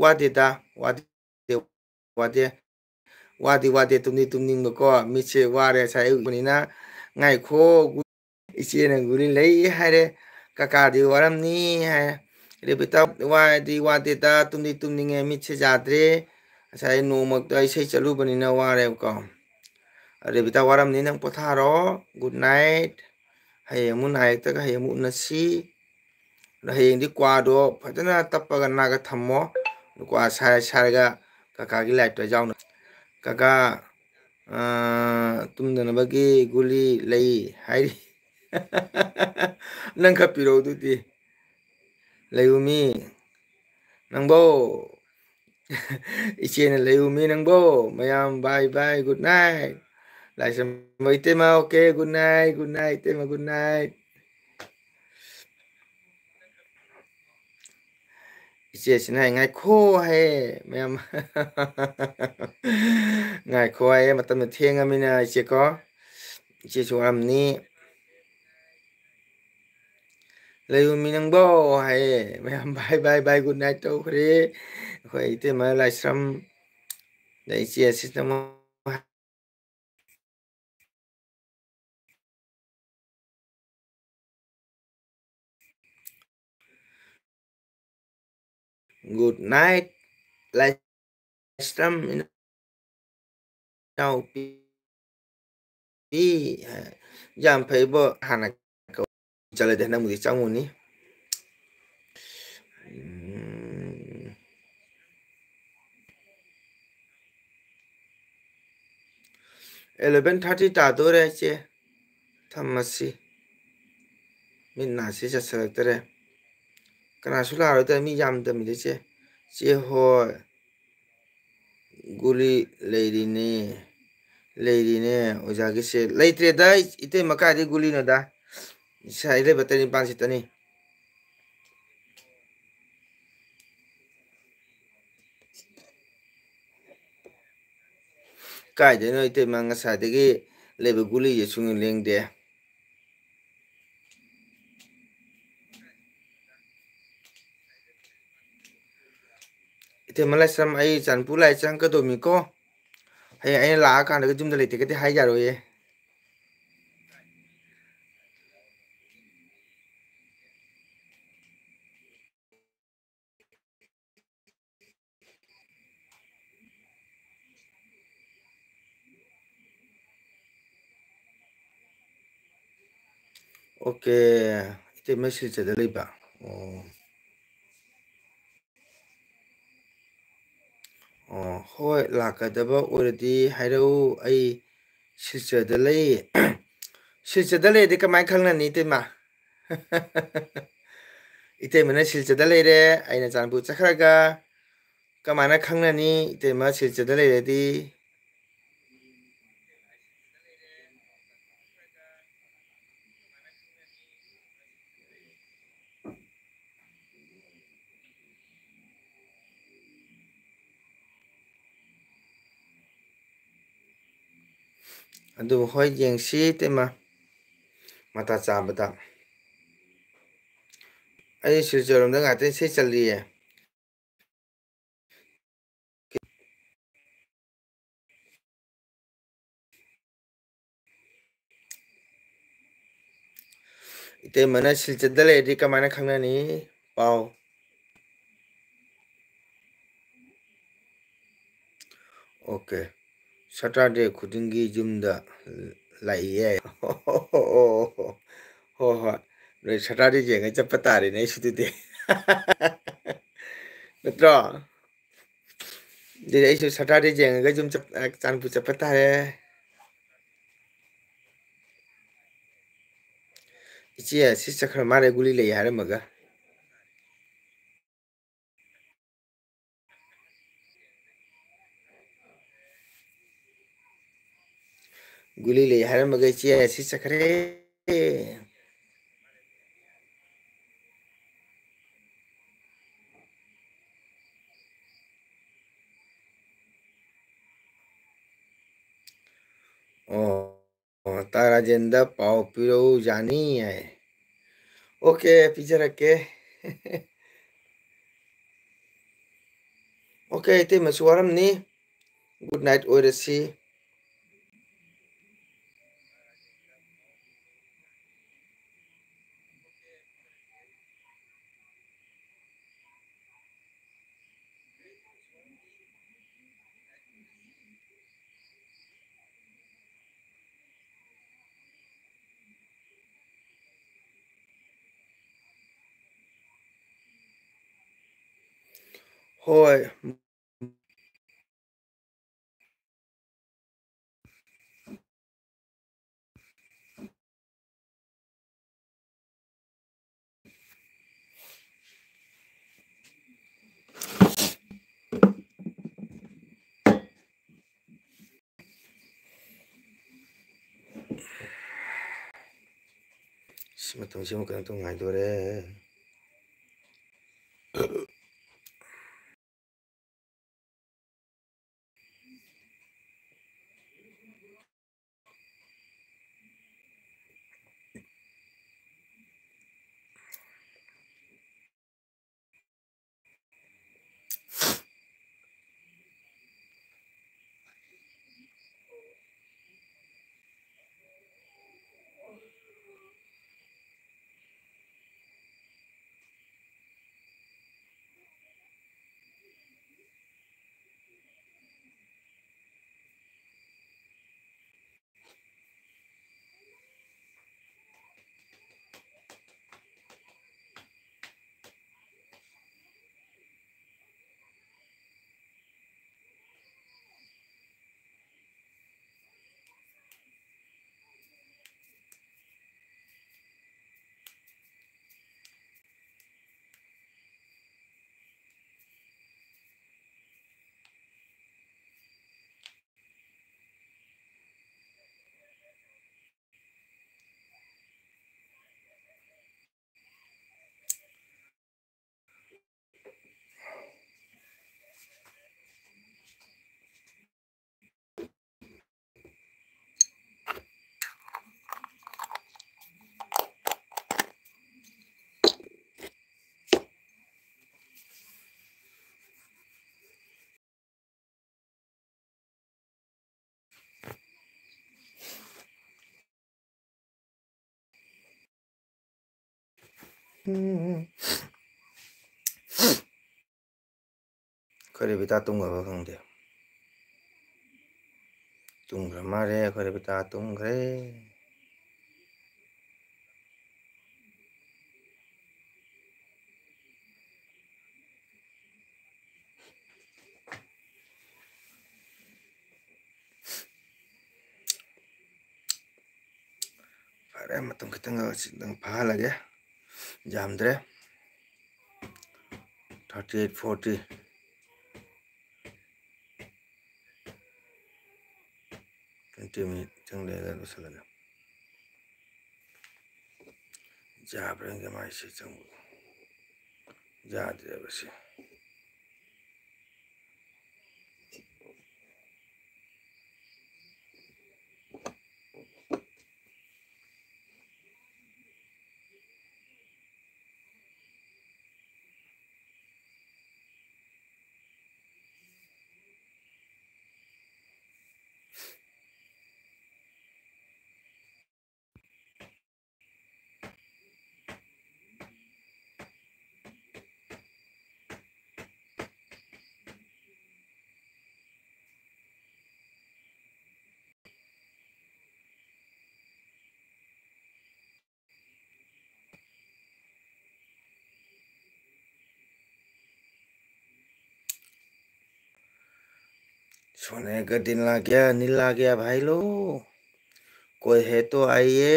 ꯋꯥꯗꯦꯗ, ꯋꯥꯗꯦ, ꯋꯥꯗꯦ꯫ ꯋꯥꯗꯤ ꯋꯥꯗꯦ, ꯇꯨꯝꯗꯤ ꯇꯨꯝꯅꯤꯡꯕꯀꯣ, ꯃꯤꯠꯁꯦ ꯋꯥꯔꯦ ꯉꯁꯥꯏ ꯑꯌꯨꯛ ꯄꯅꯤꯅ꯫ "ꯉꯥꯏꯈꯣ, ꯏꯆꯦꯅ ꯒꯨꯂꯤ ꯂꯩ ꯍꯥꯏꯔꯦ, ꯀꯀꯥꯗꯤ ꯋꯥꯔꯝꯅꯤ" ꯍꯥꯏ꯫ ꯔꯦꯕꯤꯇꯥ, "ꯋꯥꯗꯤ ꯋꯥꯗꯦꯗ, ꯇꯨꯝꯗꯤ ꯇꯨꯝꯅꯤꯡꯉꯦ, ꯃꯤꯠꯁꯦ ꯌꯥꯗ꯭ꯔꯦ꯫ ꯉꯁꯥꯏ ꯅꯣꯡꯃꯛꯇ ꯏꯁꯩ ꯆꯠꯂꯨꯕꯅꯤꯅ ꯋꯥꯔꯦꯕꯀꯣ"꯫ "ꯔꯦꯕꯤꯇꯥ, ꯋꯥꯔꯝꯅꯤ, ꯅꯪ ꯄꯣꯊꯥꯔꯣ꯫ Good night꯫ ꯍꯌꯦꯡ ꯑꯃꯨꯛ ꯅꯥꯏꯔꯛꯇꯒ ꯍꯌꯦꯡ ꯑꯃꯨꯛ ꯎꯅꯁꯤ꯫ ꯑꯗꯣ ꯍꯌꯦꯡꯗꯤ ꯀ꯭ꯋꯥꯗꯣ ꯐꯖꯅ ꯇꯞꯄꯒ ꯅꯥꯒ ꯊꯝꯃꯣ"꯫ ꯀ꯭ꯋꯥ ꯁꯥꯔ ꯁꯥꯔꯒ ꯀꯀꯥꯒꯤ live ꯇ ꯌꯥꯎꯅ꯫ ꯀꯀꯥ, ꯑ, ꯇꯨꯝꯗꯅꯕꯒꯤ ꯒꯨꯂꯤ ꯂꯩ ꯍꯥꯏꯔꯤ꯫ ꯅꯪ ꯈꯔ ꯄꯤꯔꯛꯎ ꯑꯗꯨꯗꯤ꯫ ꯂꯩꯌꯨꯃꯤ ꯅꯪꯕꯣ꯫ ꯏꯆꯦꯅ ꯂꯩꯌꯨꯃꯤ ꯅꯪꯕꯣ꯫ ꯃꯌꯥꯝ bye bye, good night꯫ ꯂꯥꯏꯁ꯭ꯔꯝ ꯏꯇꯩꯃ, okay, good night, good night, ꯏꯇꯩꯃ, good night꯫ ꯏꯆꯦꯁꯤꯅ "ꯉꯥꯏꯈꯣ" ꯍꯥꯏꯌꯦ ꯃꯌꯥꯝ꯫ "ꯉꯥꯏꯈꯣ" ꯍꯥꯏꯌꯦ, ꯃꯇꯝꯗ ꯊꯦꯡꯉꯃꯤꯅ ꯏꯆꯦꯀꯣ꯫ ꯏꯆꯦꯁꯨ ꯋꯥꯔꯝꯅꯤ꯫ "ꯂꯩꯌꯨꯃꯤ ꯅꯪꯕꯣ" ꯍꯥꯏꯌꯦ ꯃꯌꯥꯝ꯫ Bye bye bye, good night ꯇꯧꯈ꯭ꯔꯦ꯫ ꯑꯩꯈꯣꯏ ꯏꯇꯩꯃ ꯂꯥꯏꯁ꯭ꯔꯝ, ꯑꯗꯩ ꯏꯆꯦ ꯑꯁꯤꯁꯤꯅ ꯑꯃꯨꯛ Good night, ꯂꯥꯏꯁ꯭ꯔꯝ ꯏꯅꯥꯎꯄꯤ꯫ ꯌꯥꯝ ꯐꯩꯕꯣ, ꯍꯥꯟꯅ ꯆꯠꯂꯗꯤ ꯍꯟꯗꯛꯃꯨꯛꯇꯤ ꯆꯪꯉꯨꯅꯤ꯫ ꯎꯝ꯫ Eleven thirty ꯇꯥꯗꯣꯔꯦ, ꯏꯆꯦ꯫ ꯊꯝꯃꯁꯤ꯫ ꯃꯤꯠ ꯅꯥꯁꯤ ꯆꯠꯁꯤꯜꯂꯛꯇꯔꯦ꯫ ꯀꯅꯥꯁꯨ ꯂꯥꯛꯑꯔꯣꯏꯗ, ꯃꯤ ꯌꯥꯝꯗꯕꯅꯤꯗ, ꯏꯆꯦ꯫ ꯏꯆꯦ ꯍꯣꯏ꯫ ꯒꯨꯂꯤ ꯂꯩꯔꯤꯅꯦ, ꯂꯩꯔꯤꯅꯦ ꯑꯣꯖꯥꯒꯤꯁꯦ꯫ ꯂꯩꯇ꯭ꯔꯦꯗ, ꯏꯇꯩꯃ, ꯀꯥꯏꯗꯩ ꯒꯨꯂꯤꯅꯣꯗ? ꯏꯁꯥ ꯏꯔꯩꯕ ꯇꯔꯦꯠ ꯅꯤꯄꯥꯟ ꯁꯤꯠꯇꯅꯤ꯫ ꯀꯥꯏꯗꯩꯅꯣ ꯏꯇꯩꯃ, ꯉꯁꯥꯏꯗꯒꯤ ꯂꯩꯕ ꯒꯨꯂꯤꯁꯦ ꯁꯨꯡꯂꯦꯡ ꯂꯦꯡꯗꯦ꯫ ꯏꯇꯩꯃ ꯂꯥꯏꯁ꯭ꯔꯝ, ꯑꯩ ꯆꯥꯟꯄꯨ ꯂꯥꯏ ꯆꯪꯉꯛꯀꯗꯧꯃꯤꯀꯣ꯫ ꯍꯌꯦꯡ ꯑꯩꯅ ꯂꯥꯛꯑꯀꯥꯟꯗꯒ ꯌꯨꯝꯗ ꯂꯩꯇꯦꯒꯗꯤ ꯍꯥꯏ ꯌꯥꯔꯣꯏꯌꯦ꯫ Okay, ꯏꯇꯩꯃ ꯁꯤꯜꯆꯔꯗ ꯂꯩꯕ꯫ ꯑꯣ꯫ ꯑꯣ, ꯍꯣꯏ, ꯂꯥꯛꯀꯗꯕ ꯑꯣꯏꯔꯗꯤ ꯍꯥꯏꯔꯛꯎ꯫ ꯑꯩ ꯁꯤꯜꯆꯔꯗ ꯂꯩ꯫ ꯁꯤꯜꯆꯔꯗ ꯂꯩꯔꯗꯤ ꯀꯃꯥꯏꯅ ꯈꯪꯅꯅꯤ, ꯏꯇꯩꯃ? ꯏꯇꯩꯃꯅ ꯁꯤꯜꯆꯔꯗ ꯂꯩꯔꯦ, ꯑꯩꯅ ꯆꯥꯟꯄꯨꯔ ꯆꯠꯈ꯭ꯔꯒ ꯀꯃꯥꯏꯅ ꯈꯪꯅꯅꯤ? ꯏꯇꯩꯃ ꯁꯤꯜꯆꯔꯗ ꯂꯩꯔꯗꯤ꯫ ꯑꯗꯨ ꯍꯣꯏ, ꯌꯦꯡꯁꯤ ꯏꯇꯩꯃ, ꯃꯇꯥ ꯆꯥꯕꯗ꯫ ꯑꯩ ꯁꯤꯜꯆꯔꯔꯣꯝꯗ ꯉꯥꯛꯇꯪ ꯏꯁꯩ ꯆꯠꯂꯤꯌꯦ꯫ ꯏꯇꯩꯃꯅ ꯁꯤꯜꯆꯔꯗ ꯂꯩꯔꯗꯤ ꯀꯃꯥꯏꯅ ꯈꯪꯅꯅꯤ ꯄꯥꯎ? ꯑꯣꯀꯦ꯫ ꯁꯇꯔꯗꯦ ꯈꯨꯗꯤꯡꯒꯤ ꯌꯨꯝꯗ ꯂꯥꯛꯏꯌꯦ꯫ ꯍꯣꯏ, ꯍꯣꯏ꯫ ꯅꯣꯏ ꯁꯇꯔꯗꯦ ꯌꯦꯡꯉ ꯆꯠꯄ ꯇꯥꯔꯦꯅꯦ ꯑꯩꯁꯨ ꯑꯗꯨꯗꯤ꯫ ꯅꯠꯇ꯭ꯔꯣ? ꯑꯗꯨꯗꯤ ꯑꯩꯁꯨ ꯁꯇꯔꯗꯦ ꯌꯦꯡꯉꯒ ꯌꯨꯝ ꯆꯠ-, ꯆꯥꯟꯄꯨꯔ ꯆꯠꯄ ꯇꯥꯔꯦ꯫ ꯏꯆꯦ ꯑꯁꯤ ꯆꯠꯈ꯭ꯔ ꯃꯥꯜꯂꯦ, ꯒꯨꯂꯤ ꯂꯩ ꯍꯥꯏꯔꯝꯃꯒ꯫ ꯒꯨꯂꯤ ꯂꯩ ꯍꯥꯏꯔꯝꯃꯒ ꯏꯆꯦ ꯑꯁꯤ ꯆꯠꯈ꯭ꯔꯦ꯫ ꯑꯣ, ꯑꯣ, ꯇꯥ ꯔꯥꯖꯦꯟꯗ ꯄꯥꯎ ꯄꯤꯔꯛꯎ, ꯌꯥꯅꯤ ꯍꯥꯏ꯫ ꯑꯣꯀꯦ, ꯄꯤꯖꯔꯛꯀꯦ꯫ ꯑꯣꯀꯦ, ꯏꯇꯩꯃꯁꯨ ꯋꯥꯔꯝꯅꯤ꯫ Good night ꯑꯣꯏꯔꯁꯤ꯫ ꯍꯣꯏ꯫ ꯃꯇꯝꯁꯤꯃ ꯀꯩꯅꯣ ꯇꯧ ꯉꯥꯏꯗꯣꯔꯦ꯫ ꯎꯝ꯫ ꯑꯩꯈꯣꯏ ꯔꯦꯕꯤꯇꯥ ꯇꯨꯝꯈ꯭ꯔꯕ ꯈꯪꯗꯦ꯫ ꯇꯨꯝꯈ꯭ꯔ ꯃꯥꯜꯂꯦ, ꯑꯩꯈꯣꯏ ꯔꯦꯕꯤꯇꯥ ꯇꯨꯝꯈ꯭ꯔꯦ꯫ ꯐꯔꯦ, ꯃꯇꯝ ꯈꯤꯇꯪ ꯈꯤꯇꯪ ꯐꯥꯍꯜꯂꯒꯦ, ꯌꯥꯝꯗ꯭ꯔꯦ꯫ Thirty eight, forty, twenty minute ꯈꯤꯇꯪ ꯂꯩꯔꯒ ꯂꯣꯏꯁꯤꯜꯂꯒꯦ꯫ ꯌꯥꯕ꯭ꯔꯥ ꯌꯦꯡꯒꯦ ꯃꯥꯏꯁꯦ ꯆꯪꯕ꯫ ꯌꯥꯗ꯭ꯔꯦꯕ ꯁꯤ꯫ सोने का दिन आ गया, नीला आ गया भाई लोग। कोई है तो आइए,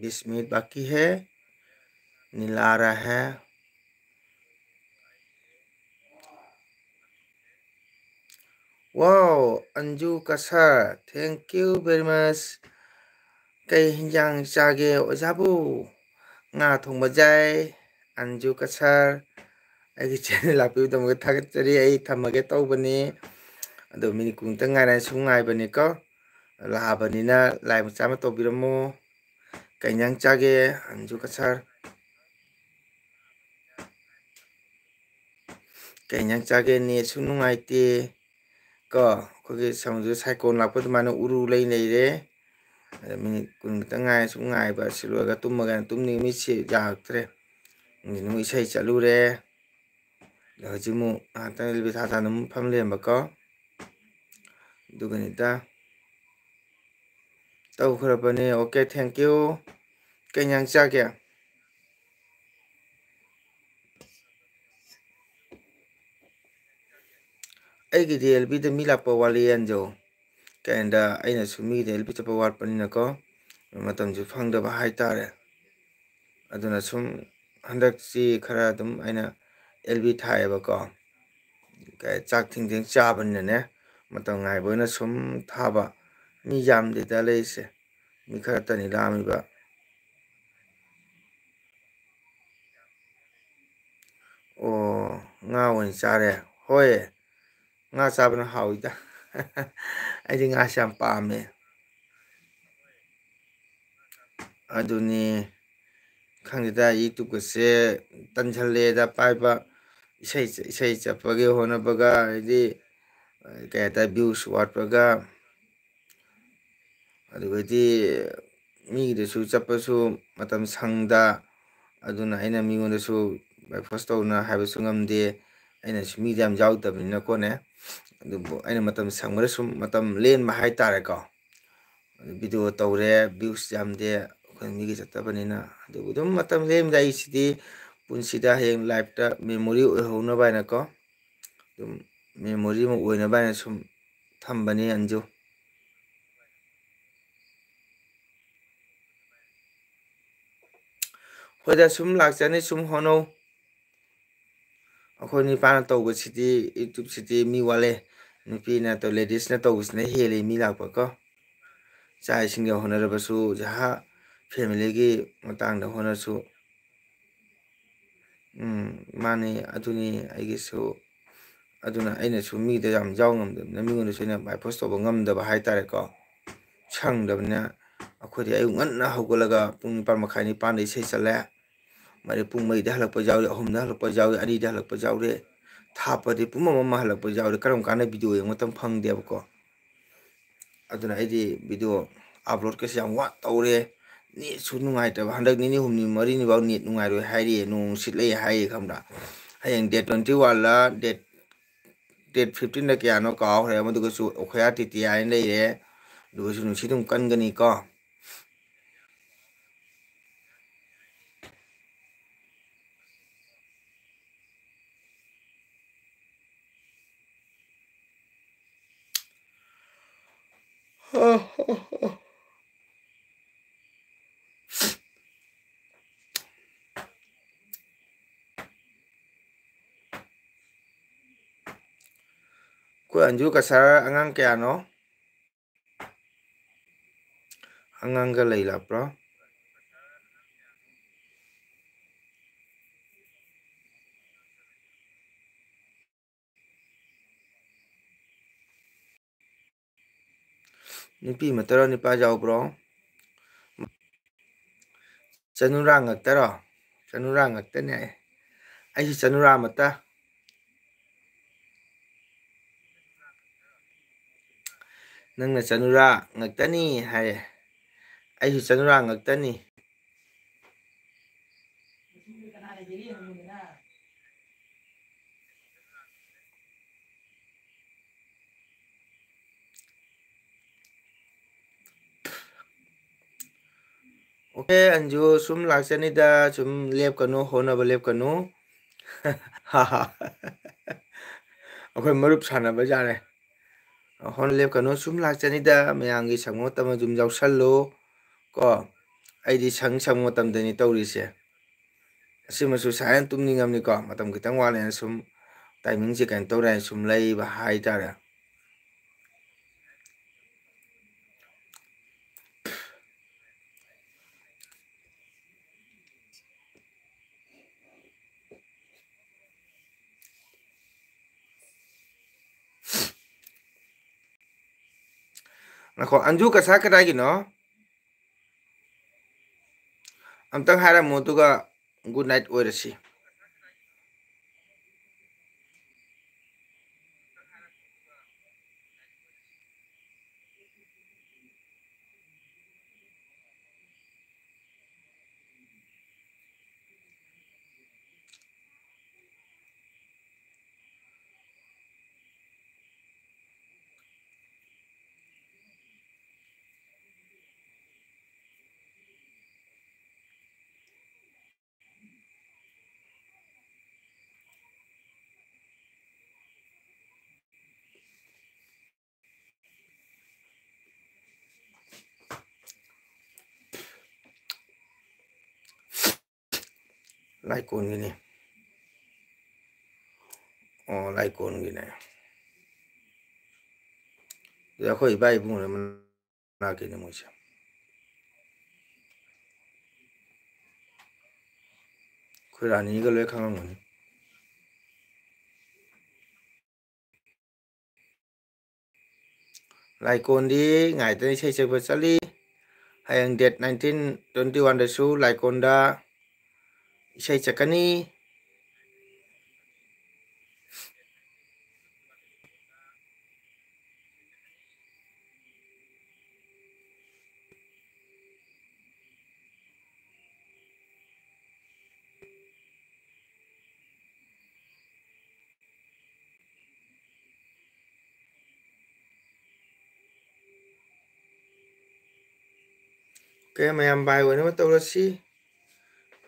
बीस मिनट बाकी है, नीला आ रहा है। Wow, Anju Kasar, thank you very much. ꯀꯩ ꯍꯤꯟꯖꯥꯡ ꯆꯥꯒꯦ ꯑꯣꯖꯥꯕꯨ? ꯉꯥ ꯊꯣꯡꯕ ꯆꯥꯏ, ꯑꯟꯖꯨ ꯀꯁꯔ꯫ ꯑꯩꯒꯤ ꯆꯦꯅꯦꯜ ꯂꯥꯛꯄꯤꯕꯗꯃꯛꯇ ꯊꯥꯒꯠꯆꯔꯤ꯫ ꯑꯩ ꯊꯝꯃꯒꯦ ꯇꯧꯕꯅꯤ꯫ ꯑꯗꯣ ꯃꯤꯅꯤꯠ ꯀꯨꯟꯇ ꯉꯥꯏꯔꯦ, ꯁꯨꯝ ꯉꯥꯏꯕꯅꯤꯀꯣ꯫ ꯂꯥꯛꯑꯕꯅꯤꯅ ꯂꯥꯏꯛ ꯃꯆꯥ ꯑꯃ ꯇꯧꯕꯤꯔꯝꯃꯣ꯫ ꯀꯩ ꯏꯟꯖꯥꯡ ꯆꯥꯒꯦ, ꯑꯟꯖꯨ ꯀꯁꯔ? ꯀꯩ ꯏꯟꯖꯥꯡ ꯆꯥꯒꯦ? ꯅꯦꯠꯁꯨ ꯅꯨꯡꯉꯥꯏꯇꯦ꯫ ꯀꯣ, ꯑꯩꯈꯣꯏꯒꯤ ꯁꯃꯨꯗ꯭ꯔ ꯁꯥꯏꯀꯣꯟ ꯂꯥꯛꯄ ꯑꯗꯨꯃꯥꯏꯅ ꯎꯔꯨ ꯂꯩ ꯂꯩꯔꯦ꯫ ꯑꯗ ꯃꯤꯅꯤꯠ ꯀꯨꯟ ꯈꯛꯇ ꯉꯥꯏꯔꯦ, ꯁꯨꯝ ꯉꯥꯏꯕ꯫ ꯁꯤ ꯂꯣꯏꯔꯒ ꯇꯨꯝꯃꯒꯦꯅ ꯇꯨꯝꯅꯤꯡ ꯃꯤꯠꯁꯦ ꯌꯥꯔꯛꯇ꯭ꯔꯦ꯫ ꯍꯧꯖꯤꯛ ꯑꯃꯨꯛ ꯏꯁꯩ ꯆꯠꯂꯨꯔꯦ꯫ ꯑꯗ ꯍꯧꯖꯤꯛ ꯑꯃꯨꯛ ꯉꯥꯏꯍꯥꯛꯇꯪ ꯑꯦꯜꯕꯤ ꯊꯥ ꯊꯥꯅ ꯑꯃꯨꯛ ꯐꯝ ꯂꯩꯔꯝꯕꯀꯣ꯫ ꯑꯗꯨꯒꯅꯤꯗ꯫ ꯇꯧꯈ꯭ꯔꯕꯅꯦ꯫ Okay, thank you꯫ ꯀꯩ ꯏꯟꯖꯥꯡ ꯆꯥꯒꯦ? ꯑꯩꯒꯤꯗꯤ ꯑꯦꯜꯕꯤꯗ ꯃꯤ ꯂꯥꯛꯄ ꯋꯥꯠꯂꯤ, ꯑꯟꯖꯨ꯫ ꯀꯩꯅꯣꯗ ꯑꯩꯅꯁꯨ ꯃꯤꯒꯤꯗ ꯑꯦꯜꯕꯤ ꯆꯠꯄ ꯋꯥꯠꯄꯅꯤꯅꯀꯣ, ꯃꯇꯝꯁꯨ ꯐꯪꯗꯕ ꯍꯥꯏꯇꯥꯔꯦ꯫ ꯑꯗꯨꯅ ꯁꯨꯝ ꯍꯟꯗꯛꯁꯤ ꯈꯔ ꯑꯗꯨꯝ ꯑꯩꯅ ꯑꯦꯜꯕꯤ ꯊꯥꯏꯌꯦꯕꯀꯣ꯫ ꯀꯩ, ꯆꯥꯛ ꯊꯦꯡ ꯊꯦꯡ ꯆꯥꯕꯅꯤꯅꯅꯦ, ꯃꯇꯝ ꯉꯥꯏꯕ ꯑꯣꯏꯅ ꯁꯨꯝ ꯊꯥꯕ꯫ ꯃꯤ ꯌꯥꯝꯗꯦꯗ ꯂꯩꯔꯤꯁꯦ, ꯃꯤ ꯈꯔꯇꯅꯤ ꯂꯥꯛꯑꯝꯃꯤꯕ꯫ ꯑꯣ, ꯉꯥ ꯑꯣꯏꯅ ꯆꯥꯔꯦ꯫ ꯍꯣꯏ, ꯉꯥ ꯆꯥꯕꯅ ꯍꯥꯎꯋꯤꯗ꯫ ꯑꯩꯗꯤ ꯉꯥꯁꯦ ꯌꯥꯝ ꯄꯥꯝꯃꯦ꯫ ꯑꯗꯨꯅꯤ, ꯈꯪꯗꯦꯗ, YouTubeꯀꯁꯦ ꯇꯟꯁꯜꯂꯦꯗ ꯄꯥꯏꯕ꯫ ꯏꯁꯩ, ꯏꯁꯩ ꯆꯠꯄꯒꯤ ꯍꯣꯠꯅꯕꯒ, ꯍꯥꯏꯗꯤ, ꯀꯩ ꯍꯥꯏꯇꯥꯔꯦ, views ꯋꯥꯠꯄꯒ, ꯑꯗꯨꯒꯗꯤ ꯃꯤꯒꯤꯗꯁꯨ ꯆꯠꯄꯁꯨ ꯃꯇꯝ ꯁꯪꯗ, ꯑꯗꯨꯅ ꯑꯩꯅ ꯃꯤꯉꯣꯟꯗꯁꯨ ꯕ꯭ꯔꯦꯛꯐꯥꯁ ꯇꯧꯅ ꯍꯥꯏꯕꯁꯨ ꯉꯝꯗꯦ꯫ ꯑꯩꯅꯁꯨ ꯃꯤꯗꯤ ꯌꯥꯝ ꯌꯥꯎꯗꯕꯅꯤꯅꯀꯣꯅꯦ, ꯑꯗꯨꯕꯨ ꯑꯩꯅ ꯃꯇꯝ ꯁꯪꯕꯗ ꯁꯨꯝ ꯃꯇꯝ ꯂꯦꯟꯕ ꯍꯥꯏꯇꯥꯔꯦꯀꯣ꯫ ꯚꯤꯗꯤꯑꯣ ꯇꯧꯔꯦ, views ꯌꯥꯝꯗꯦ, ꯑꯩꯈꯣꯏ ꯃꯤꯒꯤ ꯆꯠꯇꯕꯅꯤꯅ꯫ ꯑꯗꯨꯕꯨ ꯑꯗꯨꯝ ꯃꯇꯝ ꯂꯦꯟꯕꯗ ꯑꯩ ꯁꯤꯗꯤ ꯄꯨꯟꯁꯤꯗ ꯍꯌꯦꯡ ꯂꯥꯏꯐꯇ memory ꯑꯣꯏꯍꯧꯅꯕ ꯍꯥꯏꯅꯀꯣ, ꯑꯗꯨꯝ memory ꯑꯃ ꯑꯣꯏꯅꯕ ꯍꯥꯏꯅ ꯁꯨꯝ ꯊꯝꯕꯅꯤ ꯑꯟꯖꯨ꯫ ꯍꯣꯏꯗ, ꯁꯨꯝ ꯂꯥꯛꯆꯅꯤ, ꯁꯨꯝ ꯍꯣꯠꯅꯧ꯫ ꯑꯩꯈꯣꯏ ꯅꯨꯄꯥꯅ ꯇꯧꯕꯁꯤꯗꯤ, YouTubeꯁꯤꯗꯤ ꯃꯤ ꯋꯥꯠꯂꯦ꯫ ꯅꯨꯄꯤꯅ ꯇꯧ-, ladiesꯅ ꯇꯧꯕꯁꯤꯅ ꯍꯦꯜꯂꯤ ꯃꯤ ꯂꯥꯛꯄꯀꯣ꯫ ꯆꯥꯛ ꯏꯁꯤꯡꯒ ꯍꯣꯠꯅꯔꯕꯁꯨ, ꯖꯍꯥ, familyꯒꯤ ꯃꯇꯥꯡꯗ ꯍꯣꯠꯅꯔꯁꯨ꯫ ꯎꯝ, ꯃꯥꯅꯤ, ꯑꯗꯨꯅꯤ ꯑꯩꯒꯤꯁꯨ꯫ ꯑꯗꯨꯅ ꯑꯩꯅꯁꯨ ꯃꯤꯗ ꯌꯥꯝ ꯌꯥꯎ ꯉꯝꯗꯕꯅꯤꯅ, ꯃꯤꯉꯣꯟꯗꯁꯨ ꯑꯩꯅ ꯕ꯭ꯔꯦꯛꯐꯥꯁ ꯇꯧꯕ ꯉꯝꯗꯕ ꯍꯥꯏꯇꯥꯔꯦꯀꯣ꯫ ꯁꯪꯗꯕꯅꯤꯅ ꯑꯩꯈꯣꯏꯗꯤ ꯑꯌꯨꯛ ꯉꯟꯅ ꯍꯧꯒꯠꯂꯒ ꯄꯨꯡ ꯅꯤꯄꯥꯟ ꯃꯈꯥꯏ, ꯅꯤꯄꯥꯟꯗ ꯏꯁꯩ ꯆꯠꯂꯦ꯫ ꯃꯔꯤ ꯄꯨꯡ ꯃꯔꯤꯗ ꯍꯜꯂꯛꯄ ꯌꯥꯎꯏ, ꯑꯍꯨꯝꯗ ꯍꯜꯂꯛꯄ ꯌꯥꯎꯏ, ꯑꯅꯤꯗ ꯍꯜꯂꯛꯄ ꯌꯥꯎꯔꯦ꯫ ꯊꯥꯞꯄꯗꯤ ꯄꯨꯡ ꯑꯃ, ꯑꯃ ꯍꯜꯂꯛꯄ ꯌꯥꯎꯔꯦ꯫ ꯀꯔꯝ ꯀꯥꯟꯗ ꯚꯤꯗꯤꯑꯣ ꯌꯦꯡꯕ ꯃꯇꯝ ꯐꯪꯗꯦꯕꯀꯣ꯫ ꯑꯗꯨꯅ ꯑꯩꯗꯤ ꯚꯤꯗꯤꯑꯣ uploadꯀꯁꯦ ꯌꯥꯝ ꯋꯥ ꯇꯧꯔꯦ꯫ ꯅꯦꯠꯁꯨ ꯅꯨꯡꯉꯥꯏꯇꯕ꯫ ꯍꯟꯗꯛ ꯅꯤꯅꯤ ꯍꯨꯝꯅꯤ ꯃꯔꯤꯅꯤꯐꯥꯎ ꯅꯦꯠ ꯅꯨꯡꯉꯥꯏꯔꯣꯏ ꯍꯥꯏꯔꯤꯌꯦ, ꯅꯣꯡ ꯅꯨꯡꯁꯤꯠ ꯂꯩ ꯍꯥꯏꯌꯦ, ꯈꯪꯕ꯭ꯔꯥ? ꯍꯌꯦꯡ date twenty oneꯂ, date, date fifteenꯂ ꯀꯌꯥꯅꯣ ꯀꯥꯎꯈ꯭ꯔꯦ꯫ ꯃꯗꯨꯒꯁꯨ ꯑꯩꯈꯣꯏ ꯑꯥꯔ ꯇꯤ ꯇꯤ ꯑꯥꯏꯅ ꯂꯩꯔꯦ꯫ ꯑꯗꯨꯒꯁꯨ ꯅꯨꯡꯁꯤꯠ ꯑꯗꯨꯝ ꯀꯟꯒꯅꯤꯀꯣ꯫ ꯑꯩꯈꯣꯏ ꯑꯟꯖꯨ ꯀꯁꯥꯔ ꯑꯉꯥꯡ ꯀꯌꯥꯅꯣ? ꯑꯉꯥꯡꯒ ꯂꯩ ꯂꯥꯛꯄ꯭ꯔꯣ? ꯅꯨꯄꯤ ꯃꯇꯔꯣ, ꯅꯨꯄꯥ ꯌꯥꯎꯕ꯭ꯔꯣ? ꯆꯅꯨꯔꯥ ꯉꯥꯛꯇꯔꯣ? ꯆꯅꯨꯔꯥ ꯉꯥꯛꯇꯅꯦ ꯍꯥꯏ꯫ ꯑꯩꯁꯨ ꯆꯅꯨꯔꯥ ꯃꯇ꯫ ꯅꯪꯅ ꯆꯅꯨꯔꯥ ꯉꯥꯛꯇꯅꯤ ꯍꯥꯏꯌꯦ꯫ ꯑꯩꯁꯨ ꯆꯅꯨꯔꯥ ꯉꯥꯛꯇꯅꯤ꯫ OK, ꯑꯟꯖꯨ, ꯁꯨꯝ ꯂꯥꯛꯆꯅꯤꯗ, ꯁꯨꯝ ꯂꯦꯞꯀꯅꯨ, ꯍꯣꯠꯅꯕ ꯂꯦꯞꯀꯅꯨ꯫ ꯑꯩꯈꯣꯏ ꯃꯔꯨꯞ ꯁꯥꯟꯅꯕ ꯌꯥꯔꯦ꯫ ꯍꯣꯠꯅ ꯂꯦꯞꯀꯅꯨ, ꯁꯨꯝ ꯂꯥꯛꯆꯅꯤꯗ, ꯃꯌꯥꯝꯒꯤ ꯁꯪꯕ ꯃꯇꯝ ꯑꯗꯨꯝ ꯌꯥꯎꯁꯜꯂꯨ ꯀꯣ꯫ ꯑꯩꯗꯤ ꯁꯪ ꯁꯪꯕ ꯃꯇꯝꯗꯅꯤ ꯇꯧꯔꯤꯁꯦ꯫ ꯑꯁꯤꯃꯁꯨ ꯁꯥꯏꯅ ꯇꯨꯝꯅꯤꯡꯉꯝꯅꯤꯀꯣ, ꯃꯇꯝ ꯈꯤꯇꯪ ꯋꯥꯠꯂꯦꯅ ꯁꯨꯝ timingꯁꯦ ꯀꯩꯅꯣ ꯇꯧꯔꯦ ꯍꯥꯏꯅ ꯁꯨꯝ ꯂꯩꯕ ꯍꯥꯏꯇꯥꯔꯦ꯫ ꯉꯥꯏꯈꯣ, ꯑꯟꯖꯨ ꯀꯁꯥ ꯀꯗꯥꯏꯒꯤꯅꯣ? ꯑꯝꯇꯪ ꯍꯥꯏꯔꯝꯃꯣ, ꯑꯗꯨꯒ good night ꯑꯣꯏꯔꯁꯤ꯫ ꯂꯥꯏꯀꯣꯟꯒꯤꯅꯤ꯫ ꯑꯣ, ꯂꯥꯏꯀꯣꯟꯒꯤꯅꯦ꯫ ꯑꯗꯨ ꯑꯩꯈꯣꯏ ꯏꯕꯥꯏ ꯏꯕꯨꯡꯉꯣ ꯃꯅꯥꯛꯀꯤꯅꯦ ꯃꯣꯏꯁꯦ꯫ ꯑꯩꯈꯣꯏ ꯔꯥꯅꯤꯒ ꯂꯣꯏ ꯈꯪꯉꯝꯒꯅꯤ꯫ ꯂꯥꯏꯀꯣꯟꯗꯤ ꯉꯥꯏꯇꯅ ꯏꯁꯩ ꯁꯛꯄ ꯆꯠꯂꯤ꯫ ꯍꯌꯦꯡ date nineteen, twenty one ꯗꯁꯨ ꯂꯥꯏꯀꯣꯟꯗ ꯏꯁꯩ ꯆꯠꯀꯅꯤ꯫ OK, ꯃꯌꯥꯝ ꯕꯥꯏ ꯑꯣꯏꯅꯕ ꯇꯧꯔꯁꯤ꯫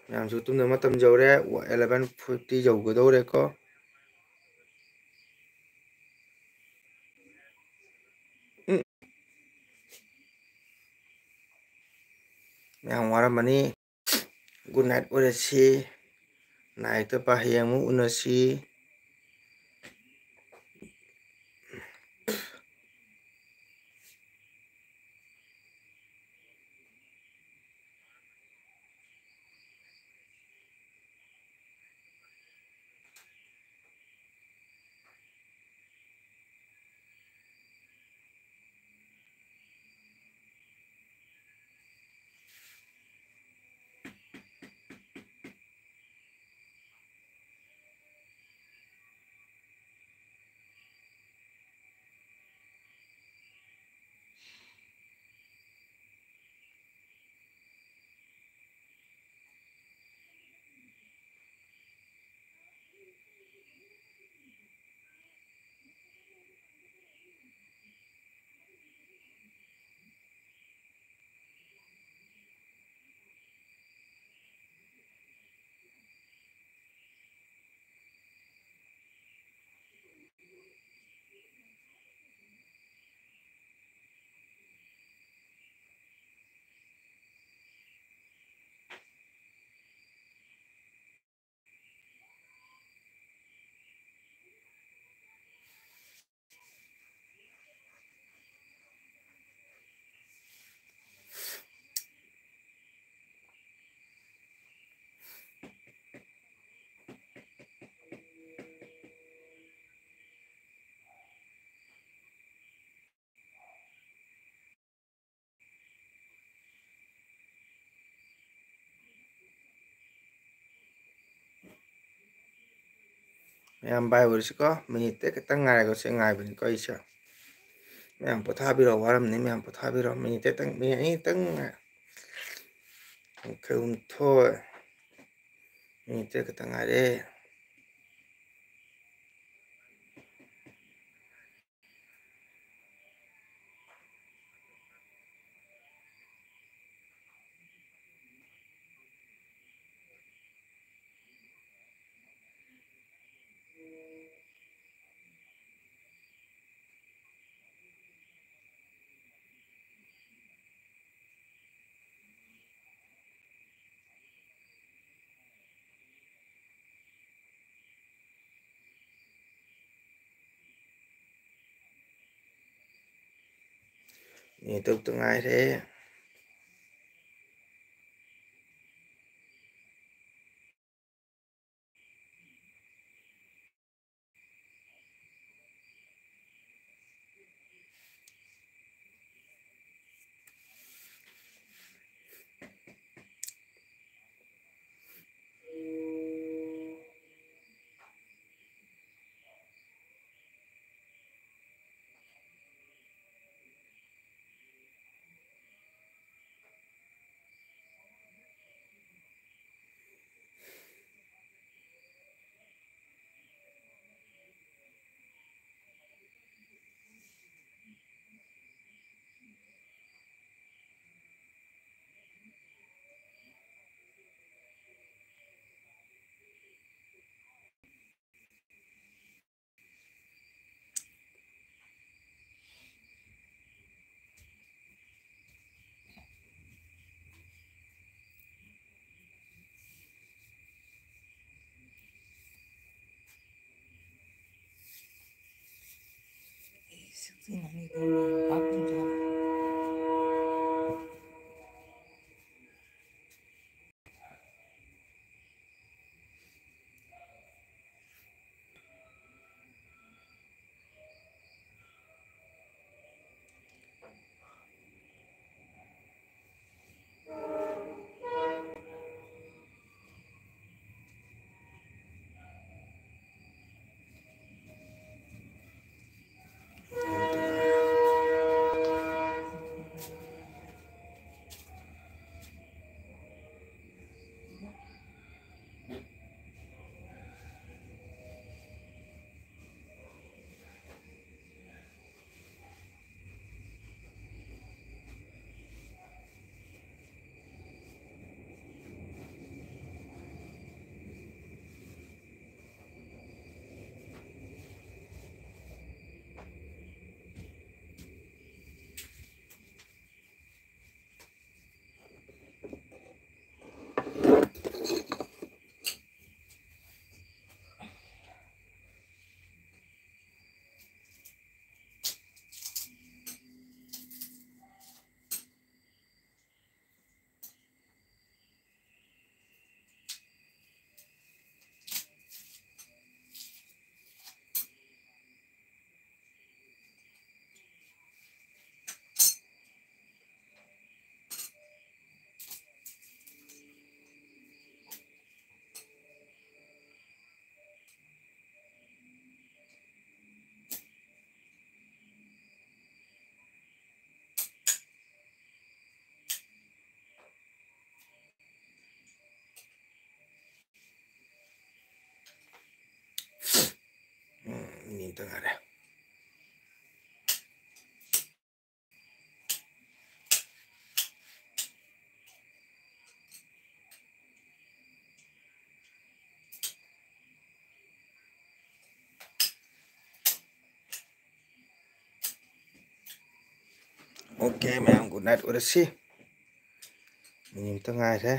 ꯃꯌꯥꯝꯁꯨ ꯇꯨꯝꯅꯕ ꯃꯇꯝ ꯌꯧꯔꯦ, eleven fifty ꯌꯧꯒꯗꯧꯔꯦꯀꯣ꯫ ꯎꯝ꯫ ꯃꯌꯥꯝ ꯋꯥꯔꯝꯃꯅꯤ꯫ Good night ꯑꯣꯏꯔꯁꯤ꯫ ꯅꯥꯏꯛꯇ ꯄ ꯍꯌꯦꯡ ꯑꯃꯨꯛ ꯎꯅꯁꯤ꯫ ꯃꯌꯥꯝ ꯚꯥꯏ ꯑꯣꯏꯔꯁꯤꯀꯣ, ꯃꯤꯅꯤꯠꯇ ꯈꯤꯇꯪ ꯉꯥꯏꯔꯒꯁꯦ ꯉꯥꯏꯕꯅꯤꯀꯣ ꯑꯩꯁꯦ꯫ ꯃꯌꯥꯝ ꯄꯣꯊꯥꯕꯤꯔꯣ, ꯋꯥꯔꯝꯅꯤ ꯃꯌꯥꯝ, ꯄꯣꯊꯥꯕꯤꯔꯣ꯫ ꯃꯤꯅꯤꯠ ꯈꯤꯇꯪ, ꯃꯤꯅꯤꯠ ꯑꯅꯤꯇꯪ ꯉꯥꯏ-, ꯌꯥꯡꯈꯩ ꯍꯨꯝꯗꯣꯏ꯫ ꯃꯤꯅꯤꯠ ꯇꯔꯦꯠ ꯈꯛꯇ ꯉꯥꯏꯔꯦ꯫ ꯃꯤꯅꯤꯠ ꯇꯔꯨꯛꯇ ꯉꯥꯏꯔꯦ꯫ ꯑꯣꯀꯦ ꯃꯌꯥꯝ, ꯒꯨꯗ ꯅꯥꯏꯠ ꯑꯣꯏꯔꯁꯤ꯫ ꯃꯤꯅꯤꯠ ꯑꯃꯇ ꯉꯥꯏꯔꯦ꯫